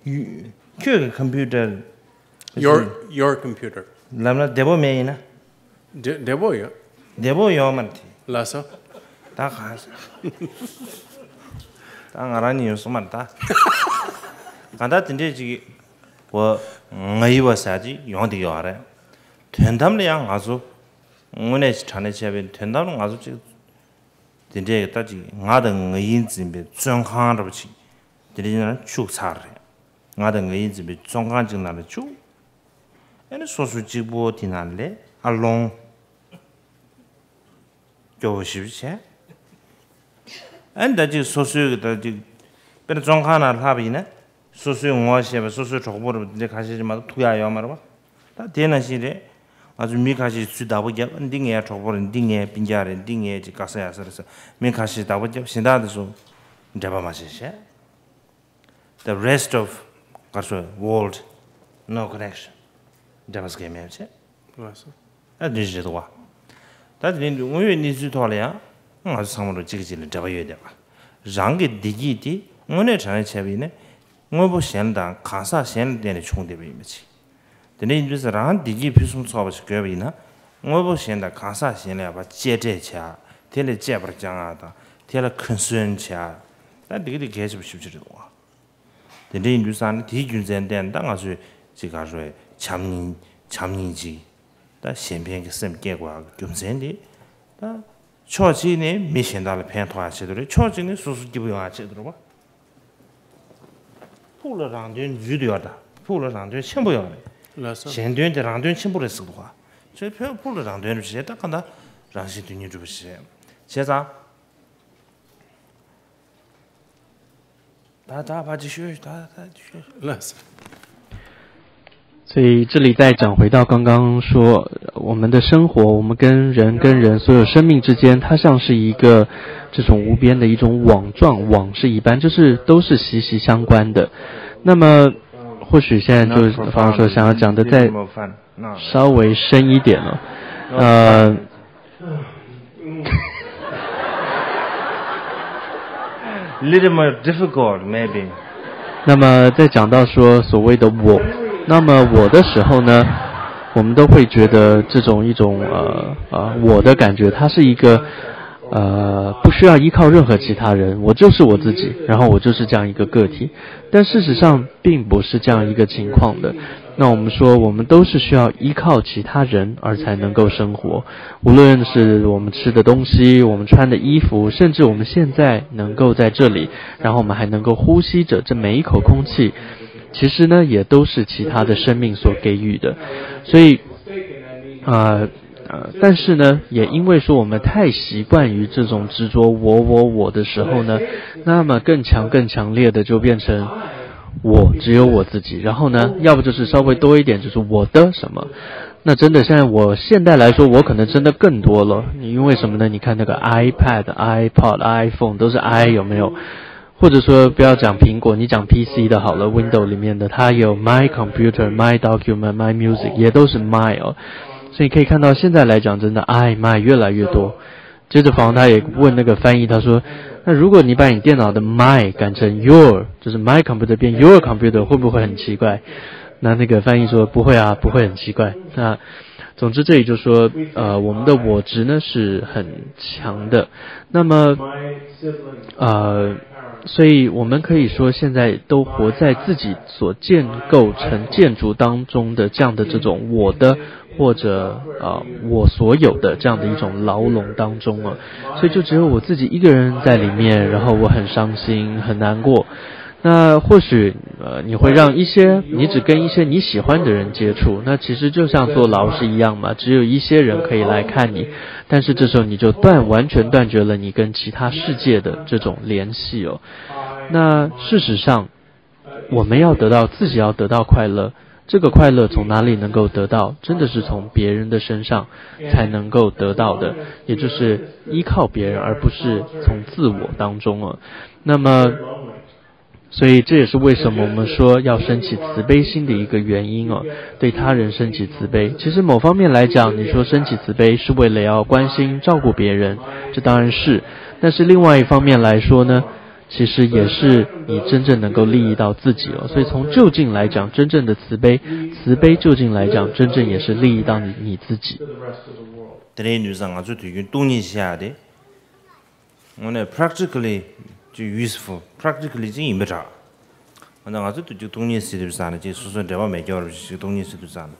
ཁྱོད་ཀྱི་computer། Your your computer། ལབ་ན་བདེ་པོ་མེད་ཡིན་ན། བདེ་བདེ་པོ་ཡོད། བདེ་པོ་ཡོད་མ་རེད་དེ། ལགས་སོ། ད་གང་ཟེར། ད་ང་རང་ཉིད་ཡོད་སོང་མ་རེད་ད། གང་ལྟར་དེ་འདྲས་ཅིག་གོ། ང་ཡི་བ་ཟེར་ཅིག་ཡོང་བསྡད་ཡོད་རེད། དོན་དམ་ལ་ཡང་ང་ཚོ་དངོས་གནས་དྲང་གནས་བྱས་པའི་དོན་དམ་ལ་ང་ཚོ་ཅིག་དེ་འདྲས་ད་ཅིག་ང་དང་ང་ཡིས་འཛིན་པའི་བཙོན་ཁང་འདྲ་པོ་ཅིག་དེ་འདྲས་ནང་བཅུག་ཚར་རེད། ང་དང་ང་ཡིས་འཛིན་པའི་བཙོན་ཁང་ཅིག་ནང་ལ་བཅུག་ཨ་ནི་སོ་སོ་གཅིག་པོ་དེ་ནང་ལས་ཨ་ལོང་སྐྱོ་བོ་ཞེ་པོ་བྱས། ཨ་ནི་ད་ཅིག་སོ་སོའི་གི་ད་ཅིག་དཔེར་ན་བཙོན་ཁང་ནང་ལྷག་པ་ཡིན་ན། སོ་སོའི་ངོ་ཤེས་པ། སོ་སོའི་གྲོགས་པོ་རེད་པ། དེ་འདྲ་ཁ་ཤས་ཅིག་མ་གཏོགས་ཐུག་ཡག་ཡོད་མ་རེད་པ། ད་དེ་ནང་བཞིན་རེད། ང་ཚོ་མི་ཁ་ཤས་ཚུར་བདག་པོ་བརྒྱབ། འདི་ངའི་གྲོགས་པོ་རེད། འདི་ངའི་སྤུན་ཀྱག་རེད། འདི་ངའི་ཅིག་དགའ་ས་ཡག་ས་རེད་ཟེར། མི་ཁ་ཤས་བདག་པོ་བརྒྱབ། གཞན་དག་དེ་ཚོ་འབྲེལ་བ་མ་བྱས་བྱས། The rest of ག་རེ་ཟེར། World, no connection. འབྲེལ་བ་ཟེར་མཁན་མེད་བྱས། ལགས་སོ། ད་འདི་རེད་འདུག་པ། ད་དེ་ནི་དངོས་ཡོད་གནས་ཚུལ་ཐོག་ལ་ཡང་ང་ཚོ་ཚང་མ་རུ་གཅིག་གིས་གཅིག་ལ་འབྲེལ་བ་ཡོད་བསྡད་པ། རང་གི་བདེ་སྐྱིད་དེ་དངོས་གནས་དྲང་གནས་བྱས་པ་ཡིན་ན། དངོས་པོ་གཞན་དང་གང་ཟག་གཞན་ལ་བརྟེན་ནས་བྱུང་བསྡད་པ་ཡིན་པ་ཅིག་དེ་འདྲ་ཡིན་དུས་ཙང་རང་བདེ་སྐྱིད་ཕུན་སུམ་ཚོགས་པ་ཞིག་དགོས་པ་ཡིན་ན། དངོས་པོ་གཞན་དང་གང་ཟག་གཞན་ལ་ཡང་ཕར་གཅེས་སྤྲས་བྱ། དེ་ལ་གཅེས་པར་བསྐྱང་ཡག་དང་། དེ་ལ་concern་བྱ། ད་འདི་ག་དེ་གལ་ཆེ་བ་ཞེ་པོ་ཅིག་རེད་འདུག་པ། དེ་འདྲ་ཡིན་དུས་ཙང་ནི་དེའི་རྒྱུ་མཚན་བརྟེན་ད་ང་ཚོས་ཅིག་ག་རེ་བྱམས་སྙིང་བྱམས་སྙིང་རྗེ། ད་གཞན་ཕན་གྱི་སེམས་སྐྱེ་དགོས་པ་གི་རྒྱུ་མཚན་དེ། ད་ཕྱོགས་གཅིག་ནས་མི་གཞན་དག་ལ་ཕན་ཐོགས་ཡག་ཆེད་དུ་རེད། ཕྱོགས་གཅིག་ནས་སོ་སོ་སྐྱིད་པོ་ཡོང་ཡག་ཆེད་དུ་རེད་པ། ཕུགས་ལ་རང་དོན་འཛུལ་དུ་ཡོད་ད། ཕུགས་ལ་རང་དོན་ཆེན་པོ་ཡོད་རེད། ལགས་སོ། གཞན་དོན་དེ་རང་དོན་ཆེན་པོ་རེད་ཟེར་འདུག་ག་ཚོས་ཕུགས་ལ་རང་དོན་རེད་བྱས་ད་ག་འདྲ་རང་བཞིན་དོན་གཉིས་སྒྲུབ་པ་ཞིག་རེད། བྱས་ཙང་། ད་ད་ཕར་ཅིག་ཤོད། ད་ད་ཅིག་ཤོད། ལགས་སོ།所以这里再讲回到刚刚说，我们的生活，我们跟人、跟人所有生命之间，它像是一个这种无边的一种网状，网是一般，就是都是息息相关的。那么，或许现在就是方教授想要讲的再稍微深一点了，呃，Little more difficult, maybe. 那么再讲到说所谓的我，那么我的时候呢，我们都会觉得这种一种呃呃我的感觉，它是一个呃不需要依靠任何其他人，我就是我自己，然后我就是这样一个个体。但事实上并不是这样一个情况的。那我们说，我们都是需要依靠其他人而才能够生活，无论是我们吃的东西，我们穿的衣服，甚至我们现在能够在这里，然后我们还能够呼吸着这每一口空气，其实呢，也都是其他的生命所给予的。所以，呃呃，但是呢，也因为说我们太习惯于这种执着我我我的时候呢，那么更强更强烈的就变成我只有我自己，然后呢，要不就是稍微多一点，就是我的什么。那真的，现在我现在来说，我可能真的更多了，因为什么呢？你看那个 iPad、iPod、iPhone 都是 i， 有没有？或者说不要讲苹果，你讲 P C 的好了，Window 里面的，它有 My Computer、My Document、My Music，也都是 My 哦。所以可以看到现在来讲，真的 I、My 越来越多。接着访问他也问那个翻译，他说：“那如果你把你电脑的 My 改成 Your，就是 My Computer 变 Your Computer，会不会很奇怪？”那那个翻译说：“不会啊，不会很奇怪。”那总之这里就说，呃，我们的我执呢是很强的。那么，呃，所以我们可以说，现在都活在自己所建构成建筑当中的这样的这种我的或者呃我所有的这样的一种牢笼当中啊，所以就只有我自己一个人在里面，然后我很伤心，很难过。那或许呃，你会让一些，你只跟一些你喜欢的人接触，那其实就像坐牢是一样嘛，只有一些人可以来看你，但是这时候你就断完全断绝了你跟其他世界的这种联系哦。那事实上，我们要得到自己要得到快乐，这个快乐从哪里能够得到？真的是从别人的身上才能够得到的，也就是依靠别人，而不是从自我当中啊。那么。所以这也是为什么我们说要升起慈悲心的一个原因哦，对他人升起慈悲。其实某方面来讲，你说升起慈悲是为了要关心照顾别人，这当然是。但是另外一方面来说呢，其实也是你真正能够利益到自己哦。所以从究竟来讲，真正的慈悲，慈悲究竟来讲，真正也是利益到你你自己。དེ་རིང་ནུས་སང་ང་ཚོ་དུས་རྒྱུན་སྟོང་ཉིད་བཤད་ཡ་དེ། དངོས་གནས་practically་ཅིག་useful, practically་ཅིག་ཡིན་པ་འདྲ། ང་ཚོ་ང་ཚོ་དུས་ཅིག་སྟོང་ཉིད་ཟེར་དུས་ཙང་ནས་ཅིག་སོ་སོ་འབྲེལ་བ་མེད་སྐྱོར་ཞིག་སྟོང་ཉིད་ཟེར་དུས་ཙང་ནས།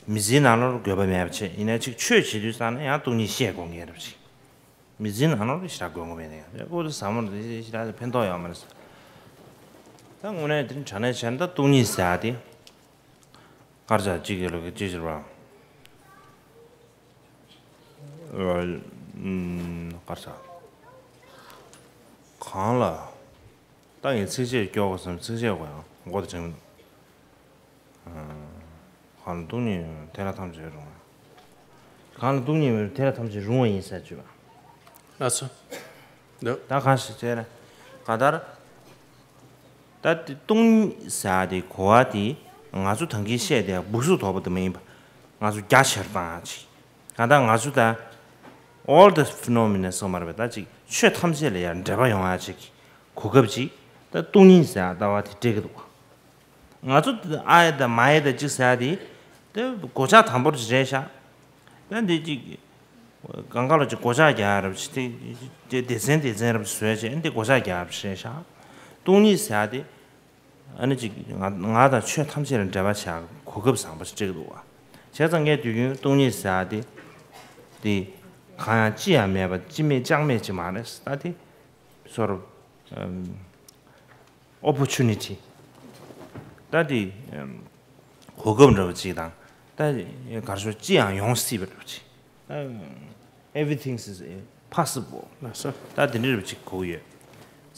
མི་ཚེའི་ནང་ལོགས་དགོས་པ་མེད་པ་བྱས་ཡིན་ན་ཅིག་ཆོས་བྱེད་དུས་ཙང་ནས་ཡང་སྟོང་ཉིད་བཤད་དགོས་ངེས་རེད་ཅིག་མི་ཚེའི་ནང་ལོགས་ཞེ་དྲག་དགོས་མཁོ་མེད་ནས་ཡང་ཁོ་ཚོ་ཟབ་མོ་རེད་ཞེ་དྲག་ཕན་ཐོགས་ཡོད་མ་རེད། ད་དངོས་གནས་དེ་དྲང་གནས་བྱས་ན་ད་སྟོང་ཉིད་ཟེར་ཡ་དེ། དཀར་ཆག་གཅིག་གི་ལོ་གི་ཅི་ཟེར་བ། ཨ། ཨུམ། དཀར་ཆག་གང་ལ། ད་ངས་ཚིགས་བཅད་སྐྱོར་དགོས་བསམ་ཚིགས་བཅད་དགོས་ཡང་མགོ་དེ་དྲན་མི་འདུག་ཨ། གང་ལ་སྟོང་ཉིད་དེ་ལ་ཐམས་ཅད་རུང་བ། གང་ལ་སྟོང་ཉིད་དེ་ལ་ཐམས་ཅད་རུང་བ་ཡིན་ཟེར་བརྗོད་པ། ལགས་སོ། འདུག་ད་གང་ཞིག་བྱས་ན་གང་ལྟར། ད་དེ་སྟོང་ཉིད་ཟེར་ཡ་དེ་གོ་བ་དེ་ང་ཚོ་ད་གིན་བཤད་དེ་སྦུག་སུ་དོག་པ་དེ་མ་ཡིན་པ། ང་ཚོ་རྒྱ་ཆེར་བཏང་ཡ་ཅིག་གང་ལྟར་ང་ཚོ་ད་all the phenomena་སོགས་མ་རེད་པས། ད་ཅིག་ཆོས་ཐམས་ཅད་ལ་ཡང་འབྲེལ་བ་ཡོང་ཡ་ཅིག་གོ་སྐབས་ཅིག་ད་སྟོང་ཉིད་ཟེར་ཡ་ལྟ་བ་དེ་སྤྲད་ཀྱི་འདུག་ང་ཚོ་ཨའི་དང་མའི་དང་ཅིག་ཟེར་ཡ་དེ་དེ་གོད་ཆག་དང་པོར་ཅིག་རེད་ཤག་ད་འདི་ཅིག་གང་ག་ལ་ཅིག་གོད་ཆག་རྒྱག་རབས་ཅིག་དེ་དེ་སྡེ་ཚན་སྡེ་ཚན་རབས་ཅིག་བཟོས་བྱས་འདི་གོད་ཆག་རྒྱག་རབས་ཅིག་རེད་ཤག་སྟོང་ཉིད་ཟེར་ཡ་དེ། ཨ་ནི་ཅིག་ང་ང་དང་ཆོས་ཐམས་ཅད་ལ་འབྲེལ་བ་བྱ་གོ་སྐབས་བཟང་པོ་ཞིག་སྤྲད་ཀྱི་འདུག་བ། བྱས་ཙང་ངས་དུས་རྒྱུན་སྟོང་ཉིད་ཟེར་ཡ་དེ། དེ། གང་ཡང་ཅི་ཡང་མེད་པ་ཅི་མེད་ཅང་མེད་ཅིག་མ་རེད་ད་དེ། sort of opportunity། ད་དེ། གོ་སྐབས་འདྲ་བ་ཅིག་དང་། ད་གར་ཤོག་ཅི་ཡང་ཡོང་སྲིད་པ་འདྲ་བ་ཅིག་ད། Everything is possible། ལགས་སོ། ད་དེ་འདྲ་འདྲ་བ་ཅིག་གོ་གི་ཡོད།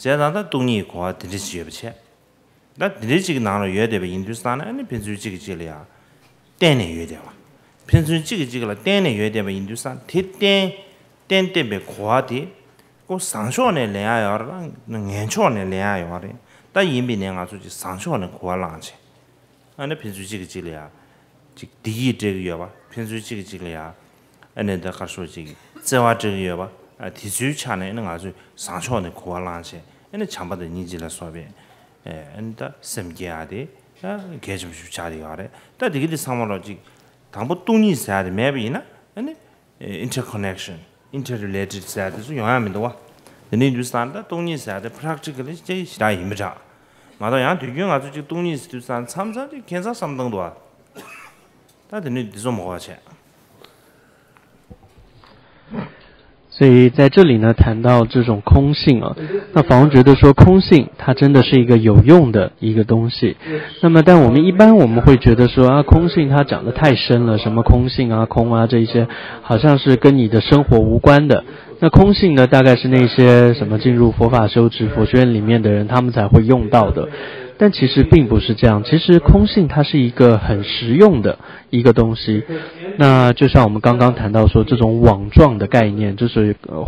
བྱས་ཙང་ད་སྟོང་ཉིད་གོ་བ་དེ་འདྲ་ཅིག་ཡོད་པ་བྱས། ད་དེ་འདྲའི་གཅིག་གི་ནང་ལ་ཡོད་བསྡད་པ་ཡིན་དུས་ཙང་ན་ཨ་ནི་ཕན་ཚུན་གཅིག་གིས་གཅིག་ལ་ཡང་བརྟེན་ནས་ཡོད་བསྡད་པ། ཕན་ཚུན་གཅིག་གིས་གཅིག་ལ་བརྟེན་ནས་ཡོད་བསྡད་པ་ཡིན་དུས་ཙང་དེ་བརྟེན་བརྟེན་བརྟེན་པའི་གོ་བ་དེ་ཁོ་བཟང་ཕྱོགས་ནས་ལེན་ཡ་ཡོད་རེད། ངན་ཕྱོགས་ནས་ལེན་ཡ་ཡོད་རེད། ད་ཡིན་པའི་ནས་ང་ཚོ་ཅིག་བཟང་ཕྱོགས་ནས་གོ་བ་བླངས་བྱས། ཨ་ནི་ཕན་ཚུན་གཅིག་གིས་གཅིག་ལ་ཡང་ཅིག་བདེ་སྐྱིད་སྤྲད་ཀྱི་ཡོད་པ། ཕན་ཚུན་གཅིག་གིས་གཅིག་ལ་ཡང་ཨ་ནི་ད་གར་ཤོག་ཅིག་བརྩེ་བ་སྤྲད་ཀྱི་ཡོད་པ། ཨ་དེ་ཚོའི་ཆ་ནས་ཨ་ནི་ང་ཚོས་བཟང་ཕྱོགས་ནས་གོ་བ་བླངས་བྱས་ཨ་ནི་བྱམས་པ་དང་སྙིང་རྗེ་ལ་སོགས་པའི། ཨ་ནི་ད་སེམས་བསྐྱེད་ཡ་དེ་ད་གལ་ཆེན་པོ་ཞིག་ཆགས་བསྡད་ཡོད་རེད། ད་དེ་གི་དེ་ཚང་མ་ལོ་ཅིག་དང་པོ་སྟོང་ཉིད་ཟེར་ཡ་དེ་མེད་པ་ཡིན་ན་ཨ་ནི་interconnection, interrelated་ཟེར་ཡ་དེ་ཚོ་ཡོང་ཡ་མི་འདུག་བ། དེ་ནས་དུས་སང་ད་སྟོང་ཉིད་ཟེར་ཡ་དེ་practically་ཅིག་ཞེ་དྲག་ཡིན་པ་འདྲ། མ་གཏོགས་ཡང་དུས་རྒྱུན་ང་ཚོ་ཅིག་སྟོང་ཉིད་ཟེར་དུས་སང་མཚམས་མཚམས་ཅིག་ཁྱད་མཚར་བསམ་བཏང་འདུག་བ། ད་དེ་ནས་འདི་ཚོ་མ་གོ་བ་བྱས། 所以在这里呢，谈到这种空性啊，那法王觉得说，空性它真的是一个有用的一个东西。那么，但我们一般我们会觉得说啊，空性它讲的太深了，什么空性啊、空啊这一些，好像是跟你的生活无关的。那空性呢，大概是那些什么进入佛法修持、佛学院里面的人，他们才会用到的。但其实并不是这样，其实空性它是一个很实用的一个东西。那就像我们刚刚谈到说，这种网状的概念，就是呃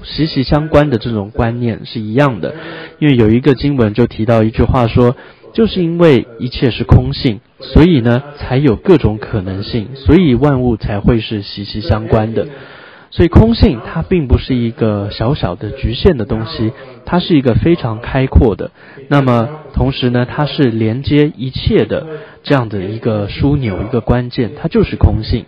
息息相关的这种观念是一样的。因为有一个经文就提到一句话说，就是因为一切是空性，所以呢才有各种可能性，所以万物才会是息息相关的。所以空性它并不是一个小小的局限的东西，它是一个非常开阔的。那么同时呢，它是连接一切的这样的一个枢纽、一个关键，它就是空性。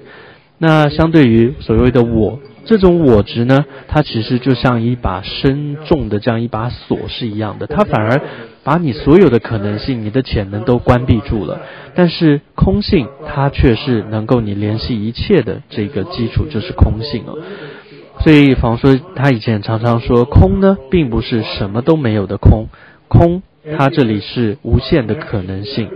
那相对于所谓的我，这种我执呢，它其实就像一把深重的这样一把锁是一样的，它反而把你所有的可能性、你的潜能都关闭住了。但是空性，它却是能够你联系一切的这个基础，就是空性哦。所以，仿佛说他以前常常说，空呢，并不是什么都没有的空，空它这里是无限的可能性。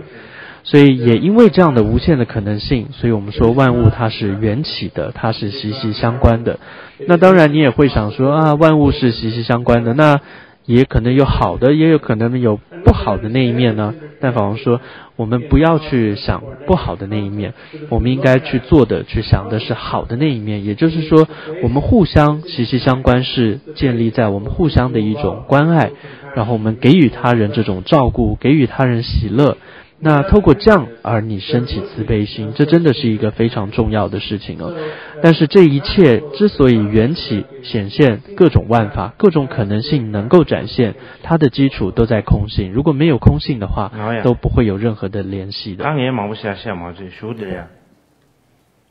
所以也因为这样的无限的可能性，所以我们说万物它是缘起的，它是息息相关的。那当然，你也会想说啊，万物是息息相关的，那也可能有好的，也有可能有不好的那一面呢。但法王说，我们不要去想不好的那一面，我们应该去做的、去想的是好的那一面。也就是说，我们互相息息相关，是建立在我们互相的一种关爱，然后我们给予他人这种照顾，给予他人喜乐。那透过这样而你升起慈悲心，这真的是一个非常重要的事情哦。但是这一切之所以缘起显现各种万法、各种可能性能够展现，它的基础都在空性。如果没有空性的话，都不会有任何的联系的。ད་ངས་མང་པོ་བཤད་བཤད་མ་བྱུང་ཞུ་དེ་རེད།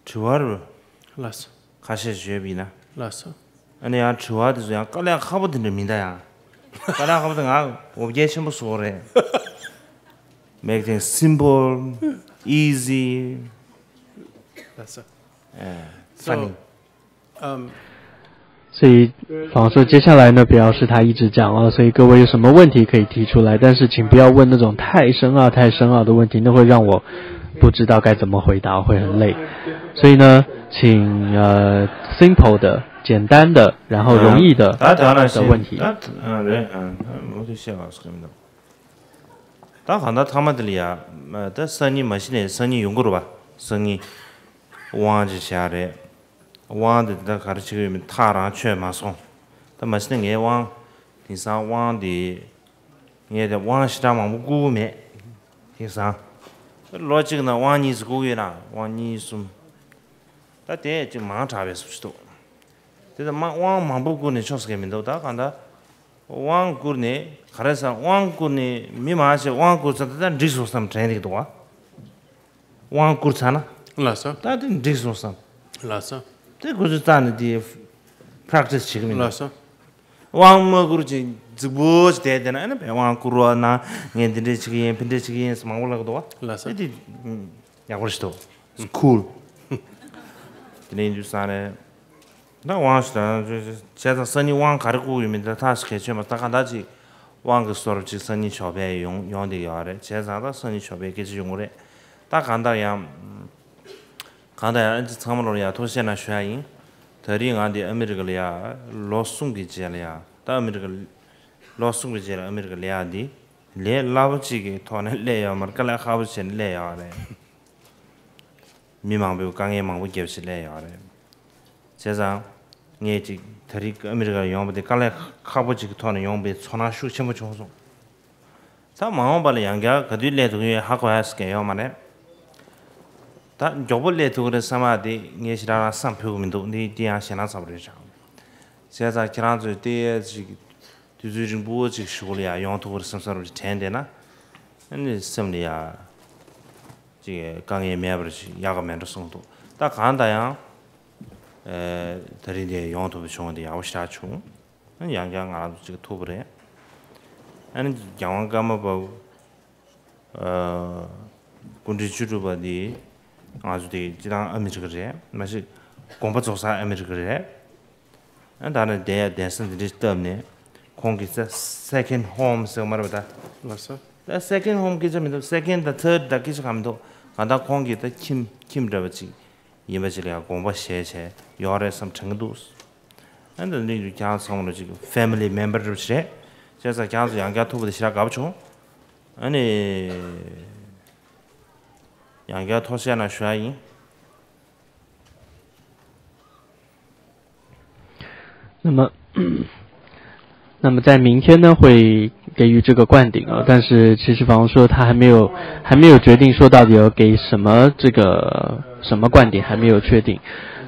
དྲི་བ་རུ། ལགས་སོ། ཁ་ཤས་བརྗོད་པ་ཡིན་ན། ལགས་སོ། ཨ་ནི་ཡང་དྲི་བ་དེ་ཚོ་ཡང་དཀའ་ལས་ཁག་པོ་དེ་འདྲ་མིན་ད་ཡང་། དཀའ་ལས་ཁག་པོ་དེ་ང་འོ་བརྒྱལ་ཆེན་པོ་བཟོ་རེད། Make things simple, easy, ལགས་སོ། ཨེ། So, funny. Um, 所以，仿佛说接下来呢，不要是他一直讲了，所以各位有什么问题可以提出来，但是请不要问那种太深奥、太深奥的问题，那会让我不知道该怎么回答，会很累。所以呢，请呃 simple 的、简单的，然后容易的的问题。ད་གང་ལྟར་ཐ་མ་དེ་ལ་ཡ། ད་སང་ཉིན་མ་གཞི་ནས་སང་ཉིན་ཡོང་གི་རེད་པ། སང་ཉིན་དབང་ཅིག་བྱ་རེད། དབང་དེ་ད་ག་རེ་བྱེད་ཀྱི་ཡོད་མེད་ཐག་རང་ཆོད་མ་སོང་། ད་མ་གཞི་ནས་ངའི་དབང་། དེང་སང་དབང་དེ། ངས་དེ་དབང་ཞེ་དྲག་མང་པོ་བསྐུར་གྱི་མེད། དེང་སང་། ལོ་གཅིག་ནང་དབང་གཉིས་ཙམ་བསྐུར་གྱི་ཡོད་ན་དབང་གཉིས་གསུམ། ད་དེ་ཅིག་མང་དྲགས་པའི་བཟོ་ཞིག་འདུག་དེ་ད་མ་དབང་མང་པོ་བསྐུར་ནས་ཆོག་ཟེར་མཁན་མི་འདུག་ད་གང་ལྟར། དབང་བསྐུར་ནས་ག་རེ་ཟེར། དབང་བསྐུར་ནས་མི་མང་ཆེ་དབང་བསྐུར་ཚར་ད་ད་འགྲིག་སོང་བསམ་དྲན་གྱི་འདུག་བ། དབང་བསྐུར་ཚར་ན། ལགས་སོ། ད་དེ་འགྲིག་སོང་བསམ། ལགས་སོ། དེ་ཁོ་ཚོས་རྩ་ནས་དེ་practice་བྱེད་ཀྱི་མི་འདུག་ལགས་སོ། དབང་མ་བསྐུར་ཅིག་རྫིག་པོ་ཅིག་བསྡད་བསྡད་ན། ཨ་ནི་བས་དབང་བསྐུར་བ་ན་ངས་འདི་འདྲས་བྱེད་ཀྱི་ཡིན། ཕི་འདྲས་བྱེད་ཀྱི་ཡིན་ཟེར་མང་པོ་ལབ་ཀྱི་འདུག་བ། ལགས་སོ། དེ་དེ་ཡག་པོ་ཞིག་འདུག It's cool། དེ་ནས་ཡིན་དུས་ས་རེད། ད་དབང་ཞུ་དང་བྱས་ཙང་སང་ཉིན་དབང་ག་རེ་བསྐུར་ཡོད་མེད་ད་ཐག་ཞིག་གལ་ཆེ་མ་ད་ག་འདྲ་ཅིག་དབང་གི་སོར་ཅིག་སང་ཉིན་ཞོགས་པའི་ཡོང་ཡོང་བསྡད་ཡོད་རེད། བྱས་ཙང་ད་སང་ཉིན་ཞོགས་པའི་སྐད་ཆ་ཡོང་གི་རེད། ད་གང་ལྟར་ཡང་། གང་ལྟར་ཡང་ཨ་ཅེ་ཚང་མ་ལོར་ཡང་ཐུགས་རྗེ་གནང་ཞུ་ཡ་ཡིན། ད་རིང་ང་འདི་ཨ་མི་རི་ཀ་ལ་ཡ་ལོ་གསུམ་གྱི་རྗེས་ལ་ཡ། ད་ཨ་མི་རི་ཀ་ལོ་གསུམ་གྱི་རྗེས་ལ་ཨ་མི་རི་ཀ་ལ་ཡ་འདི་ལས་སླ་པོ་ཅིག་གི་ཐོག་ནས་སླེབས་ཡོད་མ་རེད། དཀའ་ལས་ཁག་པོ་བྱས་ནས་སླེབས་ཡོད་རེད། མི་མང་པོས་དཀའ་ངལ་མང་པོ་བརྒྱབ་བྱས་སླེབས་ཡོད་རེད། བྱས་ཙང་། ངས་ཅིག་ད་རེས་ཨ་མི་རི་ཀར་ཡོང་བ་དེ་དཀའ་ལས་ཁག་པོ་ཅིག་གི་ཐོག་ནས་ཡོང་བའི་ཚོར་སྣང་ཤུགས་ཆེན་པོ་བྱུང་སོང་། ད་མ་འོངས་པ་ལ་ཡང་བསྐྱར་ག་དུས་སླེབས་ཐུབ་ཀྱི་ཡོད་ཧ་གོ་ཡ་ཟེར་མཁན་ཡོད་མ་རེད། ད་མགྱོགས་པོ་སླེབས་ཐུབ་ཀྱི་རེད་བསམ་ཡ་དེ་ངས་ཞེ་དྲག་རང་བསམ་ཕོད་ཀྱི་མི་འདུག་འདི་འདི་ཡང་ཞེད་སྣང་ཚ་པོ་རེད་ཤག་བྱས་ཙང་ཁྱེད་རང་ཚོས་བལྟས་ཡས་ཅིག་དུས་ཚོད་རིང་པོ་ཅིག་གཞུག་ལ་ཡང་ཡོང་ཐུབ་ཀྱི་རེད་བསམ་བསམ་རུ་དྲན་བསྡད་ན། ཨ་ནི་སེམས་ལ་ཡ། ཅིག་དཀའ་ངལ་མེད་པར་ཅིག་ཡག་ག་མེད་འགྲོ་གསུངས་འདུག་ད་གང་ལྟར་ཡང་། ཨེ། ད་རིང་འདིར་ཡོང་ཐུབ་པ་བྱུང་བ་འདི་ཡག་པོ་ཞེ་དྲག་བྱུང་། ཨ་ནི་ཡང་བསྐྱར་ང་རང་ཚོ་ཅིག་ཐུག་པ་རེད། ཨ་ནི་རྒྱལ་དབང་ཀརྨ་པ། ཨ། སྐུ་ཕྲེང་བཅུ་དྲུག་པ་འདི། ང་ཚོ་འདི་སྤྱིར་བཏང་ཨ་མི་རི་ཀ་རེད། མ་གཞི་དགོངས་པ་རྫོགས་ས་ཨ་མི་རི་ཀ་རེད། ཨ་ད་ནི་བསྡད་ཡ་གདན་ས་འདི་འདྲ་བཏབ་ནས་ཁོང་གི་ས་second home ཟེར་མ་རེད་པ་ད། ལགས་སོ། ད་second home སྐད་ཆ་མི་འདུག second དང་third དང་སྐད་ཆ་གང་མི་འདུག་ང་ད་ཁོང་གི་ད་ཁྱིམ་ཁྱིམ་འདྲ་བ་ཅིག་ཡིན་པ་ཅིག་ལ་ཡང་དགོངས་པ་བཞེས་བྱས་ཡོད་རེད་བསམ་དྲན་གྱི་འདུག་ཨ་ནི་ད་ནི་ཁྱེད་རང་ཚང་མ་ལ་ཅིག་family member འདྲ་བ་ཞིག་རེད། བྱས་ཙང་ཁྱེད་རང་ཚོ་ཡང་བསྐྱར་ཐུག་པ་དེ་ཞེ་དྲག་དགའ་པོ་བྱུང་། ཨ་ནི་ཡང་བསྐྱར་ཐུགས་རྗེ་གནང་ཞུ་ཡ་ཡིན། 那么，那么在明天呢，会给予这个灌顶啊，但是其实房东说他还没有还没有决定说到底要给什么这个什么灌顶，还没有确定。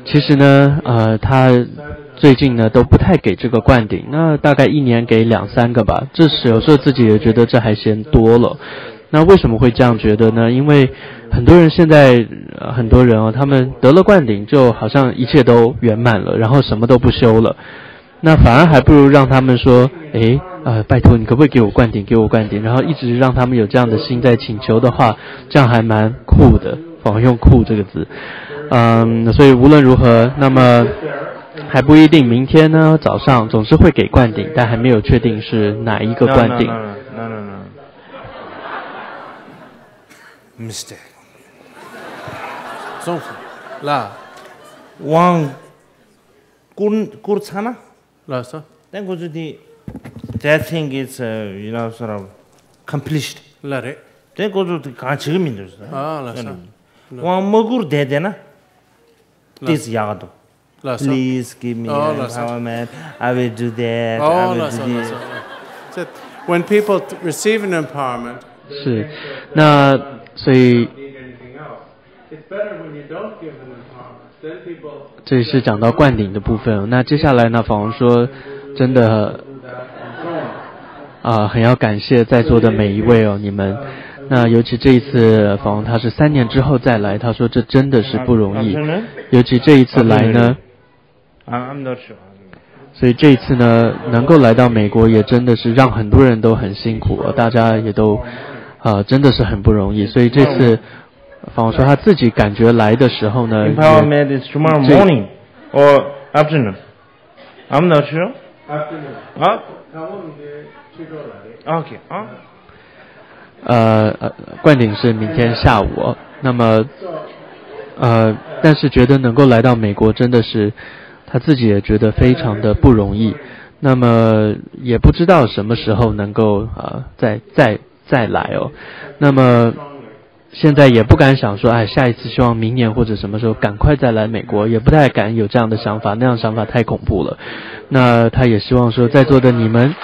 其实呢，呃，他最近呢都不太给这个灌顶，那大概一年给两三个吧，这是有时候自己也觉得这还嫌多了。那为什么会这样觉得呢？因为很多人现在，呃很多人哦，他们得了灌顶，就好像一切都圆满了，然后什么都不修了。那反而还不如让他们说，诶，呃，拜托你可不可以给我灌顶，给我灌顶，然后一直让他们有这样的心在请求的话，这样还蛮酷的，仿佛用酷这个字。嗯，所以无论如何，那么还不一定明天呢早上总是会给灌顶，但还没有确定是哪一个灌顶。 Mistake. སོང་ལ། དབང་བསྐུར་བསྐུར་ཚར་ན། ལགས་སོ། དེ་ཁོ་ཚོ་དེ། That thing is, uh, you know, sort of accomplished. ལ་རེད། དེ་ཁོ་ཚོ་དེ་གང་བྱེད་ཀྱི་མི་འདུག་ཟེར། ཨ་ལགས་སོ། དབང་མ་བསྐུར་བསྡད་བསྡད་ན། ཏིས་ཡག་ག་འདུག་ལགས་སོ། Please give me Oh, ལགས་སོ། empowerment. I will do that. I Oh, will ལགས་སོ། do ལགས་this. སོ། So, when people receive an empowerment, 是，那所以 need anything else. It's better when you don't give an empowerment. Then people 这是讲到灌顶的部分。那接下来呢，访问说，真的，啊、很要感谢在座的每一位哦，你们。那尤其这一次访问，他是三年之后再来，他说这真的是不容易。尤其这一次来呢， I'm not sure. 所以这一次呢，能够来到美国，也真的是让很多人都很辛苦，大家也都，呃，真的是很不容易。所以这次，访问说他自己感觉来的时候呢，也 Empowerment is tomorrow morning or afternoon. I'm not sure. Afternoon. Huh? Okay. Huh? 呃呃，灌顶是明天下午哦。那么，呃，但是觉得能够来到美国，真的是他自己也觉得非常的不容易。那么也不知道什么时候能够啊、呃再再再来哦。那么现在也不敢想说，哎，下一次希望明年或者什么时候赶快再来美国，也不太敢有这样的想法，那样想法太恐怖了。那他也希望说，在座的你们，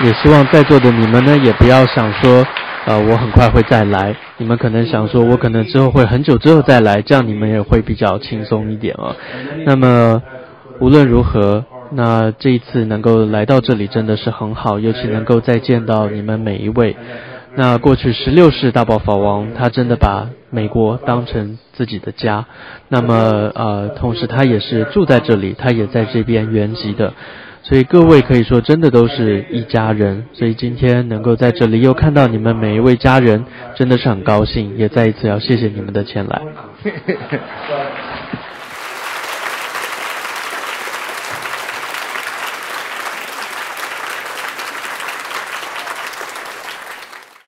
也希望在座的你们呢，也不要想说，呃，我很快会再来。你们可能想说，我可能之后会很久之后再来，这样你们也会比较轻松一点啊。那么无论如何，那这一次能够来到这里真的是很好，尤其能够再见到你们每一位。那过去十六世大爆发王，他真的把美国当成自己的家。那么呃，同时他也是住在这里，他也在这边原籍的。所以各位可以说真的都是一家人。所以今天能够在这里又看到你们每一位家人，真的是很高兴，也再一次要谢谢你们的前来。